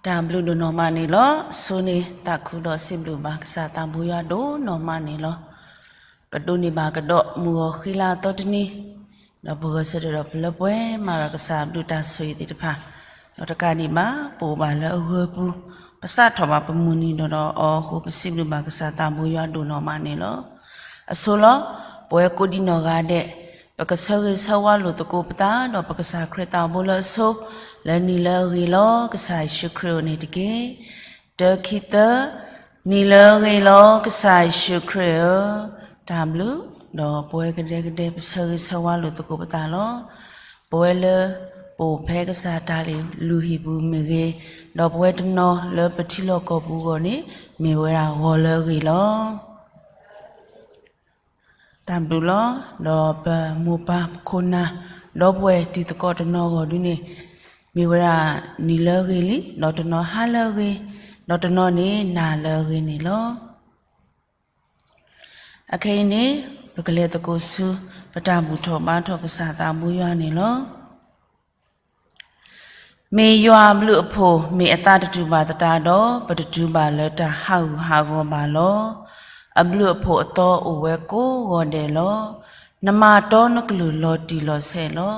တၢ်ဘျုးဒိၣ်နီၢ်မးန့ၣ်လီၤ. အဆိန့ၣ် သးခုဒီးစံးဘျုးဘၣ်ကစၢ်သးဘိယွၤဒိၣ်နီၢ်မးန့ၣ်လီၤ. ပဒိးန့ၢ်ဘၣ်ကဒီးမုၢ်ဂီၤဃံလၤအသီတနံၤ, ဒီးပဂဲၤဆၢထၢၣ်ဒီးပလၢပှဲၤမၤဒီးကစၢ်ဘျုးတၢ်ဆိၣ်ဂ့ၤသ့ၣ်တဖၣ်, ဒီးတကးဒံးဘၣ် ပအိၣ်ဘၣ်လၢအဂၢၤပူၤ, ပသးထီၣ်ဘၣ်ပမုၢ်နံၤဒီးဒီးအီၤအဃိ ပစံးဘျုးဘၣ်ကစၢ်သးဘိယွၤဒိၣ်နီၢ်မးန့ၣ်လီၤ. အဆိလီၤ. ပဝဲကိးဒံနီၢ်ဂၤဒဲး ပကဆၢဂ့ၤဆၢဝါလိာ်သကိးပသး ဒီးပကစၢ်ခရံာ်သးဘိလၢအဆိ လၢနံၤလၢအဂ့ၤလီၤ. ကစၢ်ယ့ၣ်ၡူးခရံာ်အအိၣ်န့ၣ်တက့ၢ်. တၢ ခံ သၢ, နံၤလၢအဂ့ၤလီၤ ကစၢ်ယ့ၣ်ၡူးခရံာ်ဧၢ, တၢ်ဘျုး, ဒီးပဝဲကဒဲကဒဲ ပဆၢဂ့ၤဆၢဝါလိာ်သကိးပသးလီၤ. ပဝဲလၢ ပအိၣ်ဖဲကစၢ်တၢ်လုၢ်ဟံၣ်ပူၤမ့ၢ်ဂ့ၤ, ဒီးပဝဲတနီၤလၢပထံလီၢ်ကီၢ်ပူၤအဂီၢ်န့ၣ် မ့ၢ်ဝဲဒၣ်ဂီၤလၢအဂ့ၤလီၤ. တၢ်ဘျုးလီၤ. ဒီးပမိၢ်ပၢ်ပခိၣ်နၢ် ဒီပုၢ်ဝဲၢ်တံၤသကိးတနီၤအဂီၢ်ဒုန့ၣ် မ့ၢ်ဝဲဒၣ်နံၤလၢအဂ့ၤလံ, ဒီးတနီၤဟါလၢအဂ့ၤ, ဒီးတနီၤန့ၣ်နၤလၢအဂ့ၤန့ၣ်လီၤ. အခဲအံၤန့ၣ် ပကလဲၤသကိးဆူ ပတၢ်ဘူၣ်ထီၣ်ဘါထီၣ်ကစၢ်သးဘိယွၤန့ၣ်လီၤ. မ့ၢ်ယွၤအဘျုးအဖှိၣ် မ့ၢ်အသးတတူၢ်ဘၣ်သတးဒီး ပတတုၤဘၣ်လၢတၢ်ဟးဂူာ်ဟးဂီၤဘၣ်လီၤ. အဘျုးအဖှိၣ်အသီအိၣ်ဝဲကိးဂီၤဒဲးလီၤ. နမၤတီနကလုၢ်လီၤတံၢ်လီၤဆဲးလီၤ.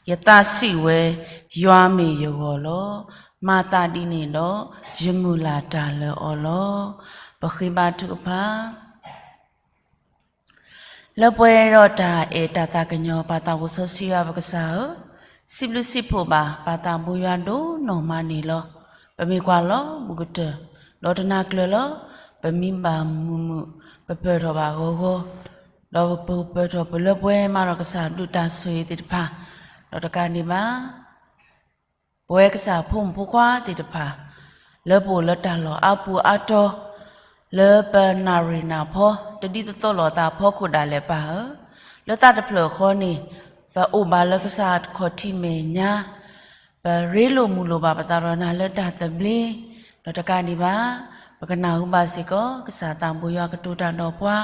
ယသးစံးဝဲ, ယွၤမ့ၢ်ယဂီၢ်လီၤ. မၤသးဒ်န့ၣ်ဒီး ယမုၢ်လၢ်တၢ်လၢအီၤလီၤ. ပဃ့ဘါထုကဖၣ် လၢပှဲၤဒီးတၢ်အဲၣ်တၢ်သးကညီၤ ပၢ်သးဘိစီဆှံယွၤပကစၢ်ဧၢ, စံးဘျုးစံးဖှိၣ်ဘၣ် ပၢ်သးဘိယွၤဒိၣ်နီၢ်မးန့ၣ်လီၤ. ပမ့ၢ်ကွၢ်လီၤဘူးကတၢၢ် ဒီးတနၤကျၢၤလီၤ. ပမံဘၣ်မုာ်မုာ် ပပၢၢ်ထီၣ်ဘၣ်ဂီၤဂီၤ, ဒီးပပၢၢ်ထီၣ်ပလၢပှဲၤမးဒီးကစၢ်ဘျုးတၢ်ဆိၣ်ဂ့ၤသ့ၣ်တဖၣ်, ဒီးတကးဒံးဘၣ် ပဝဲကစၢ်ဖိမုၣ်ဖိခွါသ့ၣ်တဖၣ် လၢပအိၣ်လၢတၢ်လီၢ်အါပူၤအါတီၤ လၢပနၣ်ရံၣ်နၣ်ဖီ တဒ်သိးသိးလိာ်သးအဖီခိၣ်ဒၣ်လဲာ်ပၢ်ဧၢ, လၢသးတဖျၢၣ်ဃီန့ၣ် ပအိၣ်ဘၣ်လၢကစၢ်ခီၣ်ထံးမဲာ်ညါ ပရ့လိာ်မုာ်လိာ်ဘၣ်ပသးဒီးနၤလၢတၢ်သဘျ့, ဒီးတကးဒံးဘၣ် ပကနၢ်ဟူဘၣ်စ့ၢ်ကီး ကစၢ်သးဘိယွၤကတိၤတၢ်ဒီးပှၤ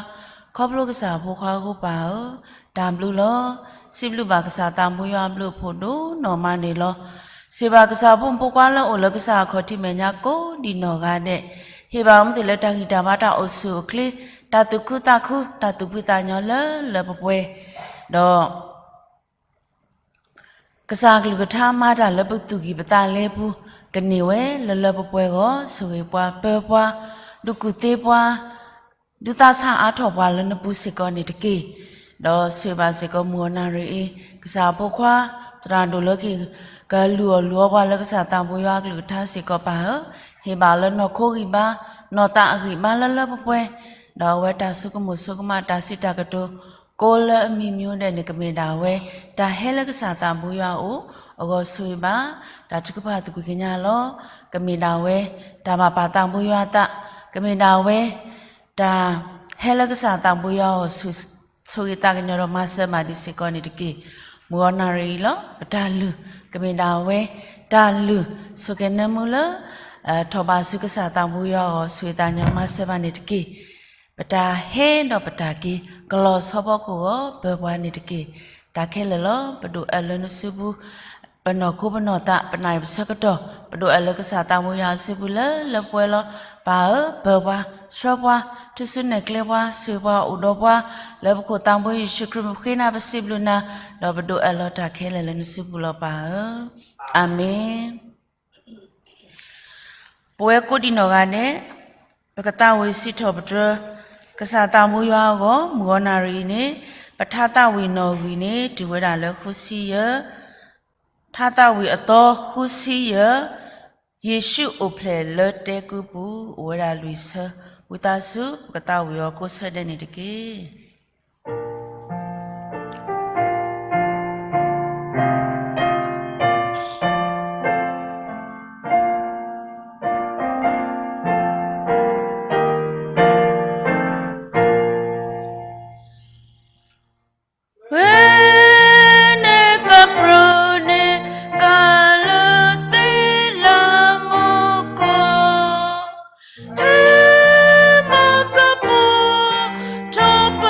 ခီဖျိကစၢ်ဖိခွါအဃိပၢ်ဧၢ, တၢ်ဘျုးလီၤ. စံးဘျုးဘၣ်ကစၢ်သးဘိယွၤအဘျုးအဖှိၣ်ဒိၣ်နီၢ်မးန့ၣ်လီၤ. ဆိၣ်ဂ့ၤဘၣ်ကစၢ်ဖိမုၣ်ဖိခွါလၢအိၣ်လၢကစၢ်အခီၣ်ထံးမဲာ်ညါကိးဒံနီၢ်ဂၤဒဲး, ဟ့ၣ်ဘၣ်အမူသ့ၣ်လၢတၢ်ဂံၢ်တၢ်ဘါတၢ်အိၣ်ဆူၣ်အိၣ်ချ့, တၢ်သူၣ်ခုသးခု, တၢ်သူၣ်ဖှံသးညီလၢလၢပှဲၤပှဲၤ, ဒီး ကစၢ်အကလုၢ်ကထါမၤတၢ်လၢပသူၣ်ကံၢ်ပသးလဲပူၤ, ကန့ၢ်ဝဲလၢလၢပှဲၤပှဲၤအဂီၢ် ဆိၣ်ဂ့ၤပှၤပၢပှၤ, ဒုးကူၣ်သ့ပှၤ, ဒုးသးဆၣ်အါထီၣ်ပှၤလၢနပူၤစ့ၢ်ကီးန့ၣ်တက့ၢ်. ဒီးဆိၣ်ဂ့ၤဘၣ်စ့ၢ်ကီးမုၢ်ဂီၤနၣ်ရံၣ်အံၤ ကစၢ်အဖိခွါ သရၣ်ဒိၣ်လၢခံ ကလုၢ်အီၣ်လုၢ်အီပှၤလၢကစၢ်သးဘိယွၤအကလုၢ်ကထါစ့ၢ်ကီးပၢ်ဧၢ, ဟ့ၣ်ဘၣ်လၢနီၢ်ခိဂံၢ်ဘါ, နီၢ်သးအဂံၢ်ဘါလၢလၢပှဲၤပှဲၤ, ဒီးအဝဲတၢ်ဆိကမိၣ်ဆိကမးတၢ်စံးတၢ်ကတိၤ ကိးလၢအမံၤမံၤဒဲးန့ၣ် ကမ့ၢ်ဒၣ်ဝဲ တၢ်ဟဲလၢကစၢ်သးဘိယွၤအအိၣ်အဂီၢ်ဆိၣ်ဂ့ၤဘၣ်, တၢ်ထုကဖၣ်သကွံာ်ကညးလီၤ. ကမ့ၢ်ဒၣ်ဝဲ တၢ်ဘၣ်ပာ်သးဘိယွၤအသး, ကမ့ၢ်ဒၣ်ဝဲ တၢ်ဟဲလၢကစၢ်သးဘိယွၤအဂီၢ် ဆိၣ်ဂ့ၤသးကညီၤဒီးမၤစၢၤဘၣ်ဒံးစ့ၢ်ကီးန့ၣ်တက့ၢ်. မုၢ်ဂီၤနၣ်ရံၣ်အံၤလီၤ ပတၢ်လုၢ် ကမ့ၢ်ဒၣ်ဝဲ တၢ်လုၢ် ဆိၣ်ကဲၤနၢမူလၢ ထီၣ်ဘးဆူကစၢ်သးဘိယွၤအဂီၢ် ဆိၣ်ဂ့ၤသးကညီၤမၤစၢၤဘၣ်န့ၣ်တက့ၢ်. ပတၢ်ဟဲဒီးပတၢ်က့ၤ ကလီၤဆီဖီခိၣ်ဂီၤ ပၢပှၤန့ၣ်တက့ၢ်. တၢ်ခဲလၢာ်လီၤ ပဒိၣ်အၢၣ်လၢနစုပူၤ ပနီၢ်ခိပနီၢ်သး ပနၣ်ရံၣ်ပဆၢကတီၢ် ပဒိၣ်အၢၣ်လၢကစၢ်သးဘိယွၤအစုပူၤလၢလၢပှဲၤပှဲၤလီၤ. ပၢ်ဧၢ ပၢပှၤ ဆှၢပှၤ ထူၣ်စုနဲၣ်ကျဲပှၤ ဆိၣ်ဂ့ၤပှၤ အိၣ်ဒီးပှၤ လၢပခိၣ်သးဘိယ့ၣ်ၡူးခရံာ်မုၣ်ဃ့နၤ ပစံးဘျုးနၤ ဒီးပဒိၣ်အၢၣ်လီၤတၢ်ခဲလၢာ်လၢနစုပူၤလီၤပၢ်ဧၢ. အၤမ့ၣ်. ပဝဲကိးဒံနီၢ်ဂၤဒဲး ပကသးဝံၣ်စံးထီၣ်ပတြၢၤ ကစၢ်သးဘိယွၤအဂီၢ် မုၢ်ဂီၤနၣ်ရံၣ်အံၤန့ၣ် ပထါသးဝံၣ်နီၣ်ဂံၢ်န့ၣ် တုၤဝဲဒၣ်လၢဃုဆံယဲၢ် ထါသးဝံၣ်အသီဃုဆံယဲၢ်, ယ့ၣ်ၡူးအိၣ်ဖျဲၣ်လၢတဲကုပူၤ အိၣ်ဝဲဒၣ်လွံၢ်ဆၢ, ဝံသးစူၤ ပကသးဝံၣ်အီၤကိးဆၢဒဲးန့ၣ်တက့ၢ်. ဝဲန့ၣ်ကပြုၢ်န့ၢ်ကၢ်လၢသ့လၢမူခိၣ်, ဟဲမၤကပီၤထီၣ်ပ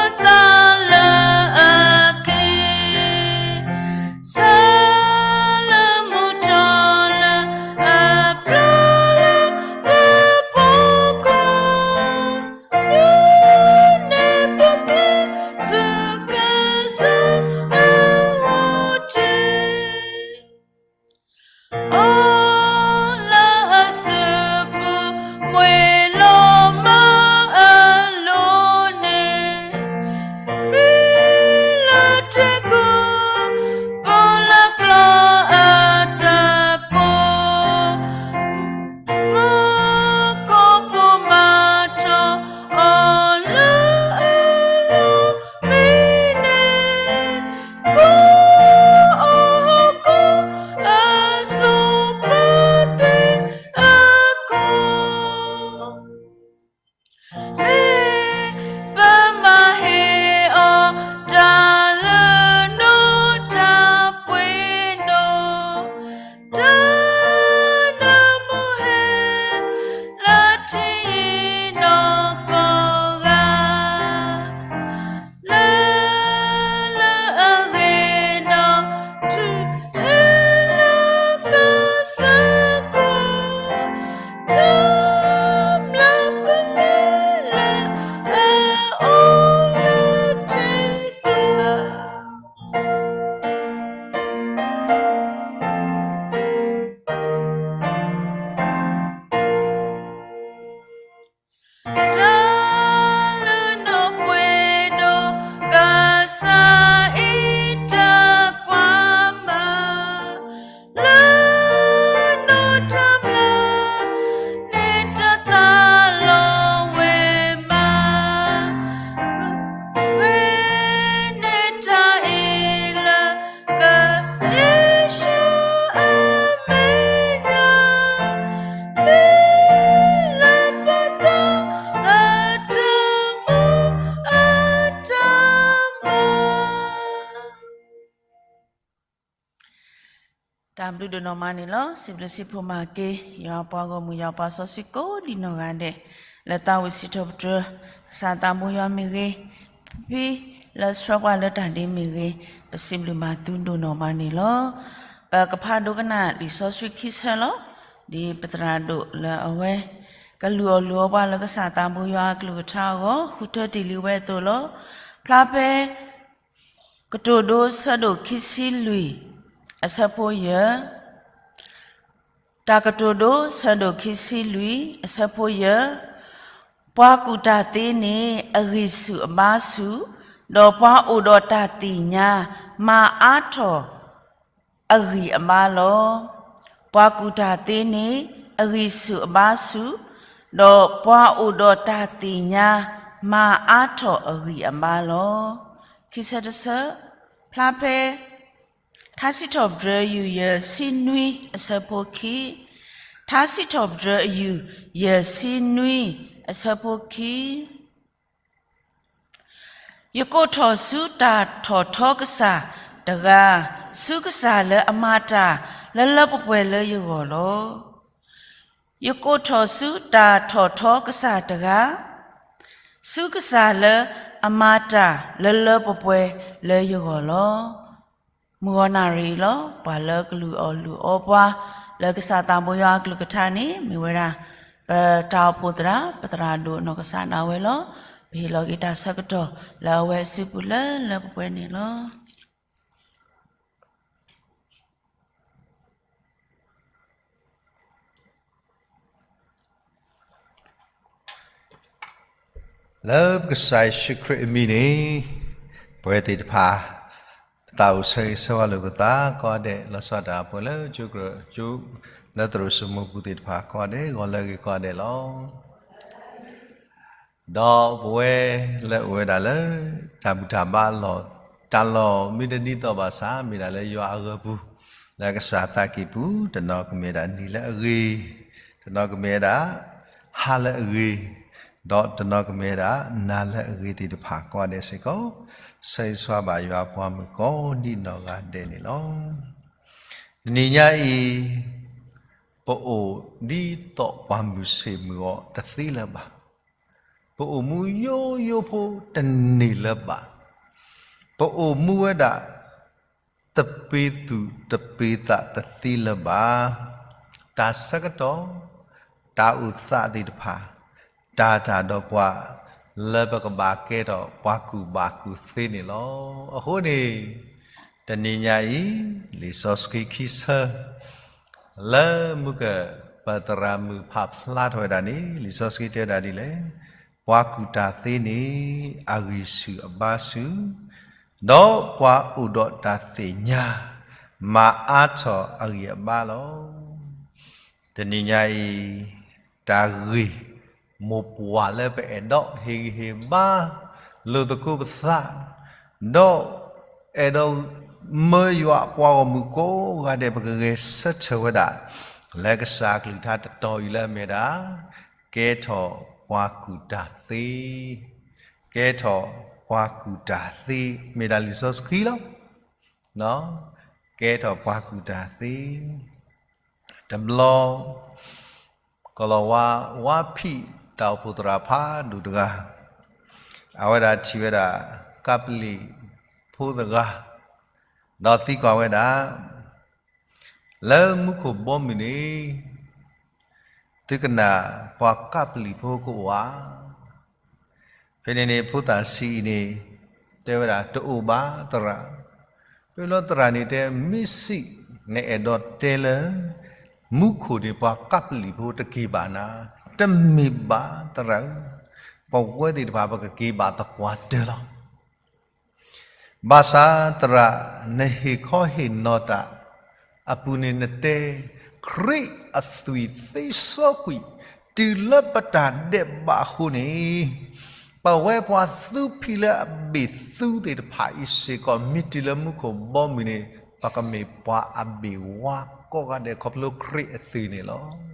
တၢ်ဘျုးဒိၣ်နီၢ်မးန့ၣ်လီၤ. စံးဘျုးစံးဖှိၣ်မၤက့ၤ ယွၤပှၤဂီၢ်မုၢ် ယွၤပှၤစီဆှံကိးဒံးနီၢ်ဂၤဒဲး လၢသးဝံၣ်စံးထီၣ်ပတြၢၤ ကစၢ်သးဘိယွၤမ့ၢ်ဂ့ၤ, ဖံလၢဆှၢပှၤလၢတၢ်ဒ့မ့ၢ်ဂ့ၤ, ပစံးဘျုးဘၣ်သုဒိၣ်နီၢ်မးန့ၣ်လီၤ. ပကဖးဒိကနၣ်လံာ်စီဆှံခံဆၢလီၤ. ဒ်ပသရၣ်ဒိၣ်လၢအဝဲ ကလုၢ်အီၣ်လုၢ်အီပှၤလၢကစၢ်သးဘိယွၤအကလုၢ်ကထါအဂီၢ် ဃုထၢတ့ၢ်လံဝဲအသိးလီၤ. ဖျါဖဲ ကတိၤဒိဆၢဒိၣ်ခံဆံလွံၢ် အဆၢဖိယဲၢ်, တၢ်ကတိၤဒိဆၢဒိၣ်ခံဆံလွံၢ် အဆၢဖိယဲၢ်, ပှၤကူၣ်တၢ်သ့န့ၣ် အဂံၢ်ဆူၣ်အဘါဆူၣ်, ဒီးပှၤအိၣ်ဒီးတၢ်သ့ၣ်ညါ မၤအါထီၣ် အဂံၢ်အဘါလီၤ. ပှၤကူၣ်တၢ်သ့န့ၣ် အဂံၢ်ဆူၣ်အဘါဆူၣ်, ဒီးပှၤအိၣ်ဒီးတၢ်သ့ၣ်ညါ မၤအါထီၣ်အဂံၢ်အဘါလီၤ. ခံဆၢတဆၢ, ဖျါဖဲ ထါစံးထီၣ်ပတြၢၤယုၢ်ယဲၢ်ဆံနွံအဆၢဖိခံ, ထါစံးထီၣ်ပတြၢၤအယုၢ်ယဲၢ်ဆံနွံအဆၢဖိခံ ယကိးထီၣ်ဆူတၢ်ထီၣ်ထီကစၢ်တဂၤ, ဆူကစၢ်လၢအမၤတၢ်လၢလၢပှဲၤပှဲၤလၢယဂီၢ်လီၤ. ယကိးထီၣ်ဆူတၢ်ထီၣ်ထီကစၢ်တဂၤ, ဆူကစၢ်လၢအမၤတၢ်လၢလၢပှဲၤပှဲၤလၢယဂီၢ်လီၤ. မုၢ်ဂီၤနၣ်ရံၣ်အံၤလီၤ. ပှၤလၢကလုၢ်အီၣ်လုၢ်အီပှၤ လၢကစၢ်သးဘိယွၤအကလုၢ်ကထါန့ၣ် မ့ၢ်ဝဲဒၣ် ပတၢ်အိၣ်ဖှိၣ်သရၣ် ပသရၣ်ဒိၣ်နီၢ်ကစၢ်ဒၣ်ဝဲလီၤ. ပဟ့ၣ်လီၤက့ၤတၢ်ဆၢကတီၢ် လၢအဝဲအစုပူၤလၢလၢပှဲၤပှဲၤန့ၣ်လီၤ. လၢပကစၢ်ယ့ၣ်ၡူးခရံာ်အမံၤန့ၣ် ပဝဲသ့ၣ်တဖၣ် ပသးအိၣ်ဆၢဂ့ၤဆၢဝါလိာ်ပသးကိးဂၤဒဲး, လီၤဆီဒၣ်တၢ်ဖိလၢကၠိကရၢၢ်ကၠိ လၢသရိာ်စိမိပူၤသ့ၣ်တဖၣ်ကိးဂၤဒဲး ဂီၤလၢအဂ့ၤကိးဂၤဒဲးလီၤ. ဒီးပဝဲလၢအိၣ်ဝဲဒၣ်လၢ တၢ်ဘူၣ်တၢ်ဘါအလီၢ်, တၢ်လီၢ်မ့ၢ်တဒ်သိးဘၣ်ဆၣ် မ့ၢ်ဒၣ်လၢယွၤအဂီၢ်ပူၤ, လၢကစၢ်သးကံၢ်ပူၤ, တနီၤကမ့ၢ်ဒၣ်နံၤလၢအဂ့ၤ, တနီၤကမ့ၢ်ဒၣ် ဟါလၢအဂ့ၤ, ဒီးတနီၤကမ့ၢ်ဒၣ် နၤလၢအဂ့ၤသ့ၣ်တဖၣ်ကိးဂၤဒဲးစ့ၢ်ကီး, ဆၢဂ့ၤဆၢဝါဘၣ်ယွၤပှၤမုၣ်ကိးဒံးနီၢ်ဂၤဒဲးန့ၣ်လီၤ. တနံၤညါအံၤ ပအိၣ်ဒ်သိးပှၤမုၢ်ဆ့ၣ်မုၢ်ဂီၤတသ့လၢၤဘၣ်. ပအိၣ်မူယိယိဖိတန့ၢ်လၢၤဘၣ်. ပအိၣ်မူဝဲဒၣ် တပ့ၤသူၣ်တပ့ၤသးတသ့လၢၤဘၣ်. တၢ်ဆၢကတီၢ်, တၢ်အိၣ်သးသ့ၣ်တဖၣ် တၢ်တၢ်ဒီးပှၤ လၢပကဘၣ်ကဲထီၣ်ပှၤကူၣ်ဘၣ်ကူၣ်သ့န့ၣ်လီၤ. အဃိန့ၣ် တနံၤညါအံၤ လံာ်စီဆှံခံဆၢ လၢမုၢ်ကပၢၤသရၣ်မုၣ်ဖးဖျါထီၣ်ဝဲဒၣ်န့ၣ် လံာ်စီဆှံတဲဝဲဒၣ်ဒ်လဲၣ်, ပှၤကူၣ်တၢ်သ့န့ၣ် အဂံၢ်ဆူၣ်အဘါဆူၣ်, ဒီးပှၤအိၣ်ဒီးတၢ်သ့ၣ်ညါ မၤအါထီၣ်အဂံၢ်အဘါလီၤ. တနံၤညါအံၤ တၢ်ဂ့ၢ်မိၢ်ပှၢ်လၢပအဲၣ်ဒိးဟ့ၣ်ဂံၢ်ဟ့ၣ်ဘါ လိာ်သကိးပသး, ဒီးအဲၣ်ဒိးမၢယွၤအပှၤဂီၢ်မုၢ်ကိးဂၤဒဲး ပကဂဲၤဆၢထၢၣ်ဝဲဒၣ် လၢကစၢ်ကလုၢ်ကထါတတီၤအံၤလၢအမ့ၢ်ဒၣ် ကဲထီၣ်ပှၤကူၣ်တၢ်သ့, ကဲထီၣ်ပှၤကူၣ်တၢ်သ့, မ့ၢ်ဒၣ်လံာ်စီဆှံလီၤ. ကဲထီၣ်ပှၤကူၣ်တၢ်သ့, တဘျီ ကလီၤဝါ ဝါဖံးတၢ်အိၣ်ဖှိၣ်သရၣ်ဖးဒိၣ်တဂၤ, အဝဲဒၣ်ထံၣ်ဝဲဒၣ် ကပ္ပလီဖိတဂၤ, ဒီးသံကွၢ်ဝဲဒၣ်, လၢမူခိၣ်ဘီမုၢ်န့ၣ် သုကနၣ်ပှၤကပ္ပလီဖိကအိၣ်ဧါ. ဖဲန့ၣ်န့ၣ် ဖိသၣ်ဆံးအံၤန့ၣ် တဲဝဲဒၣ် တအိၣ်ဘၣ်သရၣ်. ဖဲလီၤသရၣ်န့ၣ်တဲ မ့ၢ်စံး နအဲၣ်ဒိးတဲလၢ မူခိၣ်န့ၣ် ပှၤကပ္ပလီဖိတက့ၤဘၣ်နၤ, တမ့ၢ်ဘၣ်သရၣ်ဧၢ, ပဝဲသ့ၣ်တဖၣ် ပကက့ၤဘၣ်သပှၢ်တၢၢ်လီၤ. ဘၣ်ဆၣ်သရၣ် နဟ့ၣ်ခီဟ့ၣ်နီၤတၢ်အပူၤန့ၣ် နတဲ ခရံာ်အသွံၣ်သ့စီကွံာ် တုၤလၢပတၢ်ဒဲးဘးအဃိန့ၣ်, ပဝဲပှၤသူဖံးလၢအဘ့ၣ်သူသ့ၣ်တဖၣ်အံၤစ့ၢ်ကီး မ့ၢ်တုၤလၢမူခိၣ်ဘီမုၢ်န့ၣ် ပကမ့ၢ်ပှၤအဘ့ၣ်ဝါကိးဂၤဒဲး ခီဖျိခရံာ်အသွံၣ်န့ၣ်လီၤ.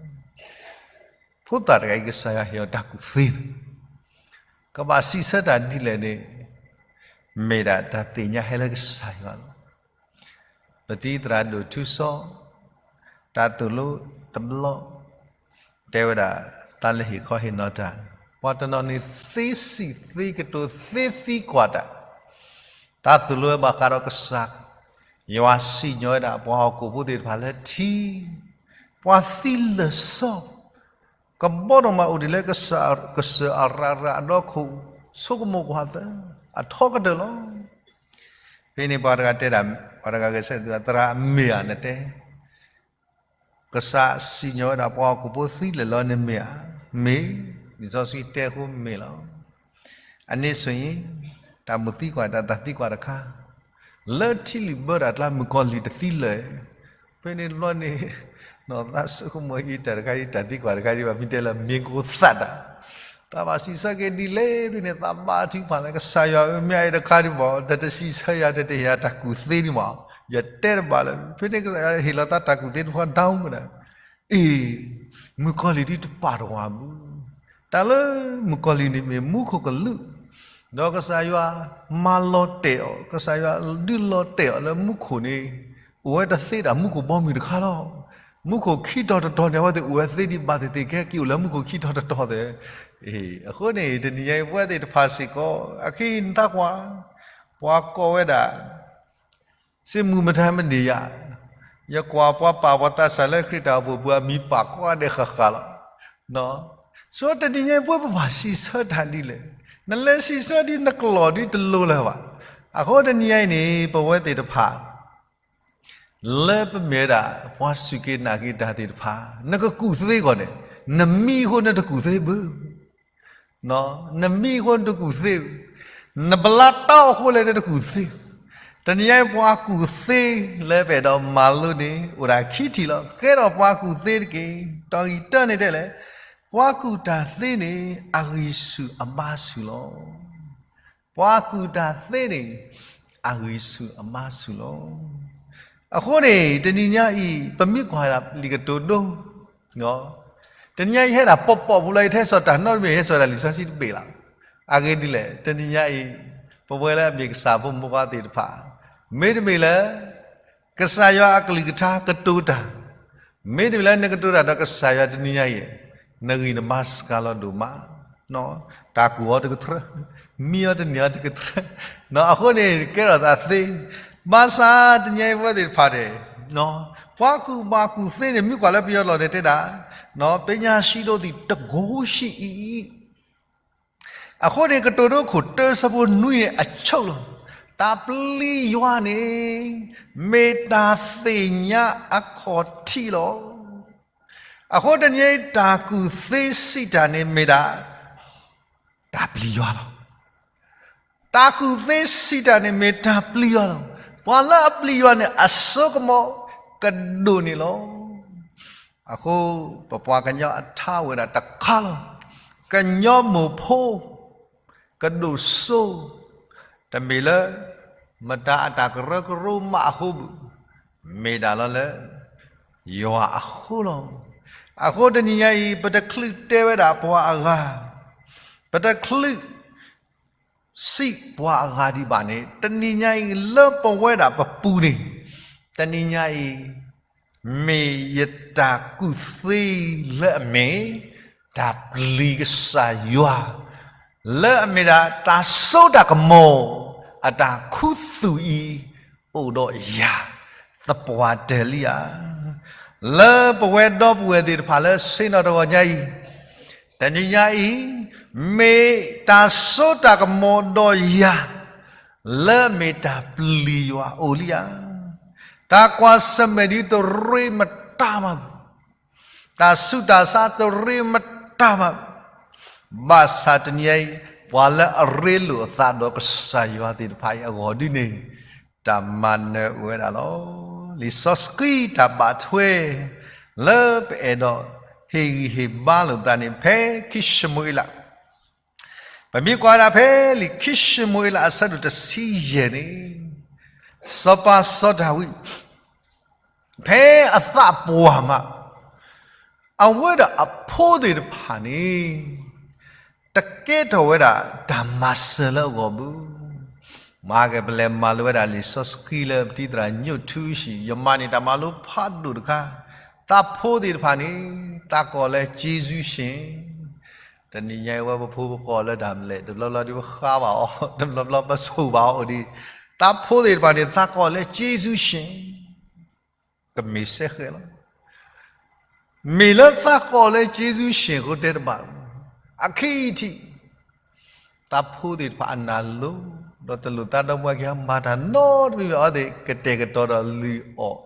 ဖိသၣ်တဂၤအံၤ ကစၢ်ယွၤဟ့ၣ်အီၤတၢ်ကူၣ်သ့န့ၣ် ကဘၣ်စံးဆၢတၢ်ဒ်လဲၣ်န့ၣ် မ့ၢ်ဒၣ်တၢ်သ့ၣ်ညါဟဲလၢကစၢ်ယွၤလီၤ. ပတံၤသရၣ်ဒိၣ်ထူစီ တၢ်သိၣ်လိတဘျီ တဲဝဲဒၣ် တၢ်လၢဟ့ၣ်ခီဟ့ၣ်နီၤတၢ်, ပှၤတနီၤန့ၣ်သ့စံးသ့ကတိၤသ့သံကွၢ်တၢ်, တၢ်သိၣ်လိဝဲဘၣ်ဃးဒီးကစၢ်ယွၤစံၣ်ညီၣ်ဝဲဒၣ်ပှၤဟီၣ်ခိၣ်ဖိသ့ၣ်တဖၣ်လၢထံ, ပှၤသံလၢာ်စီ ကဘီဒိၣ်မးအိၣ်ဒံးလၢကစၢ်, ကစၢ်အရၤရၤအဒီခိၣ် ဆိကမိၣ်ကွၢ်သၢ အထီကတၢၢ်လီၤ. ဖဲန့ၣ်ပှၤတဂၤတဲဒၣ်, ပှၤတဂၤဂဲၤဆၢထၢၣ် သရၣ်မ့ၢ်ဧါ နတဲ ကစၢ်စံၣ်ညီၣ်ဝဲဒၣ်ပှၤဟီၣ်ခိၣ်ဖိသံလၢာ်လီၤန့ၣ်မ့ၢ်ဧါ, မ့ၢ်, လံာ်စီဆှံတဲအဃိမ့ၢ်လီၤ. အန့ၣ်ဆိၣ်အံၤ တၢ်မိၣ်သံကွၢ် တၢ်သံကွၢ်တခါ, လၢထံလုၣ်ဘၢတၢ်ကျါ မုၣ်ကီၤလံၢ်တသံလၢာ်, ဖဲန့ၣ်တဘျီန့ၣ် သးဆိကမိၣ်အံၤ တၢ်တခါအံၤ တၢ်သံကွၢ်တခါအံၤ ဘၣ်မ့ၢ်တဲလၢမ့ၢ်ကိသးတၢ်, သးဘၣ်စံးဆၢက့ၤဒ်လဲၣ်သ့ၣ်န့ၣ် သးဘၣ်ထုကဖၣ်လၢကစၢ်ယွၤဧၢ မ့ၢ်အံၤတခါဒံးမး တၢ်တစံးဆၢယၤ တၢ်တဟ့ၣ်ယၤတၢ်ကူၣ်သ့ဒံးမး, ယတဲတဘၣ်လၢ ဖဲန့ၣ်ကစၢ်ယွၤဟ့ၣ်လီၤသးတၢ်ကူၣ်သ့တဖီဒၣ်မုၢ်ဒီး အ့ၣ်, မုၣ်ကီၤလံၢ်ဒ်တပာ်တဝၤဘၣ်, တၢ်လၢမုၣ်ကီၤလံၢ်န့ၣ်မ့ၢ်မူခိၣ်ကလူး, ဒီးကစၢ်ယွၤမၤလီၤတဲာ်အီၤ, ကစၢ်ယွၤဒုးလီၤတဲာ်အီၤလၢမူခိၣ်န့ၣ် အိၣ်ဝဲတသ့ဒၣ်မူခိၣ်ဘီမုၢ်တခါလီၤ. မူခိၣ်ခံတီၤတတီၤန့ၣ် အဝဲသ့ၣ်အိၣ်ဝဲသ့ဒံးဘၣ်သ့ၣ်သ့ၣ် ကဟဲက့ၤအိၣ်လၢမူခိၣ်ခံတီၤတတီၤသ့ၣ်, အဃိန့ၣ် တနံၤညါအံၤ ပဝဲသ့ၣ်တဖၣ်စ့ၢ်ကီး အခဲအံၤနသးကွၢ်, ပှၤကိးဝဲဒၣ် စ့မူမတၤမနုၤယၤ, ယကွၢ်ပှၤပာ်ပှၤသးစၢ်လၢခရံာ်တၢ်အိၣ်ဖှိၣ်ပူၤအမံၤပာ်ကိးဂၤဒဲးဃၣ်ဃၣ်လီၤ. ဆိတနံၤညါအံၤ ပဝဲပဘၣ်စံးဆၢတၢ်ဒ်လဲၣ်, နလဲၤစံးဆၢဒ်နကျိာ်ဒ်တလိၤလၢၤဘၣ်. အဃိတနံၤညါအံၤန့ၣ် ပဝဲသ့ၣ်တဖၣ် လၢပမ့ၢ်ဝဲဒၣ် ပှၤစူၢ်က့ၤနာ်က့ၤတၢ်သ့ၣ်တဖၣ် နကကူၣ်သ့ကီးန့ၣ်, နမံအဃိနတကူၣ်သ့ဘၣ် နမံအဃိနတကူၣ်သ့, နဘျါတီအဃိလဲၣ်နတကူၣ်သ့. တနံၤညါအံၤပှၤကူၣ်သ့လၢပအဲၣ်ဒိးမၤလိန့ၣ် အိၣ်ဒၣ်ခံထံၣ်လီၤ. ကဲထီၣ်ပှၤကူၣ်သ့တက့ၢ်. တီၢ်ဂံၢ်တၢန့ၣ်တဲလဲၣ်, ပှၤကူၣ်တၢ်သ့န့ၣ် အဂံၢ်ဆူၣ်အဘါဆူၣ်လီၤ. ပှၤကူၣ်တၢ်သ့န့ၣ် အဂံၢ်ဆူၣ်အဘါဆူၣ်လီၤ. အဃိန့ၣ် တနံၤညါအံၤ ပမ့ၢ်ကွၢ်ဒၣ်လံာ်ကတိၤဒိ တနံၤညါအံၤဟဲဒၣ်ပိာ်ပိာ်ပူၤလီၤ. ယတဟဲစိာ်တၢ်နီတမံၤ ဟဲစိာ်ဒၣ်လံာ်စီဆှံတဘ့ၣ်လီၤ. အဂ့ၢ်ဒ်လဲၣ်, တနံၤညါအံၤ ပဝဲလၢအမ့ၢ်ကစၢ်ဖိမုၣ်ဖိခွါသ့ၣ်တဖၣ် မ့တမ့ၢ်လၢ ကစၢ်ယွၤအကလုၢ်ကထါကတိၤတၢ်, မ့တမ့ၢ်လၢနကတိၤတၢ်ဒီးကစၢ်ယွၤတနံၤညါအံၤ, နဂံၢ်နဘါစှၤလီၤဒိၣ်မး, တၢ်ကူၣ်အီၤတကတြၢ, မံအီၤတန့ၢ်အီၤတကတြၢ, အဃိန့ၣ် ကဲထီၣ်သးသ့, ဘၣ်ဆၣ်တနံၤညါအံၤပဝဲသ့ၣ်တဖၣ်န့ၣ် ပှၤကူၣ်ဘၣ်ကူၣ်သ့န့ၣ် မ့ၢ်ကွၢ်လၢပယီၤလီၢ်န့ၣ်တဲဒၣ်, ပညာရှိတို့သည် တစ်ကိုယ်ရှိ၏. အဃိန့ၣ် ကတိၤဒိခိၣ်တၢဆၢဖိနွံန့ၣ်အဆိလီၤ. တၢ်ပျံၤယွၤန့ၣ် မ့ၢ်တၢ်သ့ၣ်ညါအခီၣ်ထံးလီၤ. အဃိတနံၤအံၤ တၢ်ကူၣ်သ့စံးတၢ်န့ၣ်မ့ၢ်ဒၣ် တၢ်ပျံၤယွၤလီၤ. တၢ်ကူၣ်သ့စံးတၢ်န့ၣ် မ့ၢ်တၢ်ပျံၤယွၤလီၤ. ပှၤလၢအပျံၤယွၤန့ၣ် အစိကမီၤကဒိၣ်န့ၣ်လီၤ. အဃိ ပပှၤကညီအထါအိၣ်ဝဲဒၣ်တခါလီၤ. ကညီမိၢ်ဖိ ကဒိၣ်စိ တမ့ၢ်လၢ မတၤအတၢ်ကရၢကရိမးအဃိဘၣ်, မ့ၢ်ဒၣ်လီၤလၢ ယွၤအဃိလီၤ. အဃိတနံၤညါအံၤ ပတချုးတဲဝဲဒၣ်ပှၤအဂၤ, ပတချုး စံးပှၤအဂၤဒံးဘၣ်န့ၣ် တနံၤညါအံၤလၢပဝဲဒၣ်ပပူၤန့ၣ်, တနံၤညါအံၤ မ့ၢ်ယတၢ်ကူၣ်သ့လၢအမ့ၢ် တၢ်ပျံၤကစၢ်ယွၤ လၢအမ့ၢ်ဒၣ်တၢ်စိတၢ်ကမီၤ အတၢ်ခူသူၣ်အံၤ အိၣ်ဒီးယၤ သပှၢ်တၢၢ်လံဧါ. လၢပဝဲဒီပုၢ်ဝဲၢ်သ့ၣ်တဖၣ်လၢဆ့ၣ်နီၤတဂီၤညါအံၤ, တနံၤညါအံၤ မ့ၢ်တၢ်စိတၢ်ကမီၤဒီးယၤ လၢအမ့ၢ်တၢ်ပျံၤယွၤအိၣ်လံဧါ. တၢ်ကွၢ်ဆၢၣ်မဲာ်ဒ်တရ့မတၤမး တၢ်ဆူးတၢ်ဆါတရ့မတၤမး, ဘၣ်ဆၣ်တနံၤအံၤ ပှၤလၢအရ့လိာ်အသးဒီးကစၢ်ယွၤသ့ၣ်တဖၣ်အံၤအဂီၢ်ဒ်န့ၣ် တၢ်မၤနၢၤအိၣ်ဝဲဒၣ်လီၤ. လံာ်စီဆှံတၢ်ဘၣ်ထွဲ လၢပအဲၣ်ဒိးဟ့ၣ်ဂံၢ်ဟ့ၣ်ဘါလိာ်ပသးန့ၣ် ဖဲခံၡမူၤအ့လး ပမ့ၢ်ကွၢ်ဒၣ်ဖဲလံာ်ခံၡမူၤအ့လးအဆၢဒိၣ်တဆံယဲၢ်န့ၣ်, စီၤပၤစီၤဒၤဝံး ဖဲအသးပှၢ်မး အဝဲဒၣ်အဖိသ့ၣ်တဖၣ်န့ၣ် တကဲထီၣ်ဝဲဒၣ်တၢ်မၤစၢၤလၢအဂီၢ်ဘၣ်. မၤက့ၤပလဲၤမၤလိဝဲဒၣ်လံာ်စီဆှံလၢပတံၤသရၣ်ညိၣ်ထူဆံး ယမၤန့ၢ်တၢ်မၤလိဖးဒိၣ်တခါ, သးဖိသ့ၣ်တဖၣ်န့ၣ် သးကိးလၢ ကျေးဇူးရှင်, တနံၤညါအံၤ ဝဲပဖိပကိးလၢတၢ်မနုၤလဲၣ်, တဘျီဘျီဒ်ပဃါဘၣ်အီၤ, တဘျီဘျီပဆိၣ်ဘၣ်အီၤအိၣ်ဒံး, သးဖိသ့ၣ်တဖၣ်န့ၣ် သးကိးလၢ ကျေးဇူးရှင်, ကမ့ၢ်စ့ၢ်ကီးလီၤ. မ့ၢ်လၢသးကိးလၢ ကျေးဇူးရှင် အဃိတဲတဘၣ်, အခံထံး သးဖိသ့ၣ်တဖၣ်အနၢ်လိၤ, ဒီးတလိၣ်သးဒီပုၢ်ဝဲၢ်ခံဂၤမၤတၢ်နီတမံၤဘၣ်, အဝဲသ့ၣ်ကတဲာ်ကတီၤဒီးလုၢ်အီၣ်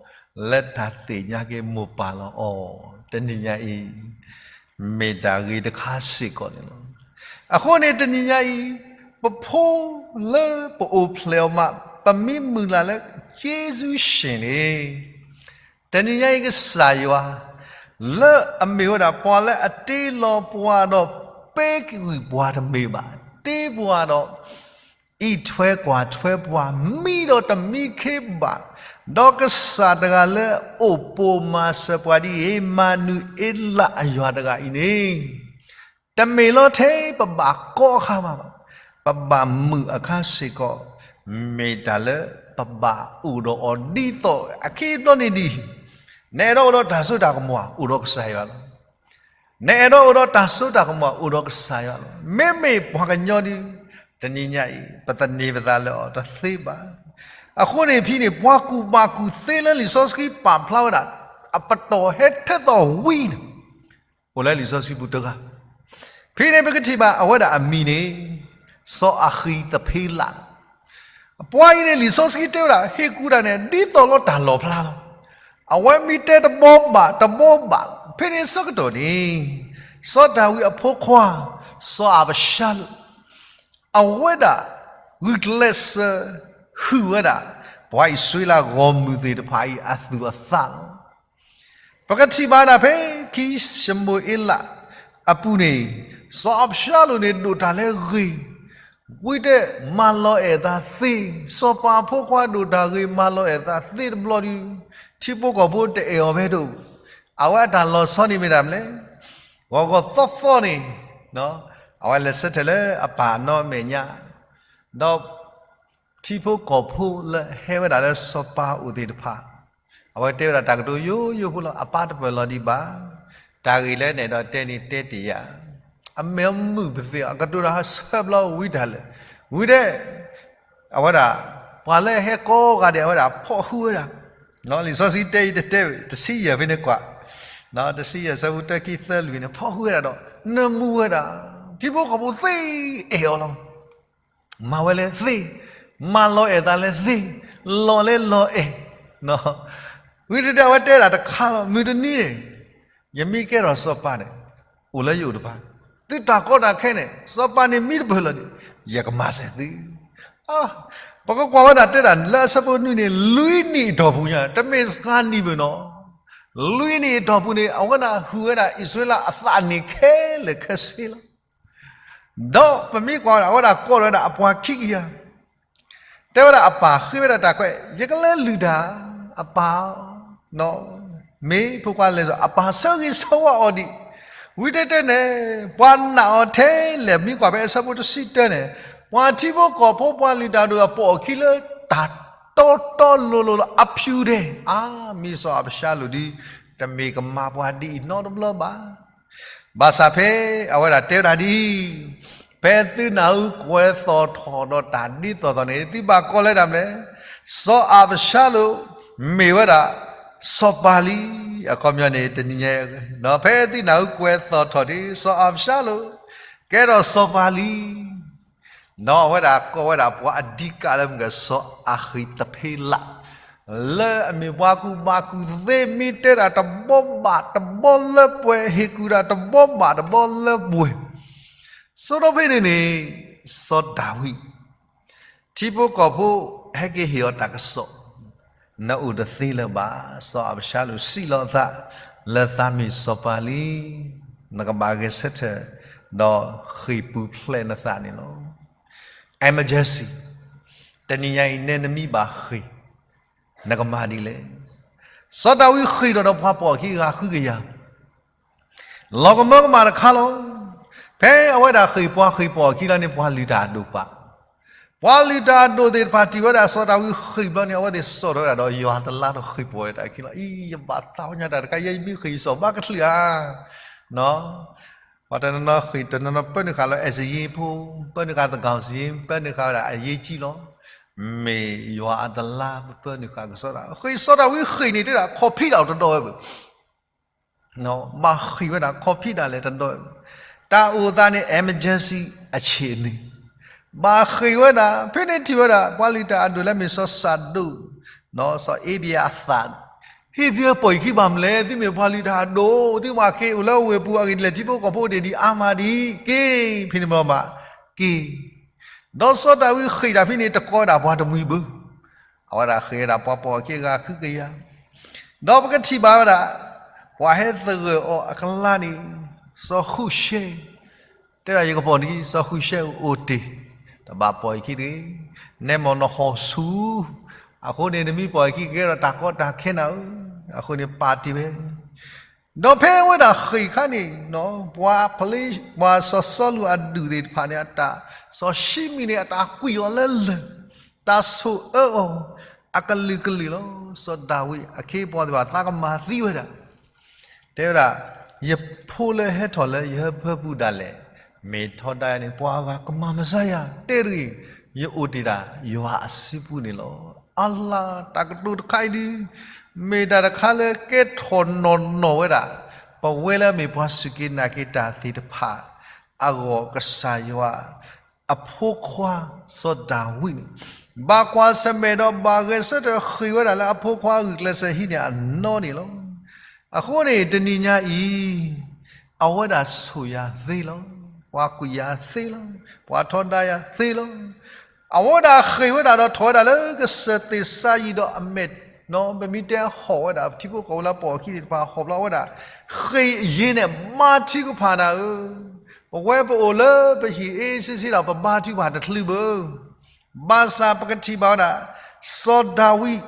လၢတၢ်သ့ၣ်ညါက့ၤမိၢ်ပၢ်လီၤအီၤ, တနံၤညါအံၤ မ့ၢ်တၢ်ဂ့ၤတခါစ့ၢ်ကီးန့ၣ်လီၤ. အဃိန့ၣ်တနံၤညါအံၤ ပဖိလၢပအိၣ်ဖျဲၣ်အီၤမး ပမ့ၢ်မုၢ်လၢ်လၢ ကျေးဇူးရှင် န့ၣ် တနံၤညါအံၤကစၢ်ယွၤ လၢအမ့ၢ်ဝဲဒၣ်ပှၤလၢအတ့လီၤပှၤဒီး ပ့ၤကွံာ်ပှၤတမ့ၢ်ဘၣ်, တ့ပှၤဒီး အံးထွဲကွၢ်ထွဲပှၤ မံဒီးတမံခ့ဘၣ်, ဒီးကစၢ်တဂၤလၢအအိၣ်ပိာ်မၤစၢၤပှၤဒ်အံၤ မၤနူၤအ့လးအယွၤတဂၤအံၤန့ၣ် တမ့ၢ်လီၤထဲပဘၣ်ကီအခါဘၣ်, ပဘၣ်မုာ်အခါစ့ၢ်ကီး မ့ၢ်တၢ်လၢပဘၣ်အိၣ်ဒီးအီၤဒ်သိးအခံဘျီန့ၣ်ဒံး, နအဲၣ်ဒိးအိၣ်ဒီးတၢ်စိတၢ်ကမီၤ အိၣ်ဒီးကစၢ်ယွၤလီၤ. နအဲၣ်ဒိးအိၣ်ဒီးတၢ်စိတၢ်ကမီၤ အိၣ်ဒီးကစၢ်ယွၤလီၤ. မ့မ့ၢ်ပှၤကညီဒ် တနံၤညါအံၤ ပသန့ၤပသးလၢအီၤတသ့ဘၣ်. အဃိန့ၣ်ဖဲန့ၣ် ပှၤကူၣ်ဘၣ်ကူၣ်သ့လၢလံာ်စီဆှံပာ်ဖျါဝဲဒၣ် အပတီၢ်ဟဲထၢသီၣ်ဝံၤန့ၣ် အိၣ်လၢလံာ်စီဆှံပူၤတဂၤ, ဖဲန့ၣ်ပကထံၣ်ဘၣ်အဝဲဒၣ်အမံၤန့ၣ် စီၤအဃံသဖ့လး ပှၤအံၤန့ၣ် လံာ်စီဆှံတဲဝဲဒၣ် ဟ့ၣ်ကူၣ်တၢ်န့ၣ် ဒ်သိးလီၤတၢ်လီၣ်ဖျါလီၤ. အဝဲမ့ၢ်တဲတဘီဘၣ်တဘီဘၣ် ဖဲန့ၣ်ဆၢကတီၢ်န့ၣ် စီၤဒၤဝံးအဖိခွါ စီၤအၤဘၡါလိၣ် အဝဲဒၣ် ဂုာ်ကျဲးစၢး ဟုၣ်ဝဲဒၣ် ပှၤအံၣ်စရ့လးဂီၢ်မုၢ်သ့ၣ်တဖၣ်အံၤအသူၣ်အသးလီၤ. ပကထံၣ်ဘၣ်ဒၣ်ဖဲ ခံၡမူၤအ့လးအပူၤန့ၣ် စီၤအၤဘၡါလိၣ်န့ၣ် ဒိၣ်တၢ်လၢဂ့ၤ, ဝံၤတဲ မၤလီၤအဲၣ်သးသ့, စီၤပၤအဖိခွါဒိၣ်တၢ်ဂ့ၤ မၤလီၤအဲၣ်သးသ့တဘျီဒုး ထံဖိကီၢ်ဖိတအဲၣ်အီၤဘၣ်ဒိၣ်, အဝဲအတၢ်လီၤဆီန့ၣ်မ့ၢ်ဒၣ်မနုၤလဲၣ်, ဂီၤဂီၤသီသီန့ၣ် အဝဲလဲၤဆၢထၢၣ်လၢအပၢ်နီၢ်အမဲာ်ညါ, ဒီး ထံဖိကီၢ်ဖိလၢဟဲဝဲဒၣ်လၢစီၤပၤအိၣ်သ့ၣ်တဖၣ်, အဝဲတဲဝဲဒၣ်တၢ်ကတိၤယိယိဖိလီၤ, အပၢ်တပၢၢ်လီၤဒံးဘၣ်, တၢ်ဂ့ၢ်လၢနအဲၣ်ဒိးတဲန့ၣ်တဲတ့ၢ်ယၤ, အမဲာ်မုာ်ပသ့ၣ် အကတိၤတၢ်ဟးဆၢဘျီဝံၤတၢ်လဲၣ်, ဝံၤတဲ အဝဲဒၣ် ပှၤလၢဟဲကိးဂၤဒဲး အဝဲဒၣ်ဖီၣ်ဃုာ်ဝဲဒၣ်, လံာ်စီဆှံတဲအံၤတတဲ တဆံယဲၢ်ဖဲန့ၣ်ကွၢ်, တဆံယဲၢ်ဆၢဖိတၢခံသၢလွံၢ်န့ၣ် ဖီၣ်ဃုာ်ဝဲဒၣ်ဒီး နၢမူဝဲဒၣ်, ထံဖိကီၢ်ဖိသ့အဲၣ်အီၤလီၤ. မၤဝဲလၢသ့, မၤလီၤအဲၣ်သးလၢသ့, လီၤလၢလီၤအဲၣ်, ဝံၤတဒၣ်အဝဲတဲဒၣ်တခါလီၤ, မုၢ်တနံၤန့ၣ် ယမ့ၢ်ကဲထီၣ်စီၤပၤန့ၣ် အိၣ်လၢယအိၣ်တဖၣ်, သုတၢ်ကီတၢ်ခဲန့ၣ် စီၤပၤန့ၣ်မံတပၢၢ်လီၤဒီး ယကမၤစၢၤသု, ပကကွၢ်ဝဲဒၣ်တဲဒၣ်လၢအဆၢဖိနွံန့ၣ် လွံၢ်နံၣ်အတီၢ်ပူၤညါ တမ့ၢ်စှၤနံၣ်ဘၣ်နီၤ, လွံၢ်နံၣ်အတီၢ်ပူၤန့ၣ် အဝဲဒၣ်ဟုၣ်ဝဲဒၣ်အံၣ်စရ့လးအသးန့ၣ်ခဲလၢာ်ခဲဆ့လီၤ. ဒီးပမ့ၢ်ကွၢ်ဝဲဒၣ် အဝဲဒၣ်ကိးလီၤဝဲဒၣ်အပှၤခံကယၤ, တဲဝဲဒၣ်အပၢ်ဃ့ဝဲဒၣ်တၢ်ကွဲး ယကလဲၤလုၢ်တၢ်, အပၢ်, မ့ၢ်ဖိခွါလဲၤဒီး အပၢ်ဆၢဂ့ၤဆၢဝါအီၤဒံး, ဝံၤတဲတဲန့ၣ် ပှၤနာ်အီၤထဲလဲၣ် မ့ၢ်ကွၢ်ဖဲအဆၢဖိတဆံတၢန့ၣ် ပှၤထံဖိကီၢ်ဖိပှၤလုၢ်တၢ်ဒိၣ်အပိာ်အခံလၢ တၢ်တီတီလိၤလိၤလၢအဖၠူဒဲး, အါ မ့ၢ်စီၤအၤဘၡါလိၣ်ဒုး တမ့ၢ်ကမၤပှၤဒ်အံၤနီတဘျီဘၣ်. ဘၣ်ဆၣ်ဖဲ အဝဲဒၣ်တဲဝဲဒၣ်ဒ်အံၤ, ဖဲသုနၢ်ဟူကွဲးသီၣ်ထီၣ်ဒီးတၢ်ဒ်သိးသိးန့ၣ် သုဘၣ်ကိးလၢတၢ်မနုၤလဲၣ်, စီၤအၤဘၡါလိၣ် မ့ၢ်ဝဲဒၣ် စီၤပၤလံ. အခီပညီန့ၣ် တနံၤညါ ဖဲသုနၢ်ဟူကွဲးသီၣ်ထီၣ်ဒ် စီၤအၤဘၡါလိၣ် ကဲထီၣ်စီၤပၤလံ ဒီးအဝဲဒၣ်ကိးဝဲဒၣ်ပှၤအဓိကလၢမ့ၢ်က စီၤအဃံသဖ့လး လၢအမ့ၢ်ပှၤကူၣ်ဘၣ်ကူၣ်သ့ မ့ၢ်တဲတၢ်တဘီဘၣ်တဘီလၢပှဲၤ ဟ့ၣ်ကူၣ်တၢ်တဘီဘၣ်တဘီလၢပှဲၤ, ဆိးဒီဖဲန့ၣ်န့ၣ် စီၤဒၤဝံး ထံဖိကီၢ်ဖိဟဲက့ၤဟ့ၣ်အီၤတၢ်ကစီၣ်, နအိၣ်တသ့လၢၤဘၣ်. စီၤအၤဘၡါလိၣ်စံးလီၤအသး လၢသးမ့ၢ်စီၤပၤလံ, နကဘၣ်ဂဲၤဆၢထၢၣ် ဒီးဃ့ၢ်ပူၤဖျဲးနသးန့ၣ်လီၤ. Emergency, တနံၤညါအံၤ နဲနမံဘၣ်ဃ့ၢ် နကမၤဒ်လဲၣ်. စီၤဒၤဝံးဃ့ၢ်ထီၣ်ဒီးပှၤပိာ်အခံဂၤဃုကယၤ လီၤကမၢကမၣ်တခါလီၤ. ဖဲအဝဲဒၣ်ဃ့ၢ်ပှၤဃ့ၢ်ပိာ်အခံလီၤန့ၣ် ပှၤလုၢ်တၢ်အဒိၣ်ပာ်, ပှၤလုၢ်တၢ်အဒိၣ်သ့ၣ်တဖၣ်ထံၣ်ဝဲဒၣ်စီၤဒၤဝံးဃ့ၢ်ဘျီန့ၣ် အဝဲသ့ၣ်စိာ်ထီၣ်ဝဲဒၣ်ဒီးယွၤတလါဒီးဃ့ၢ်ပှီၢ်ဝဲဒၣ်အခံလီၤ. အံၤ ယဘၣ်သးပီညါတၢ်တခါ ယဲယမ့ၢ်ဃ့ၢ်ယစိာ်ဘၣ်ကချုၣ်ဧါ. ပှၤတနီၤနီၤဃ့ၢ်တနီၤနီၤပၢနုာ်ဃာ်လၢ အဲစ့ယ့ဖိ, ပၢနုာ်ဃာ်သကီၢ်စ့, ပၢနုာ်ဃာ်ဝဲဒၣ်အယ့ကံလီၤ. မ့ၢ်ယွၤအတလါပပၢနုာ်ဃာ်ကစီဒီး ဃ့ၢ်စီၤဒၤဝံးဃ့ၢ်န့ၣ်တဲဒၣ် ခီၣ်ဖံးတၢ်တဒီးဝဲဘၣ် ဘၣ်ဃ့ၢ်ဝဲဒၣ် ခီၣ်ဖံးတၢ်လဲၣ်တဒီး, တၢ်အိၣ်သးန့ၣ် emergency အဆ့ၣ်န့ၣ်, ဘၣ်ဃ့ၢ်ဝဲဒၣ် ဖဲန့ၣ်ထံၣ်ဝဲဒၣ် ပှၤလုၢ်တၢ်အဒိၣ်လၢမ့ၢ်စီၤစၤဒိၣ်, စီၤအ့ဘံယၤသၣ်, ဟ့ၣ်သုပီၢ်ယခံဘၣ်မလဲၣ်, သုမ့ၢ်ပှၤလုၢ်တၢ်အဒိၣ် သုမၤက့ၤအိၣ်လၢဝ့ၢ်ပူၤ အဂ့ၢ်ဒ်လဲၣ် ထံဖိကီၢ်ဖိအိၣ်တ့ၢ်ဒံးအါမးဒံး, က့ၤ ဖဲန့ၣ်ဘျီဘၣ်, က့ၤ ဒီးစီၤဒၤဝံးဃ့ၢ်တၢ်ဖဲန့ၣ် တကိးဝဲဒၣ်ပှၤတမှံၤဘၣ်, အဝဲဒၣ်ဃ့ၢ်ဝဲဒၣ်ပှၤပီၢ်အခံအဂၤဃုကယၤ, ဒီးပကထံၣ်ဘၣ်ဝဲဒၣ် ပှၤဟဲသဂၢၢ်အီၤအကျါန့ၣ် စီၤဃုၣ်ရှဲ, တဲဒၣ်ယကပီၢ်နခံ စီၤဃုၣ်ရှဲအိၣ်တ့ၢ်, တဘၣ်ပီၢ်ယခံတဂ့ၤ, နဲမ့ၢ်နဟီၣ်ဆူၣ်, အဃိန့ၣ် နမ့ၢ်ပီၢ်ယခံကကဲထီၣ်တၢ်ကီတၢ်ခဲနၤဧၢ, အဃိန့ၣ်ပာ်တ့ၢ်ဝဲ ဒီးဖဲအဝဲဒၣ်ဃ့ၢ်အခါန့ၣ် ပှၤ ပှၤစီၤစီလူးအဒူၣ်သ့ၣ်တဖၣ်န့ၣ် အတၢ် စီၤၡံမံၣ်န့ၣ် အတၢ်ကွံာ်အီၤလၢလၢၢ်, တၢ်ဆိၣ်အၢအီၤ အကလုာ်ကလုာ်လီၤ. စီၤဒၤဝံးအခ့အပှၤသ့ၣ်တဖၣ် သးကမၤသံဝဲဒၣ် တဲဝဲဒၣ်, ယဖိလၢဟဲထီၣ်လၢယဟၢဖၢပူၤဒၣ်လဲာ် မ့ၢ်ထီဒါယၤန့ၣ် ပှၤအဂၤကမၤမၤစၢၤယၤ တဲတဂ့ၤ, ယအိၣ်တ့ၢ်ဒၣ်ယွၤအစုပူၤန့ၣ်လီၤ. အလၤ တၢ်ကတိၤတခါအံၤဒုး မ့ၢ်တၢ်တခါလၢကဲထီၣ်နီၢ်နီၢ်ဝဲဒၣ် ပဝဲလၢအမ့ၢ်ပှၤစူၢ်က့ၤနာ်က့ၤတၢ်သ့ၣ်တဖၣ်အဂီၢ် ကစၢ်ယွၤ အဖိခွါစီၤဒၤဝံးန့ၣ် ဘၣ်ကွၢ်ဆၢၣ်မဲာ်ဒီးဘၣ်ဂဲၤဆၢထၢၣ်ဃ့ၢ်ဝဲဒၣ်လၢအဖိခွါအဂုာ်ကျဲးစၢးဟံးန့ၢ်အနီၢ်န့ၣ်လီၤ. အဃိန့ၣ် တနံၤညါအံၤ အဝဲဒၣ်ဆိၣ်ယၤသ့လီၤ. ပှၤကွံာ်ယၤသ့လီၤ. ပှၤထီဒါယၤသ့လီၤ. အဝဲဒၣ်ဃ့ၢ်ဝဲဒၣ်ဒီးထီၣ်ဝဲဒၣ်လၢကစၢၢ်သ့ၣ်စါယံၤဒီးအမဲာ် ပမ့ၢ်တဲဟီၣ်ဝဲဒၣ် ထံဖိကီၢ်ဖိလၢပီၢ်ခံသ့ၣ်တဖၣ် ဟီၣ်ဘျီဝဲဒၣ် ဃ့ၢ်ယ့န့ၣ် ဘါထုကဖၣ်နၤဧၢ, ပဝဲပအိၣ်လၢပဟံၣ်အ့ဆ့ဆ့ဒီး ပဘါထုကဖၣ်တချုးဘၣ်. ဘၣ်ဆၣ်ပကထံၣ်ဘၣ်ဝဲဒၣ် စီၤဒၤဝံး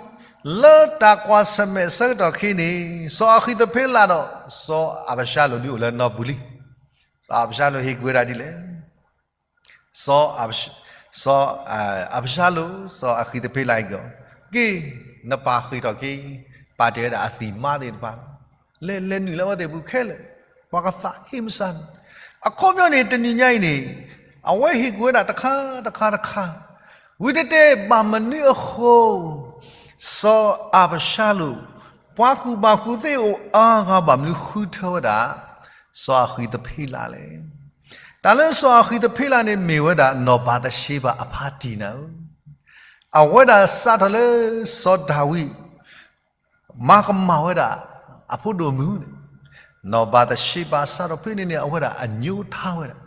လၢတၢ်ကွၢ်ဆၢၣ်မဲာ်အဆၢကတီၢ်ခဲအံၤန့ၣ် စီၤအဃံးသဖ့လးဒီး စီၤအၤဘၡါလိၣ်ဒုးအိၣ်လၢနီၢ်ပူၤလံ. စီၤအၤဘၡါလိၣ်ဟ့ၣ်ကူၣ်ဝဲဒၣ်ဒ်လဲၣ်. စီၤအၤဘၡ စီၤ အၤဘၡါလိၣ် စီၤအဃံးသဖ့လးဟ့ၣ်ကူၣ်အီၤ, က့ၤ နပာ်ဃ့ၢ်ထီၣ်က့ၤ, ပာ်တ့ၢ်ဝဲဒၣ်အသံၣ်မါသ့ၣ်တဖၣ်, လဲၤလဲၤနုာ်လၢအဝဲသ့ၣ်အပူၤခဲလၢာ်, ပှၤကသးဟ့ၣ်မုၢ်ဆါန့ၣ်, အခီပညီန့ၣ် တနံၤညါအံၤန့ၣ် အဝဲဟ့ၣ်ကူၣ်ဝဲဒၣ်တခါတခါတခါ, ဝံၤတတဲဘၣ်မနုၤအဃိ စီၤအၤဘၡါလိၣ် ပှၤကူၣ်ဘၣ်ကူၣ်သ့အိၣ်အါဂၤဘၣ်မနုၤဃုထၢဝဲဒၣ် စီၤအဃံးသဖ့လးလဲၣ်. တၢ်လၢစီၤအဃံးသဖ့လးန့ၣ် မ့ၢ်ဝဲဒၣ်နီၢ်ဘၤသရှ့ဘၤအဖါတံၢ်နၤဧၢ, အဝဲဒၣ်စးထီၣ်လၢစီၤဒၤဝံး မၤကမၣ်ဝဲဒၣ် အဖိဒိၣ်မုၣ်န့ၣ်, နီၢ်ဘၤသရှ့ဘၤစးထီၣ်ဖဲန့ၣ်န့ၣ် အဝဲဒၣ်အညိထါဝဲဒၣ်,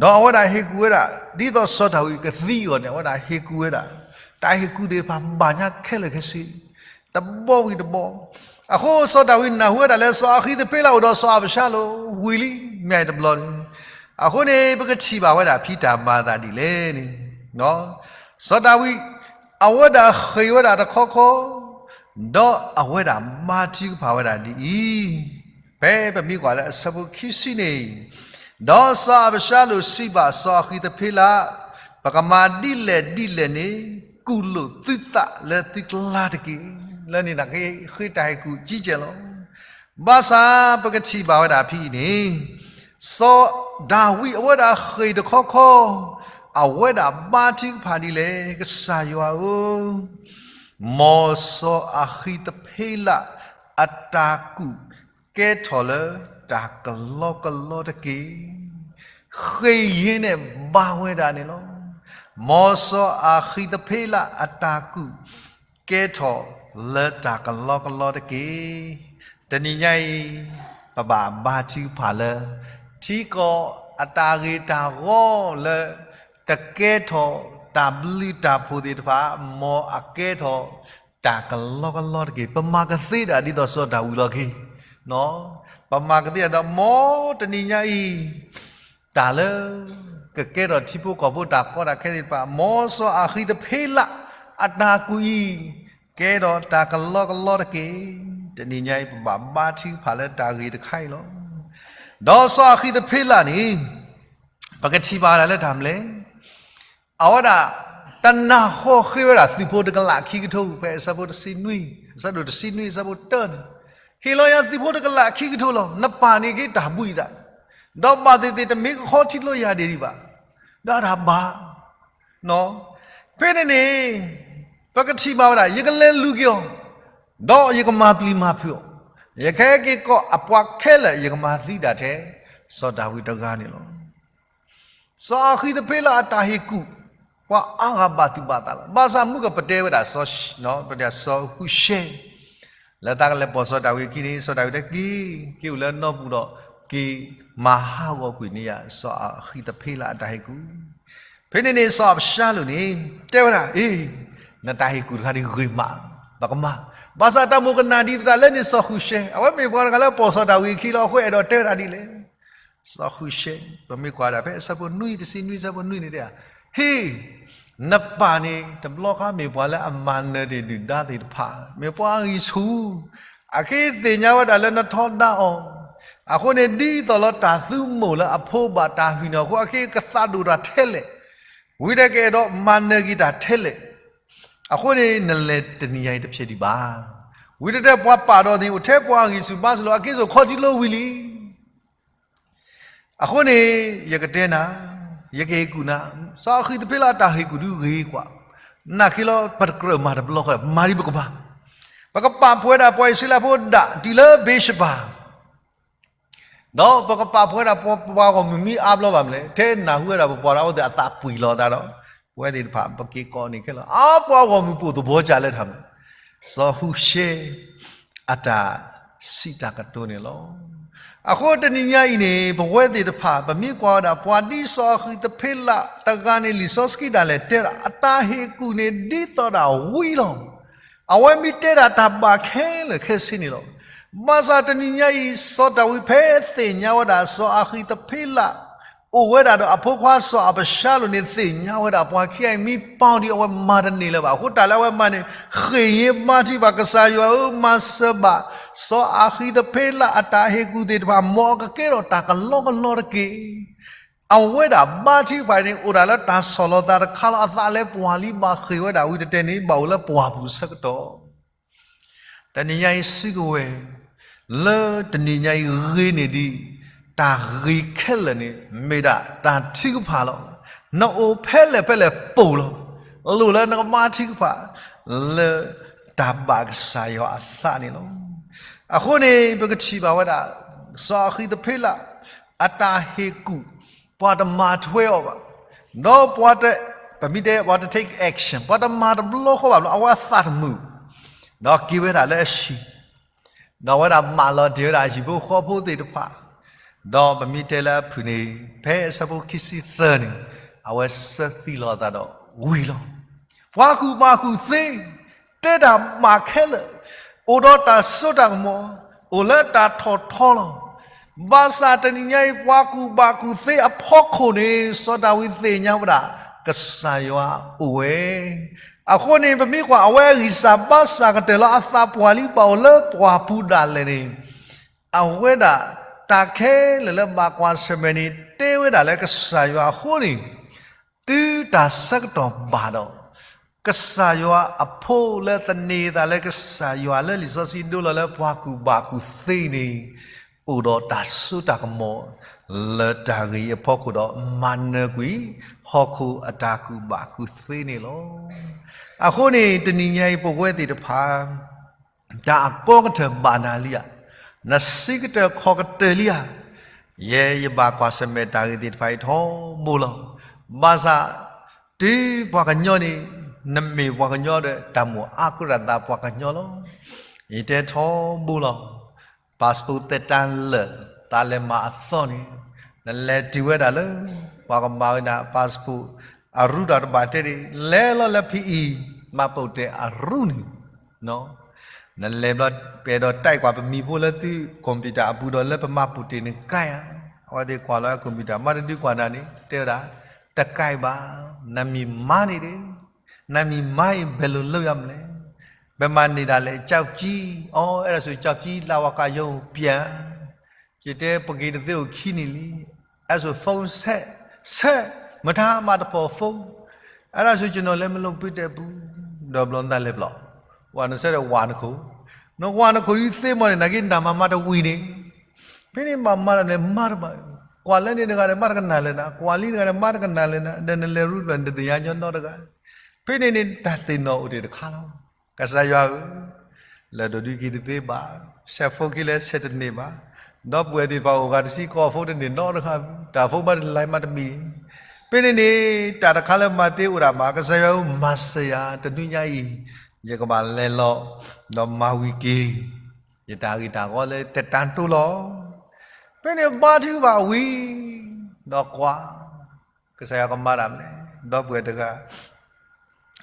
ဒီးအဝဲဒၣ်ဟ့ၣ်ကူၣ်ဝဲဒၣ် ဒ်သိးစီၤဒၤဝံးကသံအဂီၢ်န့ၣ် အဝဲဒၣ်ဟ့ၣ်ကူၣ်ဝဲဒၣ်, တၢ်ဟ့ၣ်ကူၣ်သ့ၣ်တဖၣ်ဘၣ်ညါခဲလၢာ်ခဲဆ့, တဘီဝံၤတဘီ, အဃိစီၤဒၤဝံးနၢ်ဟူဝဲဒၣ်လၢစီၤအဃံးသဖ့လးအိၣ်ဒီးစီၤအၤဘၡါလိၣ်ဝံၤလံ မ့ၢ်တဘျီန့ၣ်, အဃိန့ၣ် ပကထံၣ်ဘၣ်ဝဲဒၣ်ဖံတၢ်မၤအသးဒ်လဲၣ်န့ၣ် စီၤဒၤဝံး အဝဲဒၣ်ဃ့ၢ်ဝဲဒၣ်တခီခီ, ဒီးအဝဲဒၣ်ဘါထုကဖၣ်ဝဲဒၣ်ဒ်အံၤ, ဖဲပမ့ၢ်ကွၢ်လၢအဆၢဖိခံဆံန့ၣ်, ဒီးစီၤအၤဘၡါလိၣ်စံးဘၣ်စီၤအဃံးသဖ့လး, ပကမၤဒ်လဲၣ်ဒ်လဲၣ်န့ၣ် ကူၣ်လိာ်သုသးလၢသုကျါတက့ၢ်. လၢန့ၣ်န့ၣ်က့ ဃ့တၢ်ဟ့ၣ်ကူၣ်ကံကဲၢ်လီၤ. ဘၣ်ဆၣ်ပကထံၣ်ဘၣ်ဝဲဒၣ်ဖဲအံၤန့ၣ်, စီၤဒၤဝံးအဝဲဒၣ်ဃ့ၢ်တခီခီ, အဝဲဒၣ်ဘါထုကဖၣ်ဒ်လဲၣ်, ကစၢ်ယွၤဧၢ, မ်စီၤအဃံးသဖ့လးအတၢ်ကူၣ်ကဲထီၣ်လၢတၢ်ကလီကလီတက့ၢ်. ဃ့ၢ်ယ့န့ၣ်ဘါဝဲဒၣ်န့ၣ်လီၤ. မ်စီၤအဃံးသဖ့လးအတၢ်ကူၣ် ကဲထီၣ်လၢတၢ်ကလီကလီတက့ၢ်. တနံၤညါအံၤ ပဘၣ်ဘါထုကဖၣ်လၢ ထံကီၢ်အတၢ်ဂ့ၤတၢ်ဂီၤလၢ တကဲထီၣ်တၢ်ဘျုးတၢ်ဖှိၣ်သ့ၣ်တဖၣ် မ်အကဲထီၣ်တၢ်ကလီကလီတက့ၢ်. ပမၤကသ့ဒၣ်ဒ်သိးစီၤဒၤဝံးလီၤက့ၤ ပမၤကသ့ဒၣ်ဒီးမ်တနံၤညါအံၤ တၢ်လၢ ကကဲထီၣ်ထံဖိကီၢ်ဖိတၢ်ကီတၢ်ခဲသ့ၣ်တဖၣ် မ်စီၤအဃံးသဖ့လးအတၢ်ကူၣ်အံၤ ကဲထီၣ်တၢ်ကလီကလီတက့ၢ်. တနံၤညါအံၤ ပဘၣ်ဘါထုကဖၣ်လၢတၢ်ဂ့ၤတခါအံၤလီၤ. ဒီးစီၤအဃံးသဖ့လးန့ၣ် ပကထံၣ်ဘၣ်ဒၣ်လၢတၢ်မနုၤလဲၣ်. အဝဲဒၣ် တနၢ်ဃီဃ့ဝဲဒၣ်သုးဖိတကလးခံကထိ ဖဲအဆၢဖိတဆံနွံ, အဆၢဒိၣ်တဆံနွံ အဆၢဖိတၢန့ၣ်, ဟ့ၣ်လီၤယၤသုးဖိတကလးခံကထိလီၤ. နပာ်န့ၢ်က့ၤတၢ်ဘှံးအသး, ဒီးဘၣ်သ့ၣ်သ့ၣ်တမ့ၢ်ကခီထံကျိယၤဒ်အံၤဘၣ်, ဒီးတၢ်ဘၣ် ဖဲန့ၣ်န့ၣ် ပကထံၣ်ဘၣ်ဝဲဒၣ် ယကလဲၤလူၤက့ၤအီၤ, ဒီးယကမၤပျံၤမၤဖုးအီၤ, ယကဟဲက့ၤကိးအပှၤခဲလၢာ် ယကမၤသံတၢ်ထဲစီၤဒၤဝံးတဂၤန့ၣ်လီၤ. စီၤအၤဃံးသဖ့လးအတၢ်ဟ့ၣ်ကူၣ်, ပှၤအါဂၤဘၣ်သူၣ်ဘၣ်သးလီၤ. ဘၣ်ဆၣ်မုၢ်ကပတဲဝဲဒၣ် စီၤဃုၣ်ရှဲ လၢသးကလဲၤပိာ်စီၤဒၤဝံးအခံန့ၣ် စီၤဒၤဝံးတဲက့ၤ, က့ၤအိၣ်လၢနီၢ်ပူၤဒီး က့ၤမၤဟးဂီၤကွံာ်န့ၢ်ယၤ စီၤအၤဃံးသဖ့လးအတၢ်ဟ့ၣ်ကူၣ်. ဖဲန့ၣ်န့ၣ် စီၤအၤဘၡါလိၣ်န့ၣ် တဲဝဲဒၣ်, အ့, နတၢ်ဟ့ၣ်ကူၣ်တခါဒ်ဂ့ၤမး, ပကမၤ, ဘၣ်ဆၣ်တၢ်မိၣ်ကနၣ်ဒံးပသးလၢန့ၣ် စီၤဃုၣ်ရှဲ အဝဲမ့ၢ်ပှၤတဂၤလၢပိာ်စီၤဒၤဝံးအခံလီၤ. အဃိအဲၣ်ဒိးတဲဝဲဒၣ်ဒ်လဲၣ် စီၤဃုၣ်ရှဲ, ပမ့ၢ်ကွၢ်ဒၣ်ဖဲအဆၢဖိနွံ တဆံနွံ အဆၢဖိနွံန့ၣ်တဲ, ဟ့ၣ်, နပၢ်န့ၣ် တဘျီဃီမ့ၢ်ပှၤလၢအမၤနၢၤတ့ၢ်ဒုၣ်ဒါသ့ၣ်တဖၣ်, မ့ၢ်ပှၤအဂံၢ်ဆူၣ်, အက့သ့ၣ်ညါဝဲဒၣ်လၢနထီဒါအီၤ, အဃိန့ၣ် ဒ်သိးလၢတၢ်သုးမိၢ်လၢအဖိဘၣ်တၢ်ဟံၣ်န့ၣ်အဃိ အက့ကသးဒိၣ်တၢ်ထဲလဲၣ်, ဝံၤဒီးကအဲၣ်ဒိးမၤနၢၤက့ၤတၢ်ထဲလဲၣ်, အဃိန့ၣ် နလဲၤတနံၤညါအံၤတဖျဲးဒံးဘၣ်. ဝံၤတတဲပှၤပာ်ဒီးန့ၣ် အိၣ်ထဲပှၤအဂံၢ်ဆူၣ်ဘါစၢ်လီၤ အက့စိာ်ခီထံကျိဝံၤလံ. အဃိန့ၣ် ယကတဲနၤ, ယကဟ့ၣ်ကူၣ်နၤ, စီၤအၤဃံးသဖ့လးအတၢ်ဟ့ၣ်ကူၣ်ဒုးဂ့ၤကွၢ်, နာ်က့လီၤ ပတကြၢးမၤတဘျီဃီ မၤဒ်ပကဘၣ်, ပကပာ်ပှဲၤဒၣ်ပှၤအံၣ်စရ့လးဖိဒၣ်တုၤလၢဘ့ၤၡဘၤ ဒီးပကပာ်ပှဲၤဒၣ်ပှၤဂီၢ်မုၢ်မ့ၢ်အါဘျီဘၣ်မနုၤလဲၣ်, ထဲနၢ်ဟူဝဲဒၣ်ပပှၤဒီးအဝဲသ့ၣ်အသးပှံၢ်လီၤအသးဒီး ပဝဲသ့ၣ်တဖၣ် ပက့ၤကိးန့ၢ်ခဲလၢာ် အါပှၤဂီၢ်မုၢ်ပိာ်သဘီကၢ်လၢထးမး, စီၤဃုၣ်ရှဲ အတၢ်စံးတၢ်ကတိၤန့ၣ်လီၤ. အဃိတနံၤညါအံၤန့ၣ် ပဝဲသ့ၣ်တဖၣ် ပမ့ၢ်ကွၢ်ဝဲဒၣ် ပှၤဒ်စီၤအၤဃံးသဖ့လးတဂၤန့ၣ် လံာ်စီဆှံဒၣ်လဲာ်တဲဒၣ် အတၢ်ဟ့ၣ်ကူၣ်န့ၣ် ဒ်သိးဒၣ်ဝံၤလီၤ. အဝဲမ့ၢ်တဲဒၣ်တၢ်ဘၣ်ခဲလၢာ်ခဲဆ့န့ၣ်လီၤ. ဘၣ်ဆၣ်တနံၤညါအံၤ စီၤဒၤဝံးဖဲသ့ၣ်ညါဝဲဒၣ် စီၤအၤဃံးသဖ့လး အိၣ်ဝဲဒၣ်ဒီးအဖိခွါစီၤအၤဘၡါလိၣ်န့ၣ် သ့ၣ်ညါဝဲဒၣ် ပှၤခံဂၤအံၤမ့ၢ်ပီၢ်ဒံး အဝဲမၤတန့ၢ်လၢၤဘၣ်. အဃိတၢ်လၢအဝဲမၤန့ၣ် ဃ့ၢ်ညါဘါထုကဖၣ် ကစၢ်ယွၤဧၢ, မၤစၢၤဘၣ် စီၤအၤဃံးသဖ့လးအတၢ်ဟ့ၣ်ကူၣ်သ့ၣ်တဖၣ် မ်အကကဲထီၣ်တၢ်ကလီကလီတက့ၢ်. အဝဲဒၣ်ဘါထုကဖၣ်န့ၣ် အိၣ်ဒၣ်လၢတၢ်ဆီၣ်လီၤသးတခါလီၤ. အသးလၢပှၤလံ ဘၣ်ဃ့ၢ်ဝဲဒၣ်ဝံၤတတဲန့ၣ် ဘၣ်အိၣ်လၢပှၢ်ပူၤဆၢကတီၢ် တနံၤညါအံၤစုကဝဲၤ, လၢတနံၤညါအံၤဂ့ၤန့ၢ်ဒံး တၢ်ဂ့ၤခဲလၢာ်န့ၣ် မ့ၢ်ဒၣ်တၢ်ထုကဖၣ်လီၤ. နအိၣ်ဖဲလဲၣ်ဖဲလဲၣ်ပိာ်လီၤ. လိၣ်လၢနကဘါထုကဖၣ် လၢတၢ်ဘၣ်ကစၢ်ယွၤအသးန့ၣ်လီၤ. အဃိန့ၣ် ပကထံၣ်ဘၣ်ဝဲဒၣ် စီၤအၤဃံးသဖ့လး အတၢ်ဟ့ၣ်ကူၣ် ပှၤတမၤထွဲအီၤဘၣ်. ဒီးပှၤတ, ပမ့ၢ်တဲ ပှၤတ take action ပှၤတမၤတဘျီဃီဘၣ်ဘျီ အဝဲအသးတမုာ်, ဒီးက့ၤဝဲဒၣ်လၢအဟံၣ်, ဒီးအဝဲဒၣ်မၢလီၤတ့ၢ်ဝဲဒၣ်အဟံၣ်ဖိဃီဖိသ့ၣ်တဖၣ်, ဒီးပမ့ၢ်တဲလၢအဖုၣ်န့ၣ် ဖဲအဆၢဖိခံဆံသၢန့ၣ် အဝဲစၢသံလီၤအသးဒီးဝံၤလီၤ. ပှၤကူၣ်ဘၣ်ကူၣ်သ့ တဲတၢ်ဘၣ်ခဲလၢာ်, အိၣ်ဒီးတၢ်စိတၢ်ကမီၤ, အိၣ်လၢတၢ်ထီၣ်ထီလီၤ. ဘၣ်ဆၣ်တနံၤညါအံၤ ပှၤကူၣ်ဘၣ်ကူၣ်သ့အဖီခိၣ်န့ၣ် စီၤဒၤဝံးသ့ၣ်ညါဝဲဒၣ် ကစၢ်ယွၤအိၣ်ဝဲ. အဃိန့ၣ် ပမ့ၢ်ကွၢ်အဝဲအဂံၢ်စၢ်ဘါစၢ်ကတၢၢ်လၢအသးပှၢ်လံ ဘၣ်အိၣ်လၢပှၢ်ပူၤဒၣ်လဲာ်န့ၣ် အဝဲဒၣ်တၢ်ခဲလၢာ်လၢဘၣ်ကွၢ်ဆၢၣ်မဲာ်န့ၣ် တဲဝဲဒၣ်လၢကစၢ်ယွၤအဃိန့ၣ် တုၤတၢ်ဆၢကတီၢ်ဘၣ်ဒီး ကစၢ်ယွၤအဖိလၢသန့ၤသးလၢကစၢ်ယွၤလၢလံာ်စီဆှံဒိလီၤလၢပှၤကူၣ်ဘၣ်ကူၣ်သ့န့ၣ် အိၣ်ဒီးတၢ်စိတၢ်ကမီၤ လၢတၢ်ဂ့ၤအဖီခိၣ်ဒီး မၤနၢၤကွံာ် ဟီၣ်ခိၣ်အတၢ်ကူၣ်ဘၣ်ကူၣ်သ့န့ၣ်လီၤ. အဃိန့ၣ် တနံၤညါအံၤပဝဲသ့ၣ်တဖၣ် တၢ်အကီကတၢၢ်ဘၣ်နၤလံဧါ, နစံးကတၢၢ်ခီၣ်ကတၢၢ်လံဧါ, ယဲယဘၣ်ကွၢ်ဆၢၣ်မဲာ်တၢ်ဂ့ၢ်သ့ၣ်တဖၣ်အံၤထီဘိလီၤ. ဘၣ်ဆၣ် တုၤပှၤကညီန့ၣ် နမ့ၢ်ပှၤကညီဒီး တၢ်မိၣ်အါကရၢ်သးပှၤကညီလီၤ. ယတဲထီဘိလီၤ. passport သက်တမ်းလၢာ် သးလဲၤမၤအသီန့ၣ် နလဲၤတုၤဝဲဒၣ်လၢ ပှၤကမၤဝဲဒၣ် passport အရူတၢ်တဘၣ်တဲန့ၣ် လဲၤလီၤလၢဖံအံၤ မှတ်ပုံတင် အရူန့ၣ် နလဲၤဘျီ ပအဲၣ်ဒိး type ကွၢ်ပမံၤဖိလၢသု computer အပူၤဒီးလၢပမှတ်ပုံတင်န့ၣ် ကါဧါ. အဝဲသ့ၣ်ကွၢ်လီၤ computer မ့ၢ်တဒုကွၢ်နၤန့ၣ် တဲဝဲဒၣ် တကါဘၣ်, နမံၤမါန့ၣ်ဒီး နမံၤမါအံၤ ဘယ်လိုလုပ်ရမလဲ, ဘယ်မှာနေတာလဲ, ကျောက်ကြီး, အိ အဲဒါဆို ကျောက်ကြီး လဝကရုံး ပြန်. ယတဲ ပက့ၤတသ့အိၣ်ခံနံၣ်လံ. အဲဒါဆို ဖုန်းဆက်, ဆက်, မတၤမှတပေါ် ဖုန်း. အဲၣ်ဒိးဆူ ကျွန်တော်လည်း မလုပ်ပေးတဲ့ဘူး, ဒီးဘျီနသးလဲၤဘျီ, ဝၤနဆၢဒီးဝၤနခိၣ်, နဝၤနခိၣ်ဒ်သ့မီၤန့ၣ် နာ်က့နမၤမၤတဝံၤန့ၣ်, ဖဲန့ၣ်မၤမၤတၢ်န့ၣ်မၤတဘၣ်, ကွၢ်လၢန့ၣ်တဂၤန့ၣ် မၤတကနၣ်လၢၤနၤ, ကွၢ်လံတဂၤန့ၣ် မၤတကနၣ်လၢၤနၤ, ဒီးနလဲၤရူတဖျၢၣ်န့ၣ် တသ့ၣ်ညါညီနီတဂၤ, ဖဲန့ၣ်န့ၣ် တၢ်သ့ၣ်နီၣ်အိၣ်တ့ၢ်တခါလီၤ. ကစၢ်ယွၤဧၢ, လၢၢ်ဒိၣ်ဒုးက့ၤတသ့ဘၣ်, ဆဲးဖိခံလၢဆဲးတန့ၢ်ဘၣ်, ဒီပုၢ်ဝဲၢ်သ့ၣ်တဖၣ်အိၣ်ဂၤတဆံ ကိးဖိတန့ၢ်နီတဂၤ, တၢ်ဖိမးတလၢ်မးတမံၤ, ဖဲန့ၣ်န့ၣ် တၢ်တခါလၢမၤသ့အိၣ်ဒၣ်မး, ကစၢ်ယွၤဧၢ, မၤစၢၤယၤ တနွံညါအံၤ ယကဘၣ်လဲၤလီၤ ဒီးမၤဝံၤက့ၤ ယတၢ်ဂ့ၢ်တၢ်ဂီၤလၢ သက်တမ်းတိုးလီၤ. ဖဲန့ၣ်ဘါထုကဖၣ်ဝံၤ, ဒီးကွၢ် ကစၢ်ယွၤကမၤတၢ်မနုၤလဲၣ်, ဒီပုၢ်ဝဲၢ်တဂၤ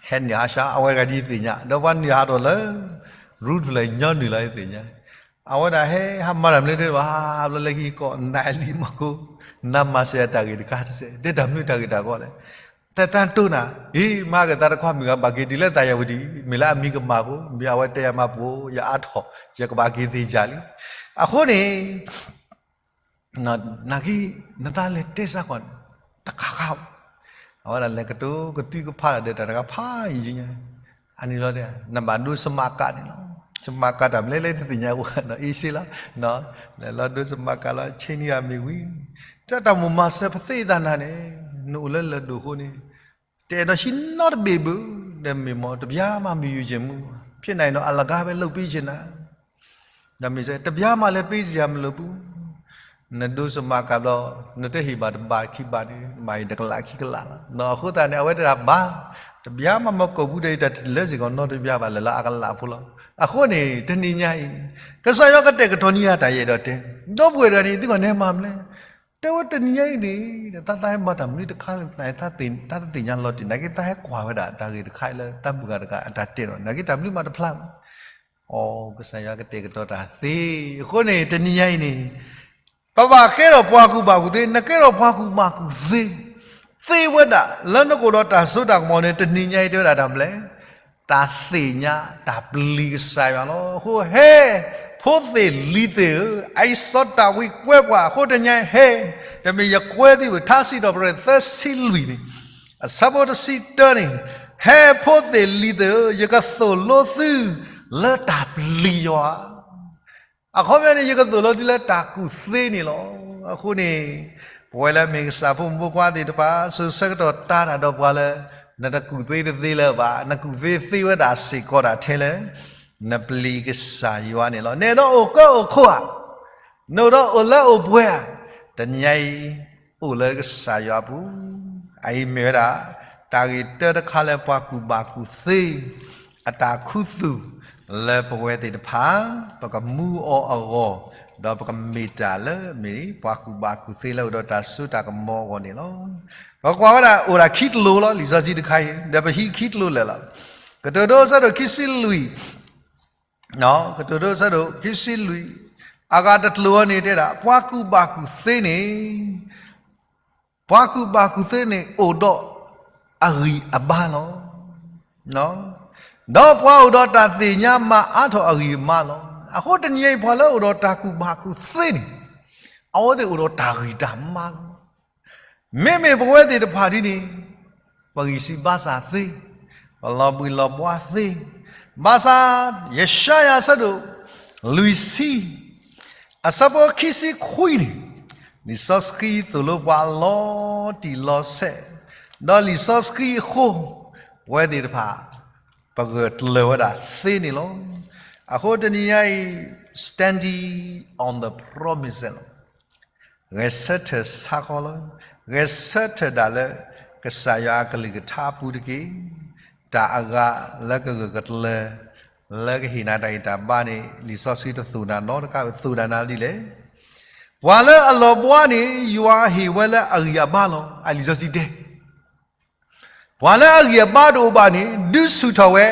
ဟဲနုာ်ဟးဆှး, အဝဲတဂၤဒ်သ့ၣ်ညါ, ဒီးပှၤနုာ်ဟးထီၣ်လၢ ရူတဖျၢၣ်ညီနုၢ်လီၤ ဒ်သ့ၣ်ညါ, အဝဲဒၣ်ဟဲဟးမၤတၢ်မနုၤတဘၣ်, ဘျီလၢခံကီး နၤလံမီၢ်ကိ, နမၤစၢၤယၤတၢ်ဂ့ၢ်တခါတစဲး, တဲတၢ်မနုၤတၢ်ဂ့ၢ်တၢ်ဂီၤလဲၣ်, သက်တမ်းတိုးနၤ, အံၤ မၤက့ၤသးတခွါမုၣ်ဂၤ ဘၣ်က့ၤတုၤလၢသးယၤဝတံၢ်, မ့ၢ်လၢအမံၤကမၣ်အဃိ, မ့ၢ်အဝဲတဲယၤမၤပှိၤ, ယအါထီၣ် ယကဘၣ်က့ၤသ့ၣ်ယၤလံ. အဃိန့ၣ် နာ်က့ နသးလဲၤတဲစ့ၢ်ကီး တခါခါ, အဝဲဒၣ်လဲၤကတိၤကသုကဖးဒီးတၢ်တခါဖးယံၤညါ, အန့ၣ်လီၤတဲ နဘၣ်ဒိစမးကးန့ၣ်လီၤ. စမးကးတၢ်မနုၤလဲၣ် တသ့ၣ်ညါဝဲဒီး အ့ၣ်စ့လီၤ, လဲၤလီၤဒိစမးကးလီၤ ဆ့နံၤဂၤမ့ၢ်ဝံၤ, တၢ်တၢ်မိၣ်မၤစၢၤပသ့အသးနၤန့ၣ်, နအိၣ်လၢလၢၢ်ဒိၣ်အဃိန့ၣ် တအဲၣ်ဒိးဟံးနီတဘ့ၣ်ဘၣ်, ဒီးမ့ၢ်မ့ၢ် တပြားမှ မယူချင်ဘူး, ဖြစ်နိုင်ရင်တော့ အလကားပဲ လုပ်ပေးချင်တာ, ဒီးမ့ၢ်စ့ၢ် တပြားမှလည်း ပေးစရာမလိုဘူး, နဒိစမးကးဘျီ, နတဟ့ၣ်ဘၣ်တဘးခံဘးန့ၣ် မၤအံၤတကလးခံကလးလီၤ. အဃိသတးန့ၣ် အဝဲတဒၣ်ဘၣ်, တပြားမှ မကိာ်ဘူးဒီး တၢ်တလၢစ့ၢ်ကီးနီတပြားဘၣ် လၢလၢအကလးဖိလီၤ. အဃိန့ၣ် တနံၤညါအံၤ ကစၢ်ယွၤကတဲာ်ကတီၤန့ၢ်ယၤတၢ်ယအဲၣ်ဒိးတဲ, ဒီပုၢ်ဝဲၢ်တဂၤန့ၣ် သုဂီၢ်န့ၣ်မၤမနုၤလဲၣ်, တဲဝဲတနံၤညါအံၤန့ၣ် တၢ်သးဟဲမၤတၢ်မနုၤတခါလၢ တၢ်သ့ၣ်ညါလီၤတံၢ် နာ်က့ သးဟဲကွၢ်ဝဲဒၣ်တၢ်ဂ့ၢ်တခါအံၤလၢ တၢ်မုၣ်ဂၤတဂၤအတၢ်တဲဒီး နာ်က့ တၢ်မနုၤမးတဖျါဘၣ်. အိ ကစၢ်ယွၤကတဲာ်ကတီၤတၢ်သ့, အဃိန့ၣ် တနံၤညါအံၤန့ၣ် ပဘၣ်ကဲထီၣ်ပှၤကူၣ်ဘၣ်ကူၣ်သ့, နကဲထီၣ်ပှၤကူၣ်ဘၣ်ကူၣ်သ့, သ့ဝဲဒၣ် လၢနကအိၣ်ဒီးတၢ်စိတၢ်ကမီၤန့ၣ် တနံၤညါအံၤတဲဝဲဒၣ်တၢ်မနုၤလဲၣ်, တၢ်သ့ၣ်ညါတၢ်ပျံၤကစၢ်ယွၤလီၤ. အဃိဟဲ, ဖိသ့ၣ်လံၤသ့ၣ်ဧၢ, အံၤစီၤဒၤဝံးကွဲပှၤ, အဃိတနံၤညါအံၤဟဲ, တမ့ၢ်ယကွဲသုဘၣ်, ထါစံးထီၣ်ပတြၢၤသၢဆံလွံၢ်န့ၣ် အဆၢဖိတဆံတၢန့ၣ်, ဟဲဖိသ့ၣ်လံၤသ့ၣ်ဧၢ, ယကသိၣ်လိသု လၢတၢ်ပျံၤယွၤ အခီပညီန့ၣ် ယကသိၣ်လိသုလၢတၢ်ကူၣ်သ့န့ၣ်လီၤ. အဃိန့ၣ် ပဝဲလၢမ့ၢ်ကစၢ်ဖိမုၣ်ဖိခွါသ့ၣ်တဖၣ် စိၤဆၢကတီၢ်တၢ်တၢ်ဒီးပှၤလၢ နတကူၣ်သ့တသ့လၢၤဘၣ်, နကူၣ်သ့သ့ဝဲဒၣ်စ့ၢ်ကီးဒၣ်ထဲလၢ နပျံၤကစၢ်ယွၤန့ၣ်လီၤ. နအဲၣ်ဒိးအိၣ်ကၢအိၣ်ခိးဧါ, နအဲၣ်ဒိးအိၣ်လၢအိၣ်ပှဲၤဧါ, တနံၤညါအံၤ အိၣ်လၢကစၢ်ယွၤအပူၤ, အအံၤမ့ၢ်ဝဲဒၣ် တၢ်ဂ့ၢ်တၢတခါလၢပှၤကူၣ်ဘၣ်ကူၣ်သ့ အတၢ်ခူသူၣ်လၢပဝဲသ့ၣ်တဖၣ် ပကမူအီၤအဂီၢ်, ဒီးပကမ့ၢ်တၢ်လၢမ့ၢ် ပှၤကူၣ်ဘၣ်ကူၣ်သ့လၢအိၣ်ဒီးတၢ်စိတၢ်ကမီၤအဂီၢ်န့ၣ်လီၤ. ပကွၢ်ဝဲဒၣ်အိၣ်ဒၣ်ခံကျိၤလီၤ, လံာ်စီဆှံတခါအံၤ ဒီးပဟံးခံကျိၤလၢာ်လီၤ. ကတိၤဒိအဆၢဒိၣ်ခံဆံလွံၢ်, ကတိၤဒိအဆၢဒိၣ်ခံဆံလွံၢ်, အဂၤတကျိၤအံၤန့ၣ်တဲဒၣ် ပှၤကူၣ်ဘၣ်ကူၣ်သ့န့ၣ် ပှၤကူၣ်ဘၣ်ကူၣ်သ့န့ၣ် အိၣ်ဒီးအဂံၢ်အဘါလီၤ. ဒီးပှၤအိၣ်ဒီးတၢ်သ့ၣ်ညါမၤအါထီၣ်အဂံၢ်အဘါလီၤ. အဃိတနံၤအံၤ ပှၤလၢအိၣ်ဒီးတၢ်ကူၣ်ဘၣ်ကူၣ်သ့န့ၣ် အဝဲသ့ၣ်အိၣ်ဒီးတၢ်ဂံၢ်တၢ်ဘါလီၤ. မ့မ့ၢ်ပဝဲသ့ၣ်တဖၣ်ဒ်န့ၣ် ပဂံၢ်စၢ်ဘါစၢ်သ့, ပလီၤဘှံးလီၤဘှါသ့, ဘၣ်ဆၣ် ယၡါယၤအဆၢဒိၣ် လွံၢ်ဆံ အဆၢဖိခံဆံခွံန့ၣ် လံာ်စီဆှံသိၣ်လိပှၤလီၤတံၢ်လီၤဆဲး, ဒီးလံာ်စီဆှံအဃိ ပဝဲသ့ၣ်တဖၣ် ပဂၢၢ်ကျၢၤဝဲဒၣ်သ့န့ၣ်လီၤ. အဃိတနံၤညါအံၤ standing on the promise လီၤ. ဂဲၤဆၢထၢၣ်ဆါခီလီၤ. ဂဲၤဆၢထၢၣ်ဒၣ်လၢ ကစၢ်ယွၤအကလုၢ်ကထါအပူၤတက့ၢ်. တၢ်အဂၤလၢကဂၢၢ်ကကျၢၤ လၢကဟ့ၣ်နၤတၢ်ဂံၢ်တၢ်ဘါန့ၣ် လံာ်စီဆှံတသိၣ်နၤနီတခါ, သိၣ်နၤနၤဒ်လဲၣ်. ပှၤလၢအလီၤဘှါန့ၣ် ယွၤဟ့ၣ်ဝဲလၢအဂံၢ်အဘါလီၤ. အလံာ်စီဆှံတဲ ပှၤလၢအဂံၢ်အဘါတအိၣ်ဘၣ်န့ၣ် ဒုးဆူၣ်ထီၣ်ဝဲ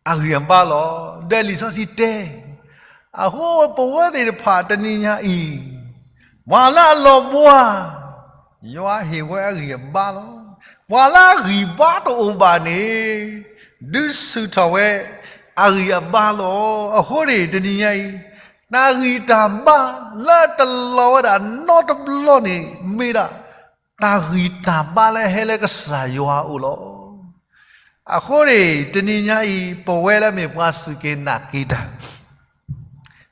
အဂံၢ်အဘါလီၤ. ဒီးလံာ်စီဆှံတဲ, အဃိပဝဲသ့ၣ်တဖၣ်တနံၤညါအံၤ, ပှၤလၢအလီၤဘှါ, ယွၤဟ့ၣ်ဝဲအဂံၢ်အဘါလီၤ. ပှၤလၢအဂံၢ်ဘါတအိၣ်ဘၣ်န့ၣ် ဒုးဆူၣ်ထီၣ်ဝဲ အဂံၢ်အဘါလီၤ. အဃိန့ၣ် တနံၤညါအံၤ, တၢ်ဂံၢ်တၢ်ဘါလၢတလီၤဝဲဒၣ်နီတဘျီန့ၣ် မ့ၢ်ဒၣ် တၢ်ဂံၢ်တၢ်ဘါလၢဟဲလၢကစၢ်ယွၤအအိၣ်လီၤ. အဃိန့ၣ် တနံၤညါအံၤ ပဝဲလၢမ့ၢ်ပှၤစူၢ်က့ၤနာ်က့ၤတၢ်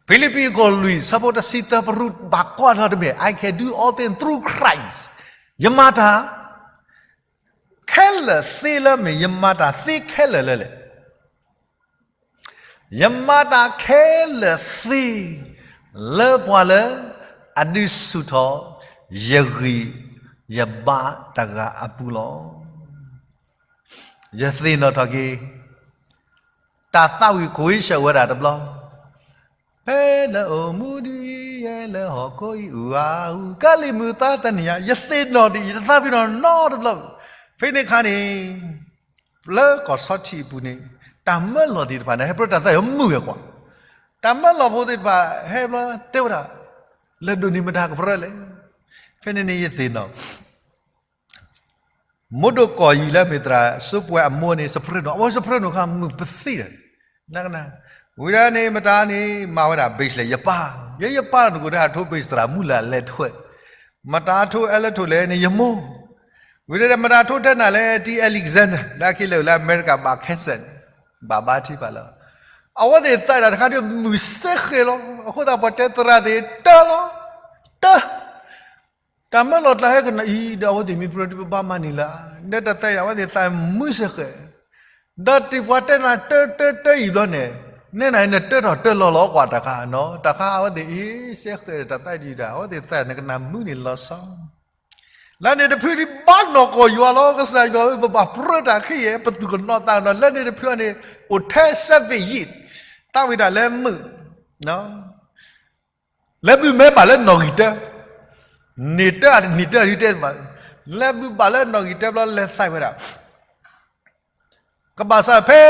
ဖံလံးပံၤအခိၣ်လွံၢ် ဆၢဖိတဆံသၢ ပရူးဘၣ်ကွၢ်ထီၣ်တမ့ၢ် I can do all things through Christ. ယမၤတၢ် ခဲလၢာ်သ့လၢမ့ၢ်ယမၤတၢ်သ့ခဲလၢာ်လၢလဲၣ်. ယမၤတၢ်ခဲလၢာ်သ့ လၢပှၤလၢအဒုးဆူၣ်ထီၣ် ယဂံၢ်ယဘါတဂၤအပူၤလီၤ. ယသ့ၣ်နီၣ်ထီၣ်က့ၤ တၢ်သးဝံၣ်ကွ့ဆၢၣ်ဝဲဒၣ်တဘျီ, ဖဲနအိၣ်မူဒ်အံၤ ယဲလၢဟီၣ်ခိၣ်အံၤ အူအါအူ ကလံၤမုၢ်သးတနံၤညါ ယသ့ၣ်နီၣ်ဒ်အံၤ တသးပ့ၤနီၣ်နီတဘျီ. ဖဲန့ၣ်အခါန့ၣ် လၢကီၢ်ဆီထံးအပူၤန့ၣ် တၢ်မၢလီၤသ့ၣ်တဖၣ်န့ၣ် ဟဲပြၢတၢ်သးယမုာ်ဝဲကွၢ်. တၢ်မၢလီၤဖိသ့ၣ်တဖၣ် ဟဲဘျီတဲဝဲဒၣ် လဲၤဒိးန့ၢ်မတၤကပြၢလဲၣ်. ဖဲန့ၣ်န့ၣ်ယသ့ၣ်နီၣ် မိၢ်ဒိၣ်ကီၢ်ယံၤလၢမ့ၢ်သရၣ်စိပှဲၤအမိၢ်န့ၣ် စဖရ့နိၣ်, အဝဲစဖရ့နိၣ်ခါမုာ်ပသံဒီး နကနၣ်, ဝံၤဒၣ်န့ၣ် မတၤန့ၣ် မၤဝဲဒၣ် ဘ့ၣ်လဲၣ် ယပၢ်, ယဲယပၢ်နကိးတၢ်ထိဘ့ၣ်သရၣ်မုၢ်လၢ်လဲၤထွဲ, မတၤထိအဲလၢထိလဲၣ်န့ၣ် ယမိၢ်, ဝံၤဒၣ်မတၤထိတဲနၤလဲၣ် T Alexander လၢအခံလၢာ်လၢအမဲရကၤဘၣ် Kansas ဘၣ်ဘါထံဖးလၢ အဝဲသ့ၣ်သးဒၣ်တခါဒီးမုာ်စ့ဃဲၤလီၤ. အဃိသတးပှၤတဲသရၣ်သ့ၣ်တၢ်လီၤ, တၢ် တၢ်မၢလီၤတၢ်ဟဲကနၣ်အံၤ ဒီးအဝဲသ့ၣ်မ့ၢ်ပြၢဒ်ပဘၣ်မၤန့ၣ်လၢၤ, ဒီးတၢ်သးအံၤ အဝဲသ့ၣ်သးမုာ်စ့ဃဲၤ, ဒီးတံၤပှၤတဲနၤတၢတၢတၢအံၤဘျီန့ၣ်, နဲနၤနတၢထီၣ်တၢလီၤလီၤကွၢ်တခါနီၤ, တခါအဝဲသ့ၣ်အံၤစ့ဃဲၤဒီးတၢ်သးဒ်တၢ် အဝဲသ့ၣ်သးနကနၣ်မုာ်န့ၣ်လီၤဆီ လၢန့ၣ်တဖုဒံးဘၣ်နီၢ်ကီၢ်ယွၤလီၤ ကစၢ်ယွၤဧၢ ပဘၣ်ပြၢတၢ်ခဲအံၤ ပသူၣ်ကနီၤသးကနီၤ လၢန့ၣ်တဖုန့ၣ် အိၣ်ထဲ seven years သးဝံၣ်တၢ်လၢမုာ် လၢမုာ်မ့ၢ်ဘၣ်လၢနီၣ်ဂံၢ်တၢ, န့ၢ်တၢနံၣ်တၢဒ်တဲတဘၣ်, လၢမုာ်ဘၣ်လၢနီၣ်ဂံၢ်တၢဘျီလဲၤသးဝဲဒၣ် ကဘၣ်စးထီၣ်ဖဲ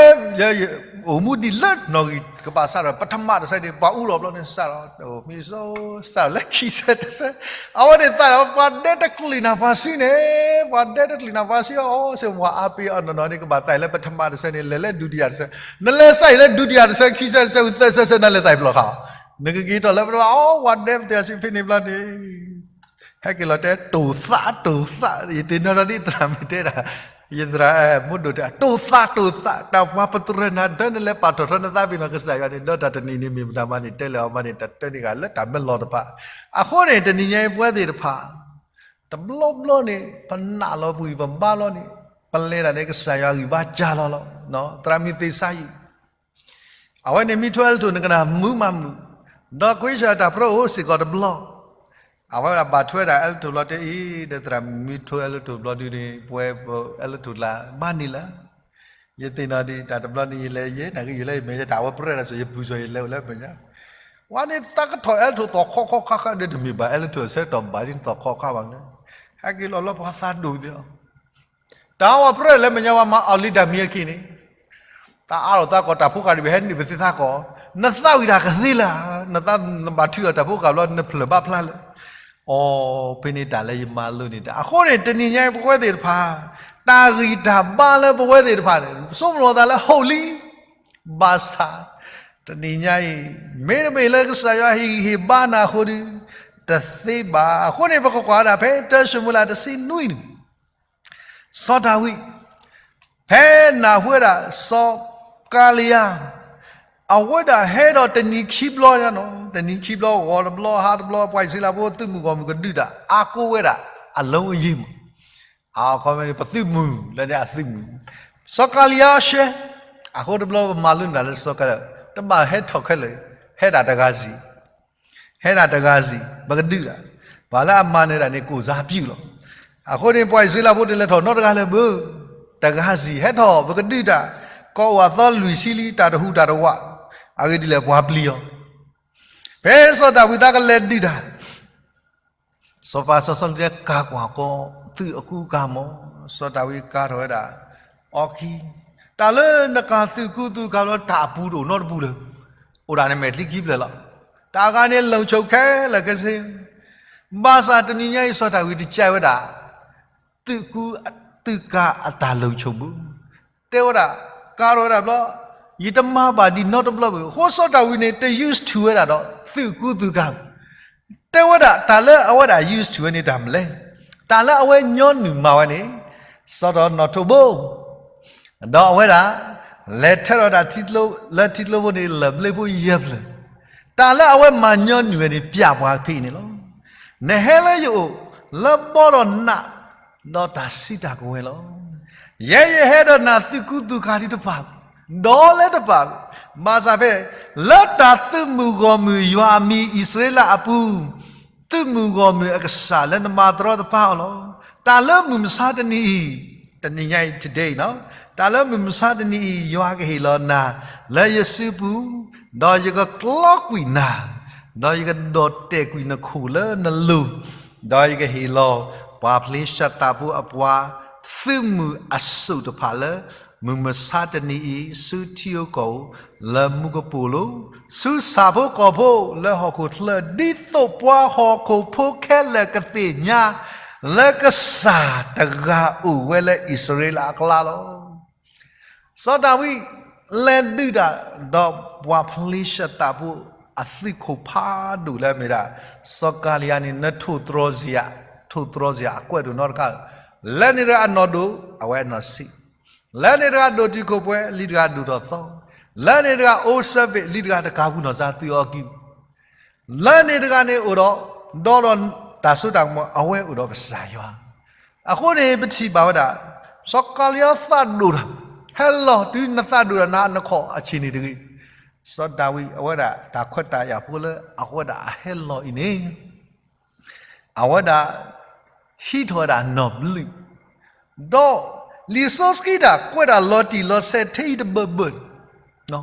အိၣ်မူဒံးလၢနီၣ်ဂံၢ် ကဘၣ်စးထီၣ် ပထမတစဲးန့ၣ် ပှၤအူလီၤဘျီန့ၣ် စးထီၣ် မ့ၢ်စိ စးထီၣ်လၢခံဆၢတဆၢ, အဝဲသ့ၣ်သးဒီး ပှၤဒဲတကျံၤနၤပှၤစုန့ၣ်, ပှၤဒဲတကျံၤနၤပှၤစုအီၤ စ့ၢ်ပှၤအါပ့ၤအီၤနီၢ်နီၢ်န့ၣ် ကဘၣ်သးအံၤလၢပထမတဆဲးန့ၣ် လဲၤလၢဒုတိယတဆဲး, နလဲၤစးအံၤလၢဒုတိယတဆဲး ခံဆၢတဆဲး သၢဆၢတဆဲး နလဲၤသးအံၤဖျီခါ, နကက့ၤထီၣ်လၢပထမ အီ ပှၤဒဲပသ့ၣ်အစုဖဲန့ၣ်ဘျီန့ၣ် ဟဲက့ၤလီၤတဲ တိၢ်သးတိၢ်သး ယသ့ၣ်နီၣ်ထီၣ်ဒ်သရၣ်မုၣ်တဲဒၣ်, ယသရၣ်မိၢ်ဒိၣ်တဲ တိၢ်သးတိၢ်သး တၢ်ပှၤပတြၢၤနၤ ဒီးနလဲၤပာ်ထီၣ်ထီနသးပ့ၤနီၣ်ကစၢ်ယွၤန့ၣ် ဒီးတၢ်တနံၤန့ၣ်မ့ၢ်မတၤမးန့ၣ် တဲလၢအီၤမးန့ၣ် တၢ်တဲန့ၢ်ဂၤလၢတၢ်မၢလီၤတဖၣ်, အဃိန့ၣ် တနံၤညါအံၤပဝဲသ့ၣ်တဖၣ် တဘျီဘျီန့ၣ် ပနာ်လီၤပှံၤပဘါလီၤန့ၣ် ပလဲၤဒၣ်လၢကစၢ်ယွၤဂံၢ်ဘါစၢ်လီၤလီၤ, သရၣ်မုၣ်သ့ၣ်စါယံၤ အဝဲန့ၣ်မ့ၢ်ထွဲအဲလ်ထိၣ် နကနၣ်မုာ်မးမုာ်, ဒီးကွ့ဆၢၣ်တၢ်ပြၢအိၣ်စ့ၢ်ကီးတဘျီ, အဝဲဒၣ်ဘၣ်ထွဲဒၣ်အဲလ်ထိၣ်လီၤတဲအံၤ ဒီးသရၣ်မုၣ်မ့ၢ်ထွဲအဲလ်ထိၣ်ဘျီဒုန့ၣ် ပဝဲအဲလ်ထိၣ်လၢဘၣ်န့ၣ်လၢ, ယသ့ၣ်နီၣ်ဒံးတၢ်တဘျီန့ၣ် ယလဲၤယဲ နာ်က့ယလဲၤမဲာ်ညါ တၢ်အဝဲပြၢဒၣ်စိၤ ယပူၤစိၤယလဲၤအိၣ်လၢမဲာ်ညါ, ဝဲန့ၣ်သးကထီၣ်အဲလ်ထိၣ်သီၣ်ခီခီခါခါဒီး တမ့ၢ်ဘၣ်အဲလ်ထိၣ်အဆၢကတီၢ်ဘၣ်ဒ်သီၣ်ခီခါဘၣ်န့ၣ်, ဟဲက့ၤလီၤလၢပှၤသးဒိၣ်သ့ၣ်လီၤ တၢ်ဝဲပြၢလၢမဲာ်ညါ ပှၤမၤအီၤလံတၢ်မံၤအခံန့ၣ်, သးအါထီၣ်သးကီၢ် တၢ်ဖိဃာ်ဒံး ပဟဲနုာ်ပသ့သးကီၢ်, နသးဝံၣ်တၢ်ကသ့လၢ, နသးနဘၣ်ထုးဒီးတၢ်ဖိဃာ်ဘျီ နဖျၢၣ်ဘၣ်ဖျါလၢ, အီ, ဖဲန့ၣ်တၢ်လၢယမၤလိန့ၣ်တၢ်, အဃိန့ၣ် တနံၤညါအံၤပဝဲသ့ၣ်တဖၣ်, တၢ်ဂံၢ်တၢ်ဘါလၢပဝဲသ့ၣ်တဖၣ်န့ၣ် ပဆိကမိၣ်လီၤသးလၢ holy, ဘၣ်ဆၣ်, တနံၤညါအံၤ, မ့တမ့ၢ်လၢကစၢ်ယွၤဟ့ၣ်ဂံၢ်ဟ့ၣ်ဘါနၤအဃိဒီး, တသ့ဘၣ်. အဃိန့ၣ် ပကကွၢ်ဝဲဒၣ်ဖဲ တၢၡမူၤအ့လး တဆံနွံန့ၣ် စီၤဒၤဝံး, ဖဲနၢ်ဟူဝဲဒၣ် စီၤကၤလံယၤ, အဝဲဒၣ်ဟဲဒီးတနံၤခံဘျီညါနီၤ, တနံၤခံဘျီ ဂီၤတဘျီ ဟါတဘျီ ပှၤအံၣ်စရ့လးဖိသုးမုၢ်ဂီၢ်မုၢ်ကဒုးတၢ် အါကိးဝဲဒၣ်အလၢအယံၤမး, အခီပညီ ပသုးမုၢ်လၢန့ၣ်အသုးမုၢ်, စီၤကၤလံယၤရှဲ, အဃိတဘျီပမၤလိန့ၢ်တၢ်လၢစီၤကၤလံယၤ, တဘၣ်ဟဲထီၣ်ခဲလၢာ်, ဟဲဒၣ်တဂၤစံၣ် ဟဲဒၣ်တဂၤစံၣ် ပကဒုးတၢ်, ပှၤလၢအမၤနၢၤတၢ်န့ၣ် ကိၣ်စါပျုၢ်လီၤ. အဃိန့ၣ် ပှၤအံၣ်စရ့လးဖိတလဲၤထီၣ်နီတဂၤလၢၤဘၣ်, တဂၤစံၣ် ဟဲထီၣ် ပကဒုးတၢ်, ကီၢ်အိၣ်အသီလွံၢ်ဆံလံ တၢ်တဟူးတၢ်တဝး, အဂ့ၢ်ဒ်လဲၣ် ပှၤပျံၤအီၤ, ဖဲစီၤဒၤဝံးသးကလဲၤဒုးတၢ် စီၤပၤစီၤစီလူးတဲ ကၤကွၢ်ကီး သုးအကူအကၤမး, စီၤဒၤဝံးကၤထီၣ်ဝဲဒၣ် အီခံ, တၢ်လၢနကၤသုးကူသုးကၤလီၤ တၢ်အပူၤတအိၣ်နီတပူၤလၢၤ, အိၣ်ဒၣ်န့ၣ်မဲာ်ချံခံဖျၢၣ်လီၤ, တၢ်အဂၤန့ၣ် လုံခြုံခဲလၢာ်ခဲဆ့, ဘၣ်ဆၣ်တနံၤညါအံၤ စီၤဒၤဝံးတကဲဝဲဒၣ် သုးကူသုးကၤအတၢ်လုံခြုံဘၣ်, တဲဝဲဒၣ်, ကၤထီၣ်ဝဲဒၣ်ဘျီ, ယတမၤဘၣ်ဒံးနီတဘျီဘၣ်, အဃိစီၤဒၤဝံးန့ၣ် တ used to ဝဲဒၣ်ဒီး သုးကူသုးကၤ တဲဝဲဒၣ်တၢ်လၢအဝဲဒၣ် used to ဝဲန့ၣ်တၢ်မနုၤလဲၣ်. တၢ်လၢအဝဲညီနုၢ်မၤဝဲန့ၣ် စီၤဒီးနီၣ်ထိးဘိ, ဒီးအဝဲဒၣ် လဲၤထၢထီၣ်တၢ်ထံကျိ လၢထံကျိဖိန့ၣ် လၢၢ်ဘျ့ဖိယဲၢ်ဖျၢၣ်, တၢ်လၢအဝဲမၤညီနုၢ်ဝဲန့ၣ် ပျးပှၤဖဲအံၤန့ၣ်လီၤ. နဟဲလၢယအိၣ် လၢဘီဒီးနး ဒီးတၢ်စုတၢ်ကဝဲၤလီၤ. ယဲယဟဲဒီးနၤသုကူသုကၤဒံးတဖၣ်, ဒီးလၢတဖၣ်, ဘၣ်ဆၣ်ဖဲ လၢတၢ်သုးမုၢ်ဂီၢ်မုၢ်ယွၤအမံၤအံၣ်စရ့လးအပူၤ သုးမုၢ်ဂီၢ်မုၢ်အကစၢ်လၢနမၤတရီတပါအီၤလီၤ. တၢ်လၢမုၢ်မဆါတနံၤအံၤ, တနံၤညါအံၤ today နီၤ, တၢ်လၢမုၢ်မဆါတနံၤအံၤ ယွၤကဟ့ၣ်လီၤနၤ လၢယစုပူၤ, ဒီးယကကျီကွံာ်နၤ, ဒီးယကဒီၣ်တဲာ်ကွံာ်နခိၣ်လၢနလိၤ, ဒီးယကဟ့ၣ်လီၤ ပှၤဖလ့ၡသးဖိအပှၤ သုးမုၢ်အစိၣ်တဖၣ်လၢ မုၢ်မဆါတနံၤအံၤ ဆူထံဧိၤကီၢ်ဧိၤ လၢမူကပိာ်လိၤ, ဆူဆၣ်ဖိကီၢ်ဖိလၢဟီၣ်ခိၣ်ချၢ ဒ်သိးပှၤဟီၣ်ခိၣ်ဖိခဲလၢာ်ကသ့ၣ်ညါ လၢကစၢ်တဂၤအိၣ်ဝဲလၢအံၣ်စရ့လးအကျါလီၤ. စီၤဒၤဝံး လဲၤဒုးတၢ် ဒီးပှၤဖလ့ၡသးဖိအသုးခိၣ်ဖးဒိၣ်လၢအမ့ၢ်ဒၣ် စီၤကၤလံယၤန့ၣ် နထိၣ်သတြီၤစ့ၢ်ဧါ, ထိၣ်သတြီၤစ့ၢ်ဧါ အကွဲးဒိၣ်နီတခါ, လၢန့ၣ်တဂၤအနီၢ်ဒိၣ် အဝဲအနီၢ်ဆံး, လၢန့ၣ်တဂၤဒိၣ်တုာ်ခိၣ်ပှဲၤ လံတဂၤဒိၣ်ထီၣ်သီ, လၢန့ၣ်တဂၤအိၣ်စၢဘ့ၣ် လံတဂၤတကးပူၤနီၢ်စါသုးအီၤကံၢ် လၢန့ၣ်တဂၤန့ၣ်အိၣ်ဒီး ဒီဒီးတၢ်စိတၢ်ကမီၤ အဝဲအိၣ်ဒီးကစၢ်ယွၤ. အဃိန့ၣ် ပထံၣ်ဘၣ်ဝဲဒၣ် စီၤကၤလံယၤသးဒိၣ်တၢ်, ဟဲလီၤတုၤနသးဒိၣ်တၢ် နဟးနခီၣ်အဆ့ၣ်န့ၣ်တဂ့ၤ. စီၤဒၤဝံး အဝဲဒၣ်တၢ်ခွဲးတၢ်ယာ်ဖိလၢအဝဲဒၣ်အဟဲလီၤအံၤန့ၣ် အဝဲဒၣ် ဟံးထီၣ်ဝဲဒၣ်နီၢ်ဘျုး, ဒီးလံာ်စီဆှံတၢ်ကွဲးတၢ် လီၤတံၢ်လီၤဆဲးထဲအံၤတဘၢၣ်ဘၢၣ်,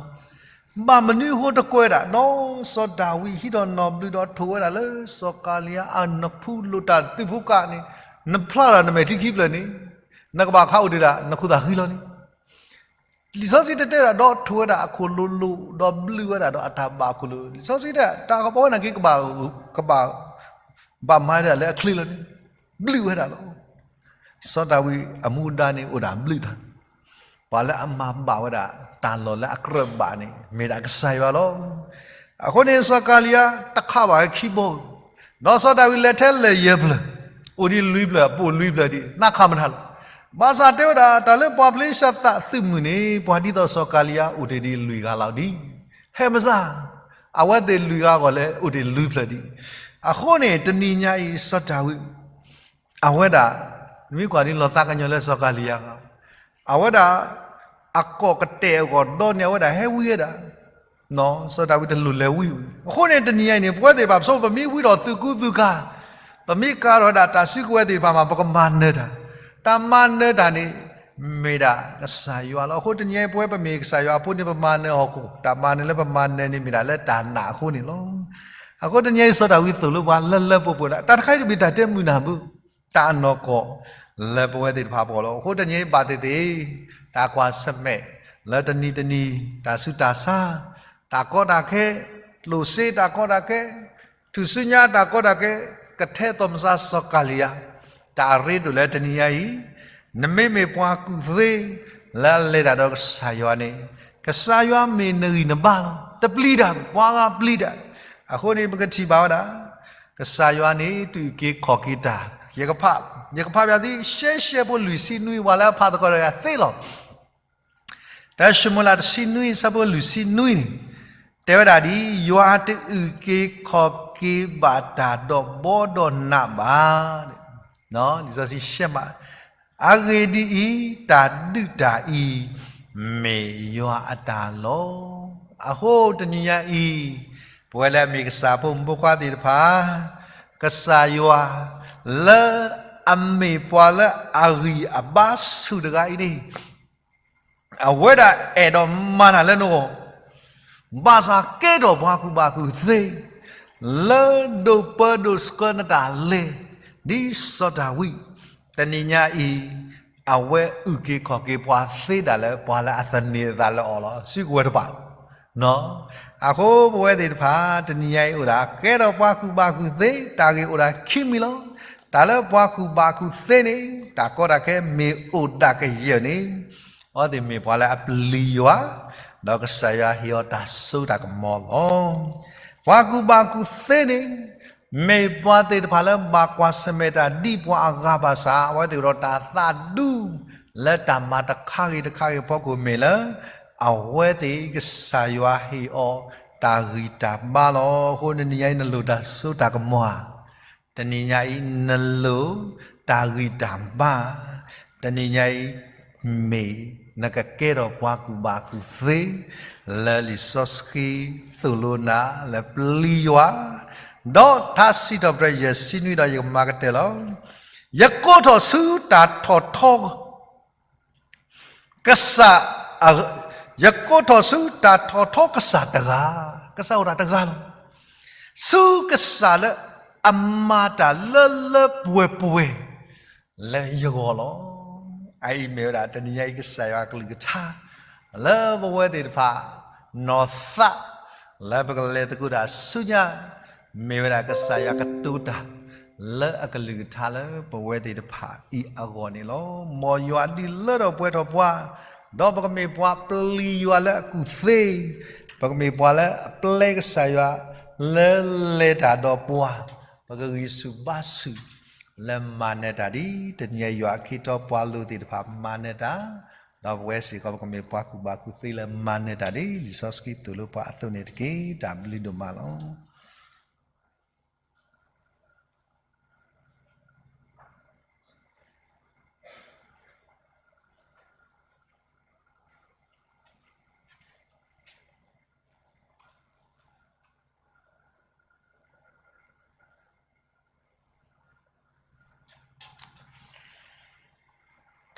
ဘၣ်မနုၤအဃိတကွဲးဒၣ်, ဒီးစီၤဒၤဝံးဟံးထီၣ်နီၢ်ဘျုးဒီးထိၣ်ဝဲဒၣ်လၢစီၤကၤလံယၤအနၢၤဖူလိာ်တၢ်သ့ၣ်တဖၣ်န့ၣ်, နဖျါလီၤနမဲာ်ချံခံဖျၢၣ်န့ၣ်, နကဘၣ်ခးအိၣ်တ့ၢ်ဒၣ် နခိၣ်သးဃံလီၤန့ၣ်. လံာ်စီဆှံတတဲဒၣ် ဒီးထိၣ်ဝဲဒၣ်အခိၣ်လိၤလိၤ ဒီးဘျုးဝဲဒၣ်ဒီးအတၢ်ဘၣ်အခိၣ်လိၤ, လံာ်စီဆှံတဲ တၢ်ကပီၤဝဲန့ၣ်က့ၤ ကဘၣ် ကဘၣ် ဘၣ်မၤဒၣ်လၢအချ့လီၤန့ၣ်, ဘျုးဝဲဒၣ်လီၤ. စီၤဒၤဝံးအမူဒါန့ၣ်အိၣ်ဒၣ်ဘျုးတၢ်, ပှၤလၢအမၤဘၣ်ဝဲဒၣ်တၢ်လီၢ်လၢအကြၢးဘၣ်န့ၣ် မ့ၢ်ဒၣ်ကစၢ်ယွၤလီၤ. အဃိန့ၣ် စီၤကၤလံယၤတခးဘၣ်ဝဲခံဘီ, ဒီးစီၤဒၤဝံးလဲၤထဲလၢၢ်ယဲၢ်ဖျၢၣ်, အိၣ်ဒံးလွံၢ်ဖျၢၣ် ပိာ်လွံၢ်ဖျၢၣ်ဒံး နၢ်ခးမနုၤလဲၣ်. ဘၣ်ဆၣ်တဲဝဲဒၣ် တၢ်လၢပှၤဖလ့ၡသးသုးမုၢ်န့ၣ် ပှၤဒ်သိးစီၤကၤလံယၤအိၣ်တ့ၢ်ဒံးလွံၢ်ဂၤလီၤဒံး, ဟဲမစၢ်, အဝဲသ့ၣ်လွံၢ်ဂၤဂီၢ်လၢအိၣ်တ့ၢ်လွံၢ်ဖျၢၣ်ဒံး. အဃိန့ၣ် တနံၤညါအံၤ စီၤဒၤဝံး အဝဲဒၣ် မ့ၢ်ကွၢ်ဒ်လီၤသးကညီၤလၢစီၤကၤလံယၤ, အဝဲဒၣ် အကီၢ်ကတဲာ်အဂီၢ်ဒီးန့ၣ် အဝဲဒၣ်ဟဲဝံဝဲဒၣ်, စီၤဒၤဝံးတလိၣ်လဲၤဝံဝံ. အဃိန့ၣ် တနံၤညါအံၤန့ၣ် ပဝဲသ့ၣ်တဖၣ် ပဆိ ပမ့ၢ်ဝံထီၣ်သုးကူသုးကၤ, ပမ့ၢ်ကၤထီၣ်ဝဲဒၣ်တၢ်စုကဝဲၤသ့ၣ်တဖၣ်မး ပကမၤနၢၤတၢ်, တၢ်မၤနၢၤတၢ်န့ၣ် မ့ၢ်ဒၣ်ကစၢ်ယွၤလီၤ. အဃိတနံၤညါအံၤ ပဝဲပမ့ၢ်ကစၢ်ယွၤအဖိန့ၣ် ပမၤနၢၤဟီၣ်ခိၣ်, တၢ်မၤနၢၤလၢပမၤနၢၤန့ၣ် မ့ၢ်ဒၣ်လၢတၢ်နာ်အဃိန့ၣ်လီၤ. အဃိတနံၤညါအံၤ စီၤဒၤဝံးသိၣ်လိပှၤလၢလၢပှဲၤပှဲၤဒၣ် တၢ်တခါအံၤတမ့ၢ်တၢ်တဲမုာ်နၢ်ဘၣ်, တၢ်အနီၢ်ကီၢ်လၢပဝဲသ့ၣ်တဖၣ်အဂီၢ်လီၤ. အဃိတနံၤအံၤဘၣ်သ့ၣ်သ့ၣ် တၢ်ကွၢ်ဆၢၣ်မဲာ် လၢတနံၤတနံၤ တၢ်ဆူးတၢ်ဆါ, တၢ်ကီတၢ်ခဲ, ကျိၣ်စ့တၢ်ကီတၢ်ခဲ, ထူၣ်စုညါတၢ်ကီတၢ်ခဲ, ကထဲသိးမစါစီၤကၤလံယၤ, တၢ်အရ့ဒိၣ်လၢတနံၤညါအံၤ နမ့မ့ၢ်ပှၤကူၣ်သ့ လၢအလဲၤတၢ်ဒီးကစၢ်ယွၤန့ၣ်, ကစၢ်ယွၤမ့ၢ်နဂံၢ်နဘါလီၤ. တပျံၤတၢ်, ပှၤဂၤပျံၤတၢ်. အဃိန့ၣ် ပကထံၣ်ဘၣ်ဝဲဒၣ် ကစၢ်ယွၤန့ၣ် တူၢ်က့ၤခီၣ်က့ၤတၢ်. ယကဖး, ယကဖးပၠးသု ရှဲရှဲဖိလွံၢ်ဆံနွံ ပှၤလၢအဖးသကိးတဂၤသ့လီၤ. တၢၡမူၤအ့လးတဆံနွံ ဆၢဖိလွံၢ်ဆံနွံန့ၣ် တဲဝဲဒၣ်ဒ်အံၤ, ယွၤတအုၣ်က့ၤခီၣ်က့ၤဘၣ်တၢ်ဒီးဘီဒီးနးဘၣ်. လံာ်စီဆှံရှဲမး, အဂ့ၢ်ဒ်အံၤ, တၢ်ဒုးတၢ်အံၤ မ့ၢ်ယွၤအတၢ်လီၤ. အဃိတနံၤညါအံၤ ပဝဲလၢအမ့ၢ်ကစၢ်ဖိမုၣ်ဖိခွါသ့ၣ်တဖၣ်, ကစၢ်ယွၤ လၢအမ့ၢ်ပှၤလၢအဂံၢ်အဘါဆူၣ်တဂၤအံၤန့ၣ် အဝဲဒၣ်အဲၣ်ဒိးမၤတၢ်လၢနဂီၢ်, ဘၣ်ဆၣ်ကဲထီၣ်ပှၤကူၣ်ဘၣ်ကူၣ်သ့ လၢဒိးပၢဒိးဆှၢနတၢ်လဲၤ, ဒ်စီၤဒၤဝံး, တနံၤညါအံၤ အဝဲအုၣ်က့ၤခီၣ်က့ၤပှၤသ့ဒၣ်လၢပှၤလၢအသန့ၤအသးလၢအီၤလီၤ. စုကဝဲၤတဖၣ် အဃိပဝဲသ့ၣ်တဖၣ် တနံၤညါအံၤအိၣ်ဒၣ် ကဲထီၣ်ပှၤကူၣ်ဘၣ်ကူၣ်သ့ တၢ်ဂ့ၢ်အိၣ်ဒၣ်ခံမံၤလီၤ. တၢ်လၢပှၤကူၣ်ဘၣ်ကူၣ်သ့န့ၣ် တၢ်ကီတၢ်ခဲမ့ၢ်အိၣ်ဒၣ်ကယၢၢ်န့ၣ် အဝဲသ့ၣ်မ့ၢ်ပှၤလၢအပျံၤယွၤ, ဒီးကစၢ်ယွၤဟ့ၣ်အီၤတၢ်စိတၢ်ကမီၤလီၤ. ပှၤကူၣ်ဘၣ်ကူၣ်သ့န့ၣ် မ့ၢ်ပှၤသ့ၣ်တဖၣ်လၢဘၣ်ကွၢ်ဆၢၣ်မဲာ်တၢ်ဒ်ပှၤအဂၤဘၣ်ဆၣ် အဝဲသ့ၣ်အိၣ်ဒီးတၢ်သးဒူ လၢတၢ်မၤတခါဂ့ၤတခါဂ့ၤအဖီခိၣ်မ့ၢ်လၢ အဝဲသ့ၣ်ကစၢ်ယွၤဟ့ၣ်အီၤတၢ်ဂံၢ်တၢ်ဘါလီၤ. အဃိနနံၤညါအံၤနလိၣ်တၢ်စိတၢ်ကမီၤဧါ. တနံၤညါအံၤနလိၣ်တၢ်ဂံၢ်တၢ်ဘါ. တနံၤညါအံၤ မ့ၢ်နကကဲထီၣ်ပှၤကူၣ်ဘၣ်ကူၣ်သ့ လၢလံာ်စီဆှံသိၣ်လိနၤလၢပျံၤယွၤ, ဒီးထါစံးထီၣ်ပတြၢၤယဲၢ်ဆံနွံဒီးယကမၤကတၢၢ်လီၤ. ယကိးထီၣ်ဆူတၢ်ထီၣ်ထီ ကစၢ်, ယကိးထီၣ်ဆူတၢ်ထီၣ်ထီကစၢ်တဂၤ, ကစၢ်အိၣ်တၢ်တဂၤလီၤ. ဆူကစၢ်လၢအမၤတၢ်လၢလၢပှဲၤပှဲၤ လၢယဂီၢ်လီၤ. အအံၤမ့ၢ်ဝဲဒၣ်တနံၤညါအံၤကစၢ်ယွၤအကလုၢ်ကထါ လၢပဝဲသ့ၣ်တဖၣ် နီၢ်သး လၢပကလဲၤသကိးတၢ်ဆူညါ မ့ၢ်ဝဲဒၣ်ကစၢ်ယွၤကတိၤတၢ် လၢအကလုၢ်ကထါလၢပဝဲသ့ၣ်တဖၣ်အံၤအဂီၢ်န့ၣ်လီၤ. မ်ယွၤဒုးလၢထီၣ်ပှဲၤထီၣ်ပှၤ, ဒီးပကမ့ၢ်ပှၤပျံၤယွၤလၢအကူၣ်သ့, ပကမ့ၢ်ပှၤလၢအပျဲကစၢ်ယွၤ လၢလဲၤတၢ်ဒီးပှၤ, ပကဂံၢ်ဆူၣ်ဘါဆူၣ် လၢမၤနၢၤတၢ်ဒ် တနံၤအံၤယွၤအခ့အတီပှၤလိၤသ့ၣ်တဖၣ်မၤနၢၤတၢ်, ဒီးပဝဲစ့ၢ်ကီးပကမ့ၢ်ပှၤကူၣ်ဘၣ်ကူၣ်သ့လၢမၤနၢၤတၢ်ဒ် လံာ်စီဆှံသိၣ်လိပှၤအသိးန့ၣ်တက့ၢ်. တၢ်ဘျုးဒိၣ်မးလီၤ.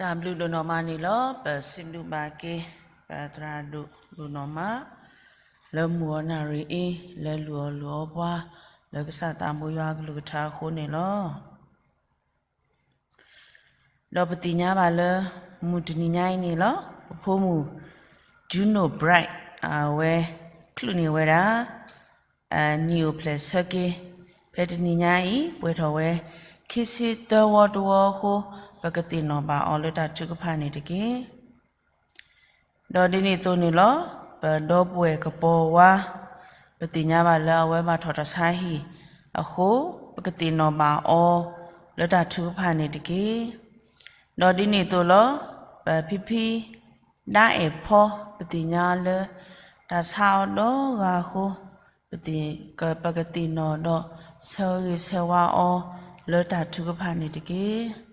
တၢ်ဘျုးဒိၣ်နီၢ်မးန့ၣ်လီၤ. ပစံးဘျုးဘၣ်က့ၤ ပသရၣ်ဒိၣ်ဒိၣ်နီၢ်မး လၢမုၢ်အီၤနၣ်ရံၣ်အံၤ လၢလုၢ်အီၣ်လုၢ်အီပှၤ လၢကစၢ်သးဘိယွၤအကလုၢ်ကထါအဃိန့ၣ်လီၤ. ဒီးပသ့ၣ်ညါဘၣ်လၢ မုၢ်တနံၤညါအံၤန့ၣ်လီၤ. ပဖိမုၣ် Juno Bright အဝဲ ချုးန့ၢ်ဝဲဒၣ် နံၣ်အိၣ်ဖျဲၣ်ဆၢက့ၤ ဖဲတနံၤညါအံၤ ပှဲၤထီၣ်ဝဲ ခံဆံသၢဝီတဝီအဃိ ပကသ့ၣ်နီၣ်ဘၣ်အီၤလၢတၢ်ထုကဖၣ်န့ၣ်တက့ၢ်. ဒီးဒ်န့ၣ်အသိးန့ၣ်လီၤ. ပဒီပုၢ်ဝဲၢ်ကပီၤဝါ ပသ့ၣ်ညါဘၣ်လၢအဝဲဘၣ်ထီၣ်တၢ်ဆါဟံၣ်အဃိ ပကသ့ၣ်နီၣ်ဘၣ်အီၤလၢတၢ်ထုကဖၣ်န့ၣ်တက့ၢ်. ဒီးဒ်န့ၣ်အသိးလီၤ. ပဖံဖံ ဒၣ်အဲၣ်ဖီ ပသ့ၣ်ညါလၢ တၢ်ဆါအီၤဒီဂၤအဃိ ပကသ့ၣ်နီၣ်ဒီး ဆၢဂ့ၤဆၢဝါအီၤလၢတၢ်ထုကဖၣ်န့ၣ်တက့ၢ်.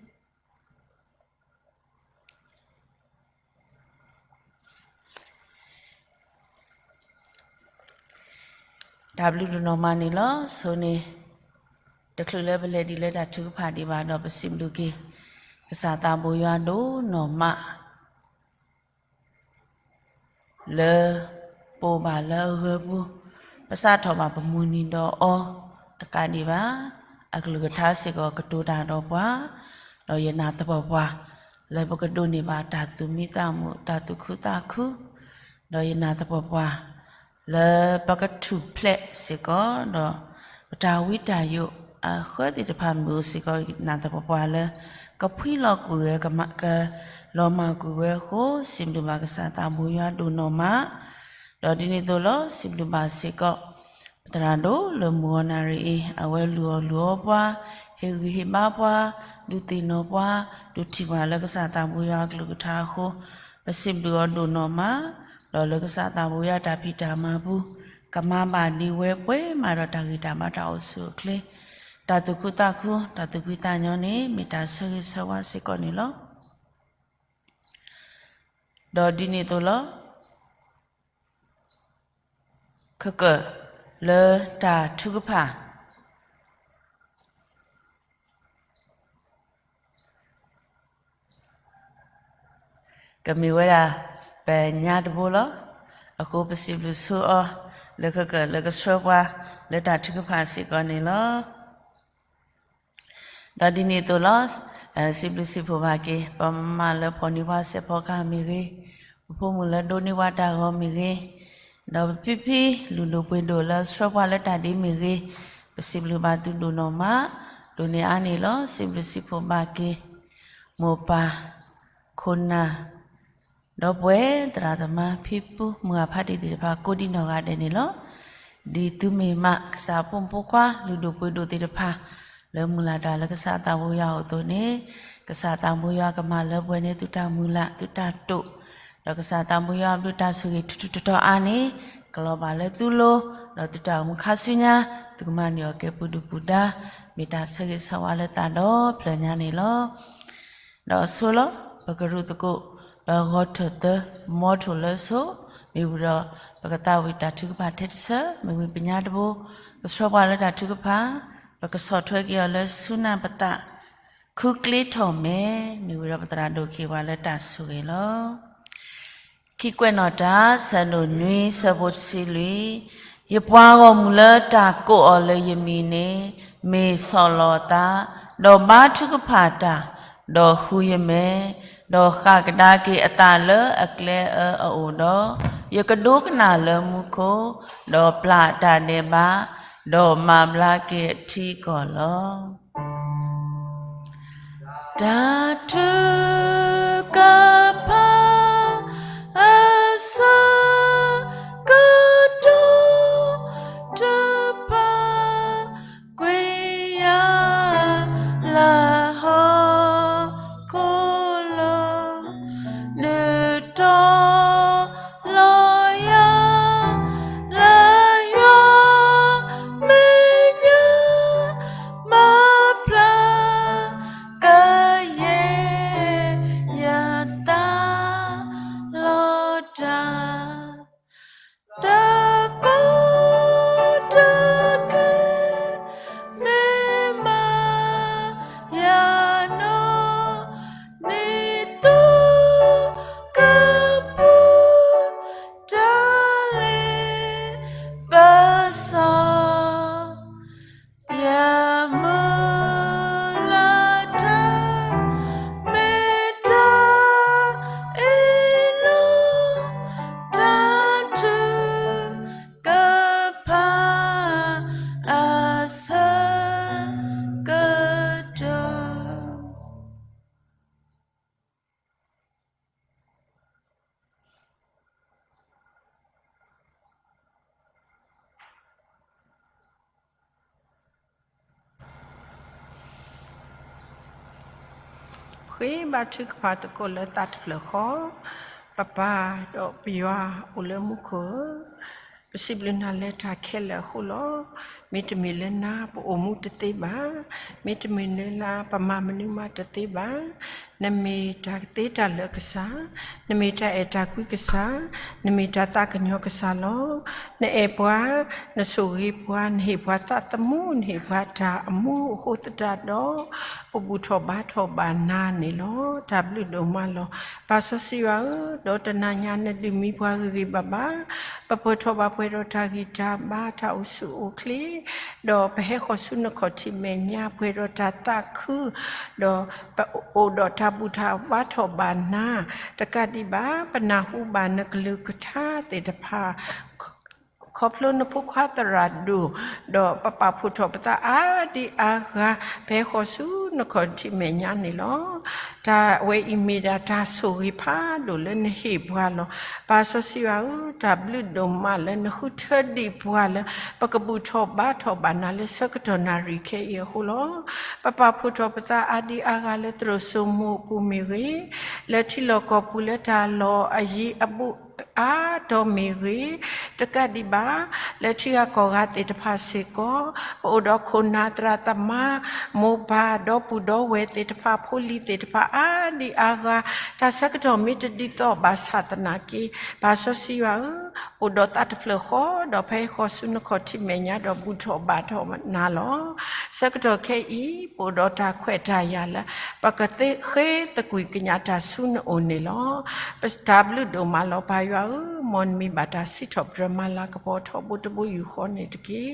တၢ်ဘျုးဒိၣ်နီၢ်မးန့ၣ်လီၤ. ဆိန့ၣ် တချုးလၢပလဲၤဒံးလၢတၢ်ထုကဖၣ်ဒံးဘၣ်ဒီး ပစံးဘျုးက့ၤ ကစၢ်သးဘိယွၤဒိၣ်နီၢ်မး လၢ ပအိၣ်ဘၣ်လၢအဂၢၤပူၤ ပစးထီၣ်ဘၣ်ပမုၢ်နံၤဒီးအီၤတကးဒံးဘၣ်. အကလုၢ်ကထါစ့ၢ်ကီးကတိၤတၢ်ဒီးပှၤ, ဒီးယနာ်သပှၢ်ပှၢ် လၢပကဒိးန့ၢ်ဘၣ်တၢ်သူၣ်မံသးမုာ် တၢ်သူၣ်ခုသးခု, ဒီးယနာ်သပှၢ်ပှၢ် လၢပကထူၣ်ဖျဲးစ့ၢ်ကီး ဒီးပတၢ်ဝံတၢ်ယိးအဃၢသ့ၣ်တဖၣ်မ့ၢ်အိၣ်စ့ၢ်ကီး ယနာ်သပှၢ်ပှၢ်လၢ ကဖှံလီၤကွံာ်ဝဲ ကလီၤမၢ်ကွံာ်ဝဲအဃိ စံးဘျုးဘၣ်ကစၢ်သးဘိယွၤဒိၣ်နီၢ်မး, ဒီးဒ်န့ၣ်အသိးလီၤ စံးဘျုးဘၣ်စ့ၢ်ကီး ပသရၣ်ဒိၣ်လၢမုၢ်ဂီၤနၣ်ရံၣ်အံၤ အဝဲလုၢ်အီၣ်လုၢ်အီပှၤ, ဟ့ၣ်ဂံၢ်ဟ့ၣ်ဘါပှၤ, ဒုးသ့ၣ်နီၣ်ပှၤ, ဒုးထံၣ်ပှၤလၢကစၢ်သးဘိယွၤအကလုၢ်ကထါအဃိ, ပစံးဘျုးအီၤဒိၣ်နီၢ်မး, ဒီးလၢကစၢ်သးဘိယွၤတၢ်ဖံးတၢ်မၤပူၤ, ကမၤဘၣ်ဒံးဝဲပှဲၤမးဒီးတၢ်ဂံၢ်တၢ်ဘါတၢ်အိၣ်ဆူၣ်အိၣ်ချ့, တၢ်သူၣ်ခုသးခု, တၢ်သူၣ်ဖှံသးညီန့ၣ် မ့ၢ်တၢ်ဆၢဂ့ၤဆၢဝါစ့ၢ်ကီးန့ၣ်လီၤ. ဒီးဒ်န့ၣ်အသိးလီၤ ခဲကၢၣ်လၢတၢ်ထုကဖၣ် ကမ့ၢ်ဝဲဒၣ် ပညါတဘိလီၤ. အဃိပစံးဘျုးဆိအီၤ လၢခဲကၢၣ်လၢကဆှၢပှၤလၢတၢ်ထုကဖၣ်စ့ၢ်ကီးန့ၣ်လီၤ. ဒီးဒ်န့ၣ်အသိးလီၤ စံးဘျုးစံးဖှိၣ်ဘၣ်က့ၤ ပမၤလၢဖီၣ်န့ၢ်ပှၤစဲးဖီကဟၣ်မ့ၢ်ဂ့ၤ, ပဖိမုၣ်လၢဒိးန့ၢ်ပှၤတၢ်ဂီၤမ့ၢ်ဂ့ၤ, ဒီးပဖံဖံလူၢ်ဒိၣ်ပှ့ၤဒိၣ်လၢဆှၢပှၤလၢတၢ်ဒ်မ့ၢ်ဂ့ၤ, ပစံးဘျုးဘၣ်သုဒိၣ်နီၢ်မး, ဒိၣ်န့ၢ်အါန့ၣ်လီၤ စံးဘျုးစံးဖှိၣ်ဘၣ်က့ၤ မိၢ်ပၢ် ခိၣ်နၢ် ဒီပုၢ်ဝဲၢ်သရၣ်သမါဖံဖုမုၢ်ဂၢ်ဖးတံၢ်သ့ၣ်တဖၣ်ကိးဒံနီၢ်ဂၤဒဲးန့ၣ်လီၤ. ဒ်သုမ့ၢ်မး ကစၢ်အဖိမုၣ်ဖိခွါလုၢ်ဒိၣ်ပှ့ၤဒိၣ်သ့ၣ်တဖၣ် လၢမုၢ်လၢ်တၢ်လၢကစၢ်သးဘိယွၤအသိးန့ၣ်, ကစၢ်သးဘိယွၤကမၤလၢပှဲၤန့ၢ်သုတၢ်မုၢ်လၢ်သုတၢ်တိာ်, ဒီးကစၢ်သးဘိယွၤအဘျုးတၢ်ဆိၣ်ဂ့ၤထူထူတီတီအါန့ၣ် ကလီၤဘၣ်လၢသုလိၤ, ဒီးသုတၢ်အိၣ်မူခါဆူညါ သုကမၤန့ၢ်အီၤကဲပှၤဒုၣ်ပှၤဒါ, မ့ၢ်တၢ်ဆၢဂ့ၤဆၢဝါလၢသးဒီဖျၢၣ်ညါန့ၣ်လီၤ. ဒီးဆိလီၤ ပကရူၢ်သကိး ပဂီၤထၢၣ်သၢ မီထိၣ်လၢဆိ, မ့ၢ်ဝံၤဒီး ပကသးဝံၣ်တၢ်ထုကဖၣ်ထဲတဆၢ, မ့ၢ်ဝံၤပညါတဘိ, ကဆှီပှၤလၢတၢ်ထုကဖၣ်, ပကဆီၣ်ထွဲက့ၤအီၤလၢဆူနၢ်ပသး ခူကျ့ထီၣ်မဲာ်, မ့ၢ်ဝံၤဒီးပသရၣ်ဒိၣ်က့ၤပှၤလၢတၢ်ဆိၣ်ဂ့ၤလီၤ. ခံကွဲးနီၣ်တၢ် ဆၢဒိၣ်နွံ ဆၢဖိတဆံလွံၢ်, ယပှၤဂီၢ်မုၢ်လၢတၢ်ကိးအီၤလၢယမံၤန့ၣ် မ့ၢ်ဆီၣ်လီၤအသး, ဒီးဘါထုကဖၣ်တၢ်, ဒီးဃုယမဲာ်, ဒီးဃၣ်ကဒါက့ၤအသးလၢအကျဲအၢအအိၣ်ဒီး, ယကဒိကနၣ်လၢမူခိၣ်, ဒီးပျၢ်အတၢ်ဒဲးဘး, ဒီးမၤဘျါက့ၤအထံအကီၢ်လီၤ. တၢ်ထုကဖၣ်အဆၢကတီၢ် တပာ်ကွံာ်ယၤ လၢဟီၣ်ခိၣ်လိၤ နုာ်တီၤလီၤယၤ လၢယွၤမဲာ်ညါ မၤပျၢ်ကယဲၢ်ယသး လီၤတၢ် တၢ်ကီတၢ်ခဲ မ့ၢ်မၤယၤနီၢ် နံၤသိကပူၤ တၢ်လ့ပစီ ယမုၢ်လၢ်တၢ် မ့ၢ်တၢ်အ့ၣ်လိာ် တၢ်ထုကဖၣ်အဆၢကတီၢ် ပဃ့ဘါထုကဖၣ်သကိးလၢသးတဖျၢၣ်ဃီ, ပပၢ်ဒီးပယွၤအိၣ်လၢမူခိၣ်ဧၢ, ပစံးဘျုးနၤလၢတၢ်ခဲလၢာ်အဃိလီၤ. မ့တမ့ၢ်လၢနၤ ပအိၣ်မူတသ့ဘၣ်. မ့တမ့ၢ်လၢနၤ ပမၤမနုၤမးတသ့ဘၣ်. နမ့ၢ်တၢ်ကသ့တၢ်လၢာ်ကစၢ်, နမ့ၢ်တၢ်အဲၣ်တၢ်ကွံကစၢ်, နမ့ၢ်တၢ်သးကညီၤကစၢ်လီၤ. နအဲၣ်ပှၤ, နဆိၣ်ဂ့ၤပှၤ, နဟ့ၣ်ပှၤသးသမူ, နဟ့ၣ်ပှၤတၢ်အမူအဃိသတးဒီး, ပဘူၣ်ထီၣ်ဘါထီၣ်ဘၣ်နၤန့ၣ်လီၤ. တၢ်ဘျုးဒိၣ်မးလီၤ. ပၢ်စီဆှံယွၤဧၢ, ဒီးတနၤညါနဒုးမံပှၤဂ့ၤဂ့ၤဘၣ်ဘၣ်, ပပၢၢ်ထီၣ်ဘၣ်ပှဲၤဒီးတၢ်ဂံၢ်တၢ်ဘါ တၢ်အိၣ်ဆူၣ်အိၣ်ချ့, ဒီးပဟဲဃီၤဆူနခီၣ်ထံးမဲာ်ညါ ပှဲၤဒီးတၢ်သးခု, ဒီးပအိၣ်ဒီးတၢ်ဘူၣ်ထီၣ်ဘါထီၣ်ဘၣ်နၤ, တကးဒံးဘၣ် ပနၢ်ဟူဘၣ်နကလုၢ်ကထါသ့ၣ်တဖၣ် ခီဖျိနဖိခွါသရၣ်ဒိၣ်, ဒီးပပာ်ဖှိၣ်ထီၣ်ပသးအါဒံအါဂၤ ပဟဲဃီၤဆူနခီၣ်ထံးမဲာ်ညါန့ၣ်လီၤ. တၢ်ဝဲအံၤမ့ၢ်ဒၣ်တၢ်ဆိၣ်ဂ့ၤဖးဒိၣ်လၢနဟ့ၣ်ပှၤလီၤ. ပၢ်စီဆှံယွၤဧၢ, တၢ်ဘျုးဒိၣ်မးလၢနဃုထၢဒံးပှၤလၢ ပကဘူၣ်ထီၣ်ဘါထီၣ်ဘၣ်နၤလၢဆၢကတီၢ်နၣ်ရံၣ်ခဲအံၤအဃိလီၤ. ပပာ်ဖှိၣ်ထီၣ်ပသးအါဒံအါဂၤလၢသရိာ်စိမိၤအပူၤမ့ၢ်ဂ့ၤ, လၢထံလီၢ်ကီၢ်ပူၤလၢတၢ်လီၢ်အယံၤအဘူးအါတီၤမ့ၢ်ဂ့ၤ, တကးဒံးဘၣ် လၢထံဂၤကီၢ်ဂၤသ့ၣ်တဖၣ်စ့ၢ်ကီး, ပအိၣ်ဒီးခိၣ်နၢ်သရၣ်သမါ, မိၢ်ပၢ်ဒီပုၢ်ဒီဝဲၢ်သ့ၣ်တဖၣ် ဖိလံၤသ့ၣ်တဖၣ်အါဒံအါဂၤ, တၢ်ဆၢကတီၢ်မ့ၢ်တဒ်သိးဘၣ်ဆၣ်သနာ်က့, ပၢ်စီဆှံယွၤဧၢ, အိၣ်ဒီးသးတဖျၢၣ်ဃီ, ဒီးပဟဲဃီၤဆူနခီၣ်ထံးမဲာ်ညါဒီးဘူၣ်ထီၣ်ဘါထီၣ်နၤလီၤ. ဆၢကတီၢ်ခဲအံၤ ပအိၣ်ဒီးတၢ်ခွဲးတၢ်ယာ်လၢ ပကဃ့သကွံၢ်ကညးတၢ်ဆူနအိၣ်န့ၣ်လီၤ. ပတၢ်ဘျုးဒိၣ်မးလီၤ ပၢ်ယွၤဧၢ, မ်နမံၤဘၣ်တၢ်စံးထီၣ်ပတြၢၤမၤလၤကပီၤထီဘိတဘိယူၢ်ဃီန့ၣ်တက့ၢ်.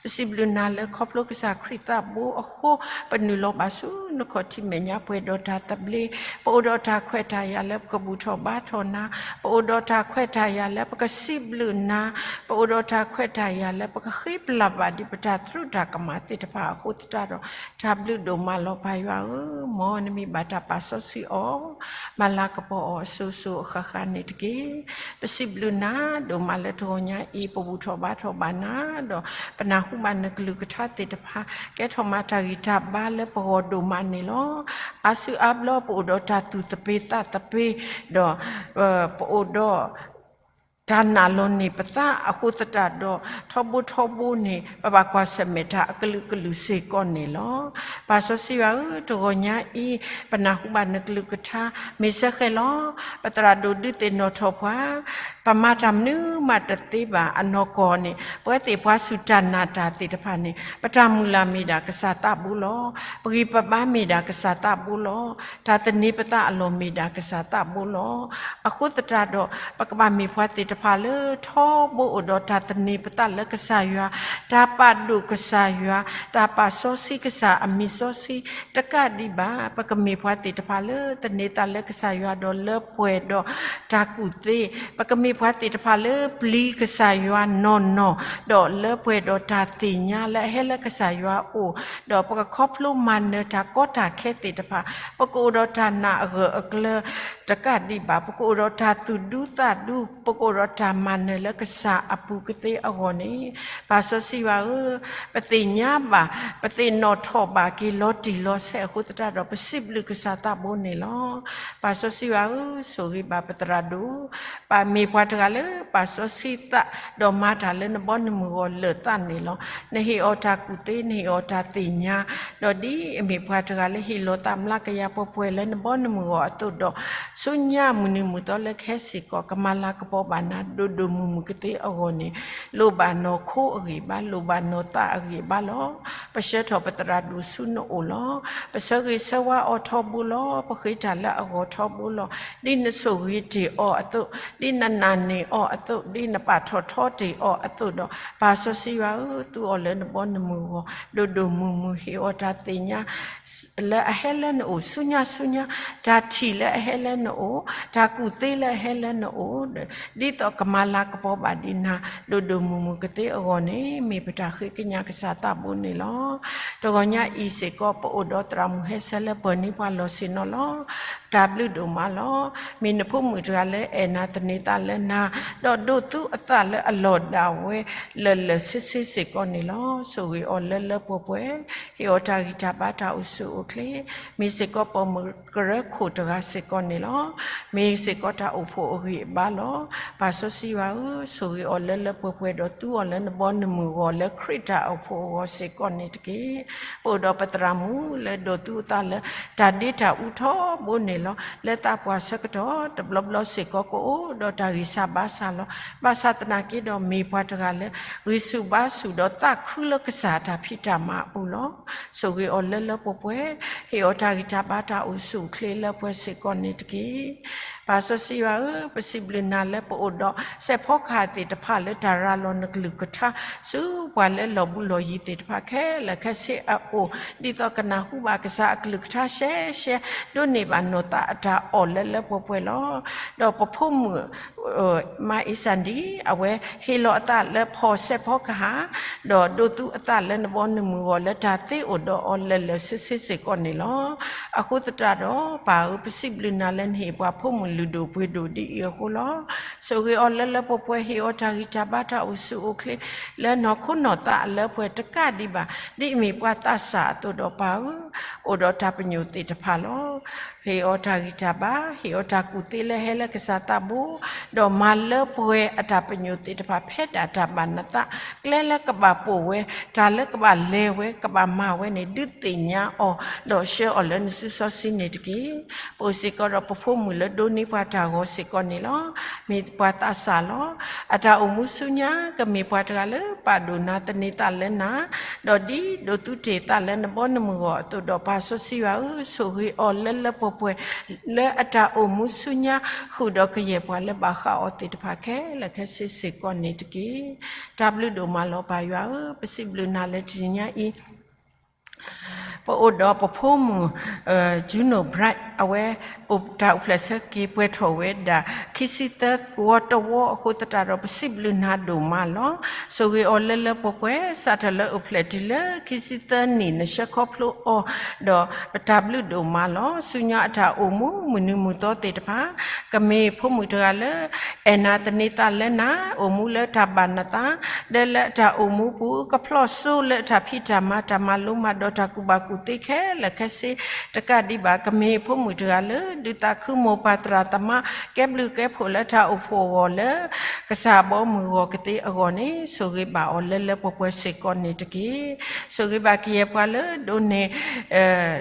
ပစံးဘျုးနၤလၢခီဖျိကစၢ်ခရံာ်သးဘိအဃိ, ပနုာ်လီၤဘၣ်ဆူနခီၣ်ထံးမဲာ်ညါပှဲၤဒီးတၢ်သဘျ့, ပအိၣ်ဒီးတၢ်ခွဲးတၢ်ယာ်လၢပကဘူၣ်ထီၣ်ဘါထီၣ်နၤ, ပအိၣ်ဒီးတၢ်ခွဲးတၢ်ယာ်လၢပကစံးဘျုးနၤ, ပအိၣ်ဒီးတၢ်ခွဲးတၢ်ယာ်လၢပကဃ့ပလၢ်ဘၣ်ဒံးပတၢ်သရူးတၢ်ကမၣ်သ့ၣ်တဖၣ်အဃိသတးဒီး, တၢ်ဘျုးဒိၣ်မးလီၤ ပၢ်ယွၤဧၢ, မ်နမံၤဘၣ်တၢ်ပာ်စီဆှံအီၤ, မၤလၤကပီၤအီၤအစိၤစိၤအဃၣ်ဃၣ်န့ၣ်တက့ၢ်. ပစံးဘျုးနၤဒိၣ်မးလၢတဂီၤညါအံၤ ပဘူၣ်ထီၣ်ဘါထီၣ်ဘၣ်နၤ, ဒီးပနၢ်ဟူဘၣ်နကလုၢ်ကထါသ့ၣ်တဖၣ် ကဲထီၣ်မးတၢ်ဂံၢ်တၢ်ဘါလၢပဂီၢ်ဒိၣ်မးန့ၣ်လီၤ. အါစုအါဘျီပအိၣ်ဒီးတၢ်သူၣ်သပ့ၤသးသပ့ၤ, ဒီး ပအိၣ်ဒီး တၢ်နာ်လီၤန့ၢ်ပသးအဃိသတးဒီး ထီဘိထီဘိန့ၣ် ပဘၣ်ကွၢ်ဆၢၣ်မဲာ်တၢ်အကလုာ်ကလုာ်စ့ၢ်ကီးန့ၣ်လီၤ. ပၢ်စီဆှံယွၤဧၢ, တဂီၤညါအံၤ ပနၢ်ဟူဘၣ်နကလုၢ်ကထါ မ့ၢ်စ့ၢ်ကီးလီၤ. ပသရၣ်ဒိၣ်ဒုးသ့ၣ်နီၣ်ထီၣ်ပှၤ ပမၤတၢ်မနုၤမးတသ့ဘၣ်အနီၢ်ကီၢ်န့ၣ် ပဝဲသ့ၣ်ပှၤဆူၣ်တၢ်နာ်တၢ်သ့ၣ်တဖၣ်န့ၣ် ပတၢ်မုၢ်လၢ်မ့ၢ်ဒၣ်ကစၢ်သးဘိလီၤ. ပဂံၢ်ပဘါမ့ၢ်ဒၣ်ကစၢ်သးဘိလီၤ. တၢ်သန့ၤပသးအလီၢ်မ့ၢ်ဒၣ်ကစၢ်သးဘိလီၤ. အဃိသတးဒီး ပကဘၣ်မ့ၢ်ပှၤသ့ၣ်တဖၣ်လၢထီဘိအိၣ်ဒီးတၢ်သန့ၤပသးလၢကစၢ်ယွၤ, တၢ်ပာ်ဒိၣ်ကစၢ်ယွၤ, တၢ်ပာ်စီဆှံကစၢ်အမံၤစီဆှံတကးဒံးဘၣ်. ပကမ့ၢ်ပှၤသ့ၣ်တဖၣ်လၢသန့ၤသးလၢကစၢ်ယွၤဒီးလၢပှဲၤဒီးတၢ်ကူၣ်သ့, ပကမ့ၢ်ပှၤသ့ၣ်တဖၣ်လၢပျံၤကစၢ်ယွၤနီၢ်နီၢ်, ဒီးလၢပှဲၤဒီးတၢ်သ့ၣ်ညါလၢအဟဲလၢကစၢ်ယွၤအအိၣ်, ဒီးပကခီဖျိမၤနၢၤတၢ်ကီတၢ်ခဲသ့ၣ်တဖၣ်, ပကအိၣ်ဒီးတၢ်နာ်အဂၢၢ်အကျၢၤတကးဒံးဘၣ်, ပကအိၣ်ဒီးတၢ်သူၣ်ဒူသးဒူ, ပကအိၣ်ဒီးတၢ်မၤနၢၤလၢကစၢ်အပူၤကသ့အဂီၢ်န့ၣ်, ပၢ်စီဆှံယွၤဧၢ, ပသ့ၣ်ညါဘၣ်, ပသ့ၣ်နီၣ်ထီၣ်ဘၣ်က့ၤလီၤတံၢ်လီၤဆဲးအဃိသတးဒီး ပစံးဘျုးကစၢ်သးဘိန့ၣ်လီၤ. ပၢ်စီဆှံယွၤဧၢ, ဆိၣ်ဂ့ၤဘၣ်ပသရၣ်ဒိၣ်, ပမ့ၢ်ပှၤတဂၤလၢပာ်စီဆှံသး, ဒီးမၤတၢ်လၢနဘီနမုၢ်ဂီၤလၢာ်သးန့ၣ်လီၤ. နဟ့ၣ်အီၤတၢ်ကူၣ်သ့, နဟ့ၣ်အီၤတၢ်သ့ၣ်ညါ, ဒီးဒ်အမ့ၢ်ပှၤတဂၤလၢဟ့ၣ်လီၤသးမျးကယၤပှဲၤပှဲၤလၢနဘီနမုၢ်ဂီၤအသိးဒီး, ဆူညါမုၢ်နံၤမုၢ်သီလၢကဟဲစ့ၢ်ကီး ကမၤလၤကပီၤဘၣ်နၤဒိၣ်ဒိၣ်မုၢ်မုၢ်ကသ့အဂီၢ်န့ၣ်, လိၣ်ဘၣ်နီၢ်ခိအဂံၢ်အဘါ, လိၣ်ဘၣ်နီၢ်သးအဂံၢ်အဘါလီၤ. ပဆှၢထီၣ်ပသရၣ်ဒိၣ်ဆူနအိၣ်လီၤ. ပဆၢဂ့ၤဆၢဝါအီၤထီဘိလီၤ. ပဃ့တၢ်လၢအဂီၢ်ထီဘိလီၤ. ဒ်နဆိၣ်ဂ့ၤတ့ၢ်အီၤအသိး, ဒ်နနာ်န့ၢ်အီၤအသိး, ဒ်နပာ်ထီၣ်ထီတ့ၢ်အီၤအသိးဒီး, ပၢ်စီဆှံယွၤဧၢ, သူအီၤလၢနဘီနမုၢ်ဂီၤ, ဒိၣ်ဒိၣ်မုၢ်မုၢ် ဟ့ၣ်အီၤတၢ်သ့ၣ်ညါ လၢအဟဲလၢနအိၣ်ဆူညါဆူညါ, တၢ်ထံၣ်လၢအဟဲလၢနအိၣ်, တၢ်ကူၣ်သ့လၢအဟဲလၢနအိၣ်, ဒ်သိးကမၤလၤကပီၤဘၣ်ဒံးနၤ ဒိၣ်ဒိၣ်မုၢ်မုၢ်ကသ့အဂီၢ်န့ၣ်, မ့ၢ်ပတၢ်ဃ့ကညးကစၢ်သးဘိန့ၣ်လီၤ. တဂီၤညါအံၤစ့ၢ်ကီး ပအိၣ်ဒီးသရၣ်မုၣ်ဟဲဆၢလၢပှၤန့ၢ်ပှၤလီၢ်ဆ့ၣ်နီၤလီၤ. တၢ်ဘျုးဒိၣ်မးလီၤ. မ့ၢ်နဖိမုၣ်တဂၤလၢအဲၣ်နၤသန့ၤသးလၢနၤ, ဒီးဒိးသူအသးလၢအလီၢ်ဒၣ်ဝဲ လၢာ်လၢာ်ဆ့ဆ့စ့ၢ်ကီးန့ၣ်လီၤ. ဆိၣ်ဂ့ၤအီၤလၢလၢပှဲၤပှဲၤ, ဟ့ၣ်အီၤတၢ်ဂံၢ်တၢ်ဘါတၢ်အိၣ်ဆူၣ်အိၣ်ချ့, မ့ၢ်စ့ၢ်ကီးပိာ်မုၣ်ကရၢခိၣ်တဂၤစ့ၢ်ကီးန့ၣ်လီၤ. မ့ၢ်စ့ၢ်ကီးတၢ်အိၣ်ဖှိၣ်အဂံၢ်အဘါလီၤ. ပၢ်စီဆှံယွၤဧၢ, ဆိၣ်ဂ့ၤအီၤလၢလၢပှဲၤပှဲၤဒီး သူအီၤလၢနဘီနမုၢ်ဂီၤလၢခရံာ်တၢ်အိၣ်ဖှိၣ်အဂီၢ်စ့ၢ်ကီးန့ၣ်တက့ၢ်. ပအိၣ်ဒီးပသရၣ်မုၣ်လၢဒိးသူအသးလၢ တၢ်ဒ့တၢ်အူထီဘိန့ၣ်လီၤ. လၢသးပှၢ်ဆၢကတီၢ်တဘျီဘျီစ့ၢ်ကီး ကအိၣ်ဒီးတၢ်ဂံၢ်စၢ်ဘါစၢ်လီၤ. ဘၣ်ဆၣ်သနာ်က့ဒီး မ့ၢ်ပှၤတဂၤလၢ ဂံၢ်ဆူၣ်ဘါဆူၣ်ဒီးသးခုလၢကစၢ်အတၢ်ဖံးတၢ်မၤအပူၤလီၤ. ဆိၣ်ဂ့ၤအီၤလၢလၢပှဲၤပှဲၤ, ဟ့ၣ်အီၤတၢ်ဂံၢ်တၢ်ဘါတၢ်အိၣ်ဆူၣ်အိၣ်ချ့လၢပှဲၤစ့ၢ်ကီးန့ၣ်တက့ၢ်. ပၢ်စီဆှံယွၤဧၢ, ပစံးဘျုးနၤလၢပအိၣ်ဒီးစဲးဖီကဟၣ်သ့ၣ်တဖၣ်လၢတၢ်ရၤလီၤနကလုၢ်ကထါ ဆူပှၤလၢလီၢ်ဘူးလီၢ်ယံၤသ့ၣ်တဖၣ်ခဲလၢာ်ခဲဆ့အအိၣ်, ဒ်သိးကနၢ်ဟူဘၣ်ကစၢ်အကလုၢ်ကထါရှဲရှဲ, ဒိးန့ၢ်ဘၣ်နီၢ်သးအတၢ်အီၣ်လၢလၢပှဲၤပှဲၤလီၤ. ဒီးပဖိမုၣ် မၤအ့စၣ်ဒံ, အဝဲဟ့ၣ်လီၤအသးလၢဖီၣ်စဲးဖီကဟၣ်, ဒီးဒိးသူအသးလၢနဘီနမုၢ်ဂီၤလၢတၢ်သ့အိၣ်ဒီးအီၤလၢာ်လၢာ်ဆ့ဆ့စ့ၢ်ကီးန့ၣ်လီၤ. အဃိသတးဒီး ပၢ်ဧၢ, ပစံးဘျုးနၤလၢနဟ့ၣ်ပှၤဖိမုၣ်လုၢ်ဒိၣ်ပှ့ၤဒိၣ်ဒ်အံၤအဃိလီၤ. ဆိၣ်ဂ့ၤအီၤလၢလၢပှဲၤပှဲၤ, ဟ့ၣ်အီၤတၢ်ဂံၢ်တၢ်ဘါတၢ်အိၣ်ဆူၣ်အိၣ်ချ့ လၢနီၢ်ခိနီၢ်သးအလၢပှဲၤတကးဒံးဘၣ်, ဒ်အမ့ၢ်ပှၤသးစၢ်အသိးဒီးပၢ်ဧၢ, အိၣ်ဒီးတၢ်ပညိၣ်သ့ၣ်တဖၣ်လီၤ. ဟ့ၣ်အီၤတၢ်ဂံၢ်တၢ်ဘါ, ဟ့ၣ်အီၤတၢ်ကူၣ်သ့လၢဟဲလၢကစၢ်သးဘိ, ဒီးမၤလၢပှဲၤအတၢ်ပညိၣ်သ့ၣ်တဖၣ် ဖဲဒၣ်တၢ်ဘၣ်နသး, ကျဲလၢကဘၣ်ပိာ်ဝဲ, တၢ်လၢကဘၣ်လဲၤဝဲ, ကဘၣ်မၤဝဲန့ၣ် ဒုးသ့ၣ်ညါအီၤ, ဒီးဆှၢအီၤလၢနစုစီဆှံန့ၣ်တက့ၢ်. ပအိၣ်စ့ၢ်ကီးဒီးပဖိမုၣ်လၢဒိးန့ၢ်ပှၤတၢ်ဂီၤစ့ၢ်ကီးန့ၣ်လီၤ. မ့ၢ်ပှၤသးစၢ်လီၤ. အတၢ်အိၣ်မူဆူညါ ကမ့ၢ်ပှၤတဂၤလၢပာ်ဒိၣ်နၤသန့ၤသးလၢနၤ, ဒီးဒ်ဒိးသူတ့ၢ်သးလၢနဘီနမုၢ်ဂီၤအသိးဒီး ပၢ်စီဆှံယွၤဧၢ, ဆိၣ်ဂ့ၤအီၤလၢလၢပှဲၤပှဲၤ လၢအတၢ်အိၣ်မူဆူညါ ဃုာ်ဒီးကယဲၢ်ပှၤလၢဘၣ်ဃးအီၤသ့ၣ်တဖၣ်ခဲလၢာ်ခဲဆ့စ့ၢ်ကီးန့ၣ်တက့ၢ်. တၢ်ဘျုးဒိၣ်မးလီၤပၢ်ယွၤဧၢ, ပစံးဘျုးနၤလၢတနံၤညါအံၤ ပအိၣ်ဒီးပဖိမုၣ် Juno Bright အဝဲ တၢ်အိၣ်ဖျဲၣ်ဆၢက့ၤပှဲၤထီၣ်ဝဲဒၣ် ခံဆံသၢဝီတဝီအဃိသတးဒီး ပစံးဘျုးနၤဒိၣ်မးလီၤ. ဆိၣ်ဂ့ၤအီၤလၢလၢပှဲၤပှဲၤ စးထီၣ်လၢအိၣ်ဖျဲၣ်တုၤလၢခံဆံသၢနံၣ် နဆှၢခီဖျိအီၤ ဒီးပတၢ်ဘျုးဒိၣ်မးလီၤ. ဆူညါအတၢ်အိၣ်မူ မုၢ်နံၤမုၢ်သီသ့ၣ်တဖၣ် ကမ့ၢ်ဖိမုၣ်တဂၤလၢ အဲၣ်နၤသန့ၤသးလၢနၤ, အိၣ်မူလၢတၢ်ဘၣ်နသး, ဒီးလၢအတၢ်အိၣ်မူပူၤ ကဖျီၣ်စိလၢအတၢ်ဖံးတၢ်မၤ တၢ်မၤလိမၤဒိးတၢ်ကူၣ်ဘၣ်ကူၣ်သ့ခဲလၢာ်ခဲဆ့ တကးဒံးဘၣ် ကမ့ၢ်ဖိမုၣ်တဂၤလၢ ဒုးသးခုမိၢ်ပၢ်သရၣ်သမါ ကဲဘျုးကဲဖှိၣ်လၢတၢ်အိၣ်ဖှိၣ်အဂီၢ်လၢ ကစၢ်အဘီအမုၢ်အဂီၢ်ကသ့အဂီၢ်န့ၣ် ဆိၣ်ဂ့ၤဘၣ်အီၤလၢလၢပှဲၤပှဲၤစ့ၢ်ကီးန့ၣ်တက့ၢ်. ဆိၣ်ဂ့ၤဘၣ်ကယဲၢ်ပှၤလၢဒိးန့ၢ်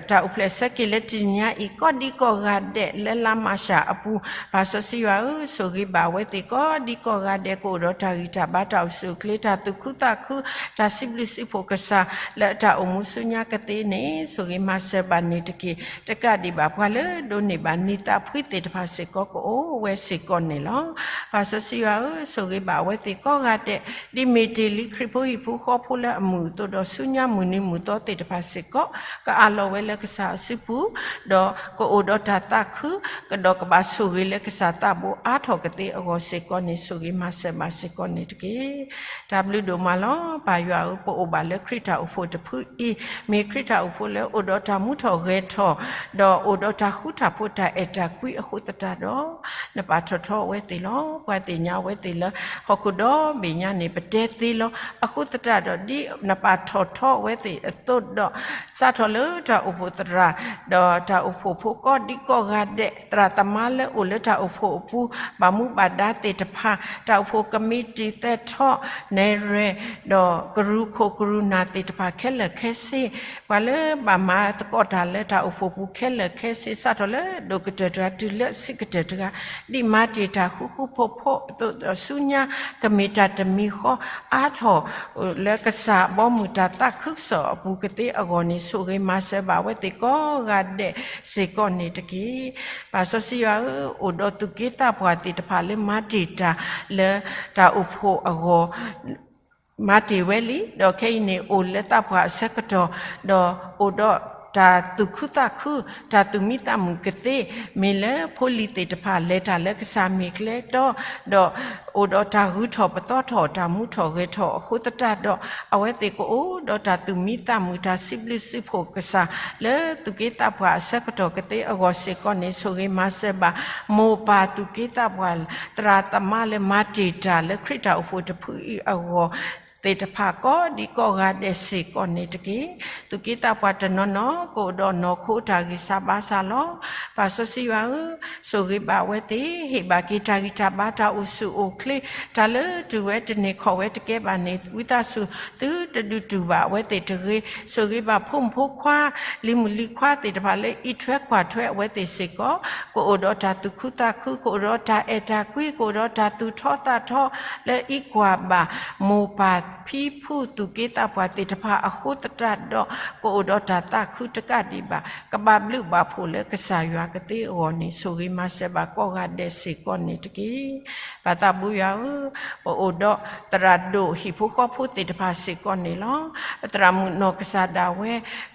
တၢ်အိၣ်ဖျဲၣ်ဆၢက့ၤလၢတနံၤညါအံၤ ကိးဒံကိးဂၤဒဲးလၢလါမၢ်ၡးအပူၤ ပၢ်စီဆှံယွၤဧၢ, ဆိၣ်ဂ့ၤဘၣ်အဝဲသ့ၣ်ကိးဒံကိးဂၤဒဲး ကအိၣ်ဒီးတၢ်ဂံၢ်တၢ်ဘါ တၢ်အိၣ်ဆူၣ်အိၣ်ချ့ တၢ်သူၣ်ခုသးခု တၢ်စံးဘျုးစံးဖှိၣ်ကစၢ် လၢအတၢ်အိၣ်မူဆူညါကသ့န့ၣ် ဆိၣ်ဂ့ၤမၤစၢၤဘၣ်န့ၣ်တက့ၢ်. တကးဒံးဘၣ် ပှၤလၢဒိးန့ၢ်ဘၣ်နံၤသးဖှံသ့ၣ်တဖၣ်စ့ၢ်ကီး ကအိၣ်ဝဲစ့ၢ်ကီးန့ၣ်လီၤ. ပၢ်စီဆှံယွၤဧၢ, ဆိၣ်ဂ့ၤဘၣ်အဝဲသ့ၣ်ကိးဂၤဒဲး ဒ်မ့ၢ်တ့ၢ်လံခရံာ်ဖိဟံၣ်ဖိဃီဖိလၢအမုာ်အသိးဒီး ဆူညါမုၢ်နံၤမုၢ်သီသ့ၣ်တဖၣ်စ့ၢ်ကီး ကအးလီၤဝဲလၢကစၢ်အစုပူၤ ဒီးကအိၣ်ဒီးတၢ်သးခု ကဒီးကဘၣ်ဆိၣ်ဂ့ၤလၢကစၢ်သးဘိအါထီၣ်ကသ့အဂီၢ်စ့ၢ်ကီးန့ၣ် ဆိၣ်ဂ့ၤမၤစၢၤဘၣ်စ့ၢ်ကီးန့ၣ်တက့ၢ်. တၢ်ဘျုးဒိၣ်မးလီၤ. ပၢ်ယွၤဧၢ, ပအိၣ်ဘၣ်လၢခရံာ်တၢ်အိၣ်ဖှိၣ်တဖုအံၤ မ့ၢ်ခရံာ်တၢ်အိၣ်ဖှိၣ်လၢအိၣ်ဒီးတၢ်မူထီၣ်ဂဲၤထီၣ် ဒီးအိၣ်ဒီးတၢ်ဃူတၢ်ဖိးတၢ်အဲၣ်တၢ်ကွံအဃိသတးဒီး နပာ်ထီၣ်ထီအဝဲသ့ၣ်လီၤ. ပှၤသ့ၣ်ညါအဝဲသ့ၣ်လၢ ဟီၣ်ခိၣ်ဒီဘ့ၣ်ညါန့ၣ် ပတဲသ့လီၤ. အဃိသတးဒီး ဒ်နပာ်ထီၣ်ထီအဝဲသ့ၣ်အသိးဒီး စးထီၣ်လၢတၢ်အိၣ်ဖှိၣ်သရၣ် ဒီးတၢ်အိၣ်ဖှိၣ်ဖိကိးဒံကိးဂၤဒဲး သရၣ်သမါလၢအိၣ်လၢတၢ်အိၣ်ဖှိၣ်အပူၤ ဘၣ်မူဘၣ်ဒါသ့ၣ်တဖၣ် တၢ်အိၣ်ဖှိၣ်ကမံးတံာ်သဲးထီၣ် နဲၣ်ရွဲၣ် ဒီးကရူၢ်ခိၣ်ကရူၢ်နၢ်သ့ၣ်တဖၣ်ခဲလၢာ်ခဲဆ့ ပှၤလၢဘၣ်မၤသကိးတၢ်လၢတၢ်အိၣ်ဖှိၣ်ပူၤခဲလၢာ်ခဲဆ့ စးထီၣ်လၢဒိၣ်ကတၢၢ်တဂၤတုၤလၢအဆံးကတၢၢ်တဂၤ ဒ်မၤတ့ၢ်တၢ်ဃူဃူဖိးဖိးအသိးဒီး ဆူညါကမ့ၢ်တၢ်တမံၤဃီအါထီၣ် လၢကစၢ်အဘီအမုၢ်တၢ်သးခုကစီၣ်အပူၤကသ့အဂီၢ်န့ၣ် ဆိၣ်ဂ့ၤမၤစၢၤဘၣ်အဝဲသ့ၣ်ကိးဂၤဒဲးစ့ၢ်ကီးန့ၣ်တက့ၢ်. ပၢ်စီဆှံယွၤဧၢ, အိၣ်ဒီးသူၣ်က့သးပှၢ်သ့ၣ်တဖၣ်လၢမၤတ့ၢ်တၢ်လၢတၢ်အိၣ်ဖှိၣ်အဂီၢ် မၤတ့ၢ်ဝဲလံ, ဒီးခဲအံၤန့ၣ် အိၣ်လၢသးပှၢ်အဆၢကတီၢ်, ဒီးအိၣ်ဒီးတၢ်သူၣ်ခုသးခု, တၢ်သူၣ်မံသးမုာ်ကသ့, မ့ၢ်လၢဖိလံၤသ့ၣ်တဖၣ် လဲၤတၢ်လၢကစၢ်မ့ၢ်ကျဲတီ, ဒီးအိၣ်ဒီးတၢ်ဂုၤထီၣ်ပသီထီၣ် တၢ်မူထီၣ်ဂဲၤထီၣ်အဃိသတးဒီး အဝဲသ့ၣ်ကအိၣ်ဒီးတၢ်သူၣ်မံသးမုာ် တၢ်စံးဘျုးစံးဖှိၣ်ကစၢ် လၢသူၣ်က့သးပှၢ်အဆၢကတီၢ်ကသ့အဂီၢ်စ့ၢ်ကီးန့ၣ် ဆိၣ်ဂ့ၤမၤစၢၤဘၣ် မိၢ်ပၢ်သူၣ်က့သးပှၢ် သရၣ်သမါလၢမၤတ့ၢ်တၢ်လၢခရံာ်တၢ်အိၣ်ဖှိၣ်တဖုအံၤအဂီၢ် သ့ၣ်တဖၣ်ကိးဒံကိးဂၤဒဲးစ့ၢ်ကီးန့ၣ်တက့ၢ်. သူၣ်က့သးပှၢ်တနီၤနီၤ ကအိၣ်ဒီးနီၢ်ခိတၢ်ဂံၢ်စၢ်ဘါစၢ်လီၤ. ပၢ်စီဆှံယွၤဧၢ, ဆိၣ်ဂ့ၤဘၣ်အဝဲသ့ၣ်, ဟ့ၣ်ဘၣ်က့ၤတၢ်ဂံၢ်တၢ်ဘါ တၢ်အိၣ်ဆူၣ်အိၣ်ချ့, တၢ်လၢတူၢ်ဝဲတန့ၢ်ခီၣ်ဝဲတကဲဘၣ်န့ၣ် ဝံသးစူၤ သုတဒုးတူၢ်ဘၣ်အဝဲသ့ၣ်တဂ့ၤ. ဆိၣ်ဂ့ၤဘၣ်ဖိမုၣ်ဖိခွါ လံၤမုၣ်လံၤခွါသ့ၣ်တဖၣ်လၢအံးထွဲကွၢ်ထွဲအဝဲသ့ၣ်စ့ၢ်ကီး, ကအိၣ်ဒီးတၢ်သူၣ်ခုသးခု, ကအိၣ်ဒီးတၢ်အဲၣ်တၢ်ကွံ, ကအိၣ်ဒီးတၢ်သူၣ်ထီသးထီ လၢအံးကွၢ်ဘၣ် မိၢ်ပၢ်ဖံဖုသူၣ်က့သးပှၢ်သ့ၣ်တဖၣ်အဃိသတးဒီး ကအိၣ်ဒီးတၢ်သးခုတကးဒံးဘၣ် ကဘၣ်ဘျုးဘၣ်ဖှိၣ်လၢကစၢ်ယွၤကသ့အဂီၢ်န့ၣ် ဆိၣ်ဂ့ၤမၤစၢၤဘၣ်ကိးဂၤဒဲးစ့ၢ်ကီးန့ၣ်တက့ၢ်. ပၢ်သးဘိယွၤဧၢ, ပအိၣ်ဒီးသရၣ်ဒိၣ်ဟံၣ်ဖိဃီဖိသ့ၣ်တဖၣ်စ့ၢ်ကီးန့ၣ်လီၤ. ပသရၣ်မုၣ်နီၢ်ကစၢ်ဒၣ်ဝဲ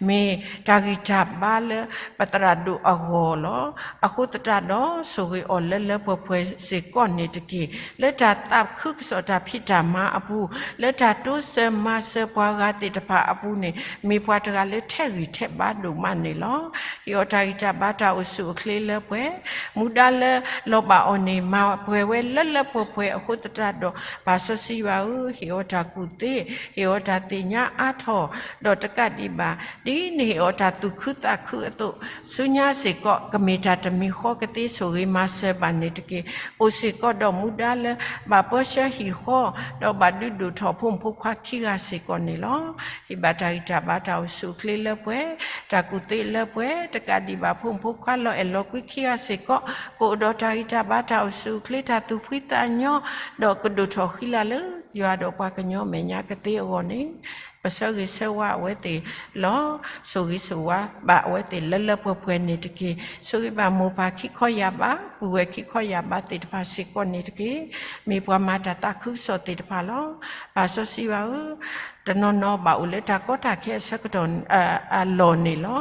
မ့ၢ်တၢ်ဂံၢ်တၢ်ဘါလၢပသရၣ်ဒိၣ်အဂီၢ်လီၤ. အဃိသတးဒီး ဆိၣ်ဂ့ၤအီၤလၢလၢပှဲၤပှဲၤစ့ၢ်ကီးန့ၣ်တက့ၢ်. လၢတၢ်သးခုကစီၣ်တၢ်ဖံးတၢ်မၤအပူၤ, လၢတၢ်တိစၢၤမၤစၢၤပှၤဂၤသ့ၣ်တဖၣ်အပူၤန့ၣ် မ့ၢ်ပှၤတဂၤလၢထဲးဂံၢ်ထဲးဘါဒိၣ်မးန့ၣ်လီၤ. ဟ့ၣ်အီၤတၢ်ဂံၢ်တၢ်ဘါတၢ်အိၣ်ဆူၣ်အိၣ်ချ့လၢပှဲၤ, မူဒါလၢလီၤဘၣ်အီၤန့ၣ် မၤပှဲၤဝဲလၢလၢပှဲၤပှဲၤအဃိသတးဒီး ပၢ်စီဆှံယွၤဧၢ, ဟ့ၣ်အီၤတၢ်ကူၣ်သ့, ဟ့ၣ်အီၤတၢ်သ့ၣ်ညါအါထီၣ်, ဒီးတကးဒံးဘၣ် ဒ်နဟ့ၣ်အီၤတၢ်သူၣ်ခုသးခုအသိး ဆူညါစ့ၢ်ကီး ကမ့ၢ်တၢ်တမံၤဃီကသ့ ဆိၣ်ဂ့ၤမၤစၢၤဘၣ်န့ၣ်တက့ၢ်. အိၣ်စ့ၢ်ကီးဒီးမူဒါလၢ ဘၣ်ပၢဆှၢဟံၣ်ဃီ, ဒီးဘၣ်ဒုးဒိၣ်ထီၣ်ဖိမုၣ်ဖိခွါခံဂၤစ့ၢ်ကီးန့ၣ်လီၤ. ဟ့ၣ်ဘၣ်တၢ်ဂံၢ်တၢ်ဘါတၢ်အိၣ်ဆူၣ်အိၣ်ချ့လၢပှဲၤ, တၢ်ကူၣ်သ့လၢပှဲၤ, တကးဒံးဘၣ်ဖိမုၣ်ဖိခွါလီၤအဲၣ်လီၤကွံခံဂၤစ့ၢ်ကီး ကအိၣ်ဒီးတၢ်ဂံၢ်တၢ်ဘါတၢ်အိၣ်ဆူၣ်အိၣ်ချ့တၢ်သူၣ်ဖှံသးညီ, ဒီးကဒိၣ်ထီၣ်ဃံလၤလၢယွၤဒီးပှၤကညီမဲာ်ညါကသ့အဂီၢ်န့ၣ် ပဆၢဂ့ၤဆၢဝါအဝဲသ့ၣ်လီၤ. ဆိၣ်ဂ့ၤဆိၣ်ဝါဘၣ်အဝဲသ့ၣ်လၢလၢပှဲၤပှဲၤန့ၣ်တက့ၢ်. ဆိၣ်ဂ့ၤဘၣ်မိၢ်ပၢ်ခံခီယာ်ဘး ပုၢ်ဝဲၢ်ခံခီယာ်ဘးသ့ၣ်တဖၣ်စ့ၢ်ကီးန့ၣ်တက့ၢ်. မ့ၢ်ပှၤမၤတၢ်သးခုကစီၣ်သ့ၣ်တဖၣ်လီၤ. ပၢ်စီဆှံယွၤဧၢ, တနီၤနီၤဘၣ်အိၣ်လၢတၢ်ကီတၢ်ခဲအဆၢကတီၢ် အလီၢ်န့ၣ်လီၤ.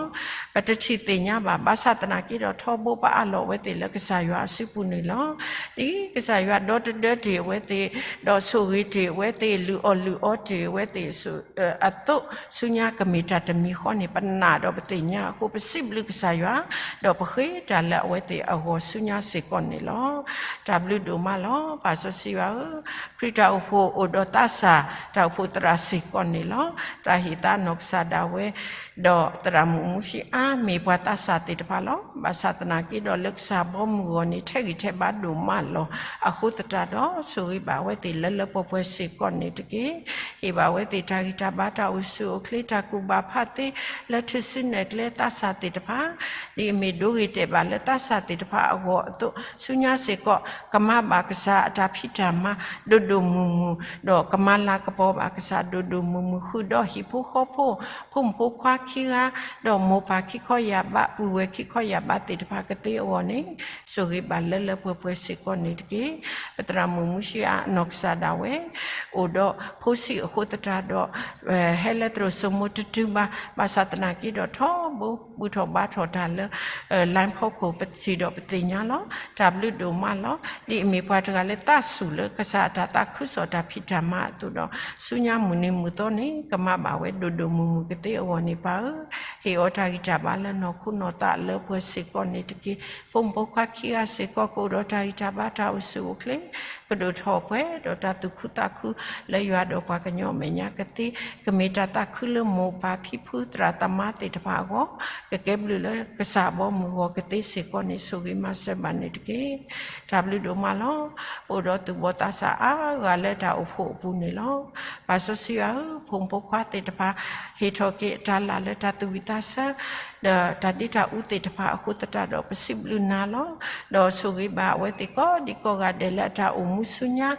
ပတထံၣ်သ့ၣ်ညါဘၣ် ဘၣ်ဆၣ်သနာ်က့ဒီးထီဘိပအးလီၤအဝဲသ့ၣ်လၢကစၢ်ယွၤအစုပူၤန့ၣ်လီၤ. ဒ်ကစၢ်ယွၤဒီတဒၢတ့ၢ်အဝဲသ့ၣ်, ဒီးဆိၣ်ဂ့ၤတ့ၢ်အဝဲသ့ၣ် လုၢ်အီၣ်လုၢ်အီတ့ၢ်အဝဲသ့ၣ် အသိး ဆူညါကမ့ၢ်တၢ်တမံၤဃီန့ၣ် ပနာ်ဒီးပသ့ၣ်ညါအဃိ ပစံးဘျုးကစၢ်ယွၤ, ဒီးပဃ့တၢ်လၢအဝဲသ့ၣ်အဂီၢ်ဆူညါစ့ၢ်ကီးန့ၣ်လီၤ. တၢ်ဘျုးဒိၣ်မးလီၤ. ပၢ်စီဆှံယွၤဧၢ, ခရံာ်တၢ်အိၣ်ဖှိၣ်အိၣ်ဒီးသးစၢ် တၢ်အိၣ်ဖှိၣ်သရၣ်စ့ၢ်ကီးန့ၣ်လီၤ. တၢ်ဟ့ၣ်သါနီၢ်ကစၢ်ဒၣ်ဝဲ ဒီးသရၣ်မုၣ်မူၡံအါ မ့ၢ်ပှၤသးစၢ်သ့ၣ်တဖၣ်လီၤ. ဘၣ်ဆၣ်သနာ်က့ဒီးလၢကစၢ်ဘီမုၢ်ဂီၢ်န့ၣ် ထဲးဂံၢ်ထဲးဘါဒိၣ်မးလီၤ. အဃိသတးဒီး ဆိၣ်ဂ့ၤဘၣ်အဝဲသ့ၣ်လၢလၢပှဲၤပှဲၤစ့ၢ်ကီးန့ၣ်တက့ၢ်. ဟ့ၣ်ဘၣ်ဝဲသ့ၣ်တၢ်ဂံၢ်တၢ်ဘါ တၢ်အိၣ်ဆူၣ်အိၣ်ချ့ တၢ်ကူၣ်ဘၣ်ဖးသ့ လၢထူၣ်စုနဲၣ်ကျဲသးစၢ်သ့ၣ်တဖၣ် ဒ်အမ့ၢ်ဒိဂ့ၤတဲာ်ဘၣ်လၢသးစၢ်သ့ၣ်တဖၣ်အဂီၢ်အသိး ဆူညါစ့ၢ်ကီး ကမၤဘၣ်ကစၢ်အတၢ်ဖံးတၢ်မၤဒိၣ်ဒိၣ်မုၢ်မုၢ်, ဒီးကမၤလၤကပီၤဘၣ်ကစၢ်ဒိၣ်ဒိၣ်မုၢ်မုၢ် ဃုာ်ဒီးဟံၣ်ဖိဃီဖိ, ဖိမုၣ်ဖိခွါခံဂၤ, ဒီးမိၢ်ပၢ်ခံခီယာ်ဘး ပုၢ်ဝဲၢ်ခံခီယာ်ဘးသ့ၣ်တဖၣ်ကသ့အဂီၢ်န့ၣ် ဆိၣ်ဂ့ၤဘၣ်လၢလၢပှဲၤပှဲၤစ့ၢ်ကီးန့ၣ်တက့ၢ်. ပသရၣ်မုၣ်မူၡံအါအနီၢ်ကစၢ်ဒၣ်ဝဲ အိၣ်ဒီးဖိဆံးအဃိသတးဒီး ဟဲလၢသရိာ်စိမိၤတတုၤဘၣ်, ဘၣ်ဆၣ်သနာ်က့ဒီးထီဘိ ဘူၣ်ထီၣ်ဘါထီၣ်တၢ်လၢ line ဖီခိၣ် ပထံၣ်ဒီးပသ့ၣ်ညါလီၤ. တၢ်ဘျုးဒိၣ်မးလီၤ. ဒ်အမ့ၢ်ပှၤတဂၤလၢသးဆူၣ်လၢကစၢ်အတၢ်သးခုကစီၣ်တၢ်ဖံးတၢ်မၤအသိးဒီး ဆူညါမုၢ်နံၤမုၢ်သီန့ၣ် ကမၤဘၣ်ဝဲဒိၣ်ဒိၣ်မုၢ်မုၢ်ကသ့အဂီၢ်န့ၣ် ပၢ်ဧၢ, ဟ့ၣ်အီၤတၢ်ဂံၢ်တၢ်ဘါလၢနီၢ်ခိနီၢ်သးလၢပှဲၤစ့ၢ်ကီးန့ၣ်တက့ၢ်. ဖိမုၣ်ဖိခွါခံဂၤစ့ၢ်ကီး ကအိၣ်ဒီးတၢ်ဂံၢ်တၢ်ဘါ တၢ်အိၣ်ဆူၣ်အိၣ်ချ့ ကဒိၣ်ထီၣ်ပှဲၤဒီးတၢ်သူၣ်ခုသးခု လၢယွၤဒီးပှၤကညီအမဲာ်ညါကသ့, ကမ့ၢ်တၢ်သးခုလၢမိၢ်ပၢ်ဖံဖုသရၣ်သမါသ့ၣ်တဖၣ်အဂီၢ်, ကကဲဘျုးလၢကစၢ်ဘီမုၢ်ဂီၢ်ကသ့စ့ၢ်ကီးန့ၣ် ဆိၣ်ဂ့ၤမၤစၢၤဘၣ်န့ၣ်တက့ၢ်. တၢ်ဘျုးဒိၣ်မးလီၤ. ပအိၣ်ဒီးသူၣ်ဘီၣ်သးစၢ်အါဂၤလၢတၢ်အိၣ်ဖှိၣ်အပူၤန့ၣ်လီၤ. ပၢ်စီဆှံယွၤဧၢ, ဖိမုၣ်ဖိခွါသ့ၣ်တဖၣ် ဟ့ၣ်ထီၣ်က့ၤအတၢ်လၢ်လၢတၢ်သူၣ်ဝံၣ်သးဆၢ ဒီးတၢ်ဒ့တၢ်အူသ့ၣ်တဖၣ်အဃိသတးဒီး ပစံးဘျုးနၤလီၤ. ဒီးဆိၣ်ဂ့ၤဘၣ်အဝဲသ့ၣ်ကိးဒံကိးဂၤဒဲးလၢအတၢ်အိၣ်မူဆူညါ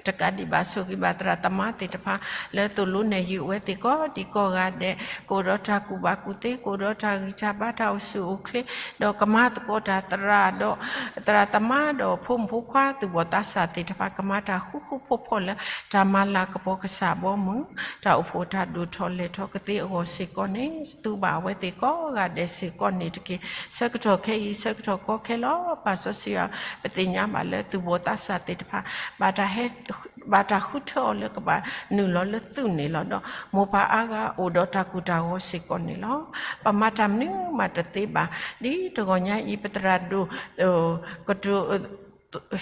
တကးဒံးဘၣ် ဆိၣ်ဂ့ၤဘၣ်သရၣ်သမါသ့ၣ်တဖၣ် လၢသိၣ်လိနဲၣ်ယုာ်အဝဲသ့ၣ်ကိးဒံကိးဂၤဒဲး, ကအိၣ်ဒီးတၢ်ကူၣ်ဘၣ်ကူၣ်သ့, ကအိၣ်ဒီးတၢ်ဂံၢ်တၢ်ဘါ တၢ်အိၣ်ဆူၣ်အိၣ်ချ့, ဒီးကမၤသကိးတၢ်သရၣ်ဒီး သရၣ်သမါဒီးဖိမုၣ်ဖိခွါ သူၣ်ဘီၣ်သးစၢ်သ့ၣ်တဖၣ် ကမၤတၢ်ဃူဃူဖိးဖိးလၢ တၢ်မၤလၤကပီၤကစၢ်ဘီမုၢ်, တၢ်အိၣ်ဖှိၣ်တၢ်ဒိၣ်ထီၣ်လဲၤထီၣ်ကသ့အဂီၢ်စ့ၢ်ကီးန့ၣ် စသူဘၣ်အဝဲသ့ၣ်ကိးဂၤဒဲးစ့ၢ်ကီးန့ၣ်တက့ၢ်. ဆၢကတီၢ်ခဲအံၤ ဆၢကတီၢ်ကီခဲလီၤ. ပၢ်စီဆှံယွၤ ပသ့ၣ်ညါဘၣ်လၢသူၣ်ဘီၣ်သးစၢ်သ့ၣ်တဖၣ် ဘၣ်တၢ်ဟဲ ဘၣ်တၢ်ဃုထၢအီၤလၢကဘၣ်နုာ်လီၤလၢသူၣ်န့ၣ်လီၤ. ဒီးမိၢ်ပၢ်အါဂၤအိၣ်ဒီးတၢ်ကိၢ်တၢ်ဂီၤစ့ၢ်ကီးန့ၣ်လီၤ. ပမၤတၢ်မနုၤမးတသ့ဘၣ်. ဒ်တဂီၤညါအံၤ ပသရၣ်ဒိၣ် ကတိၤ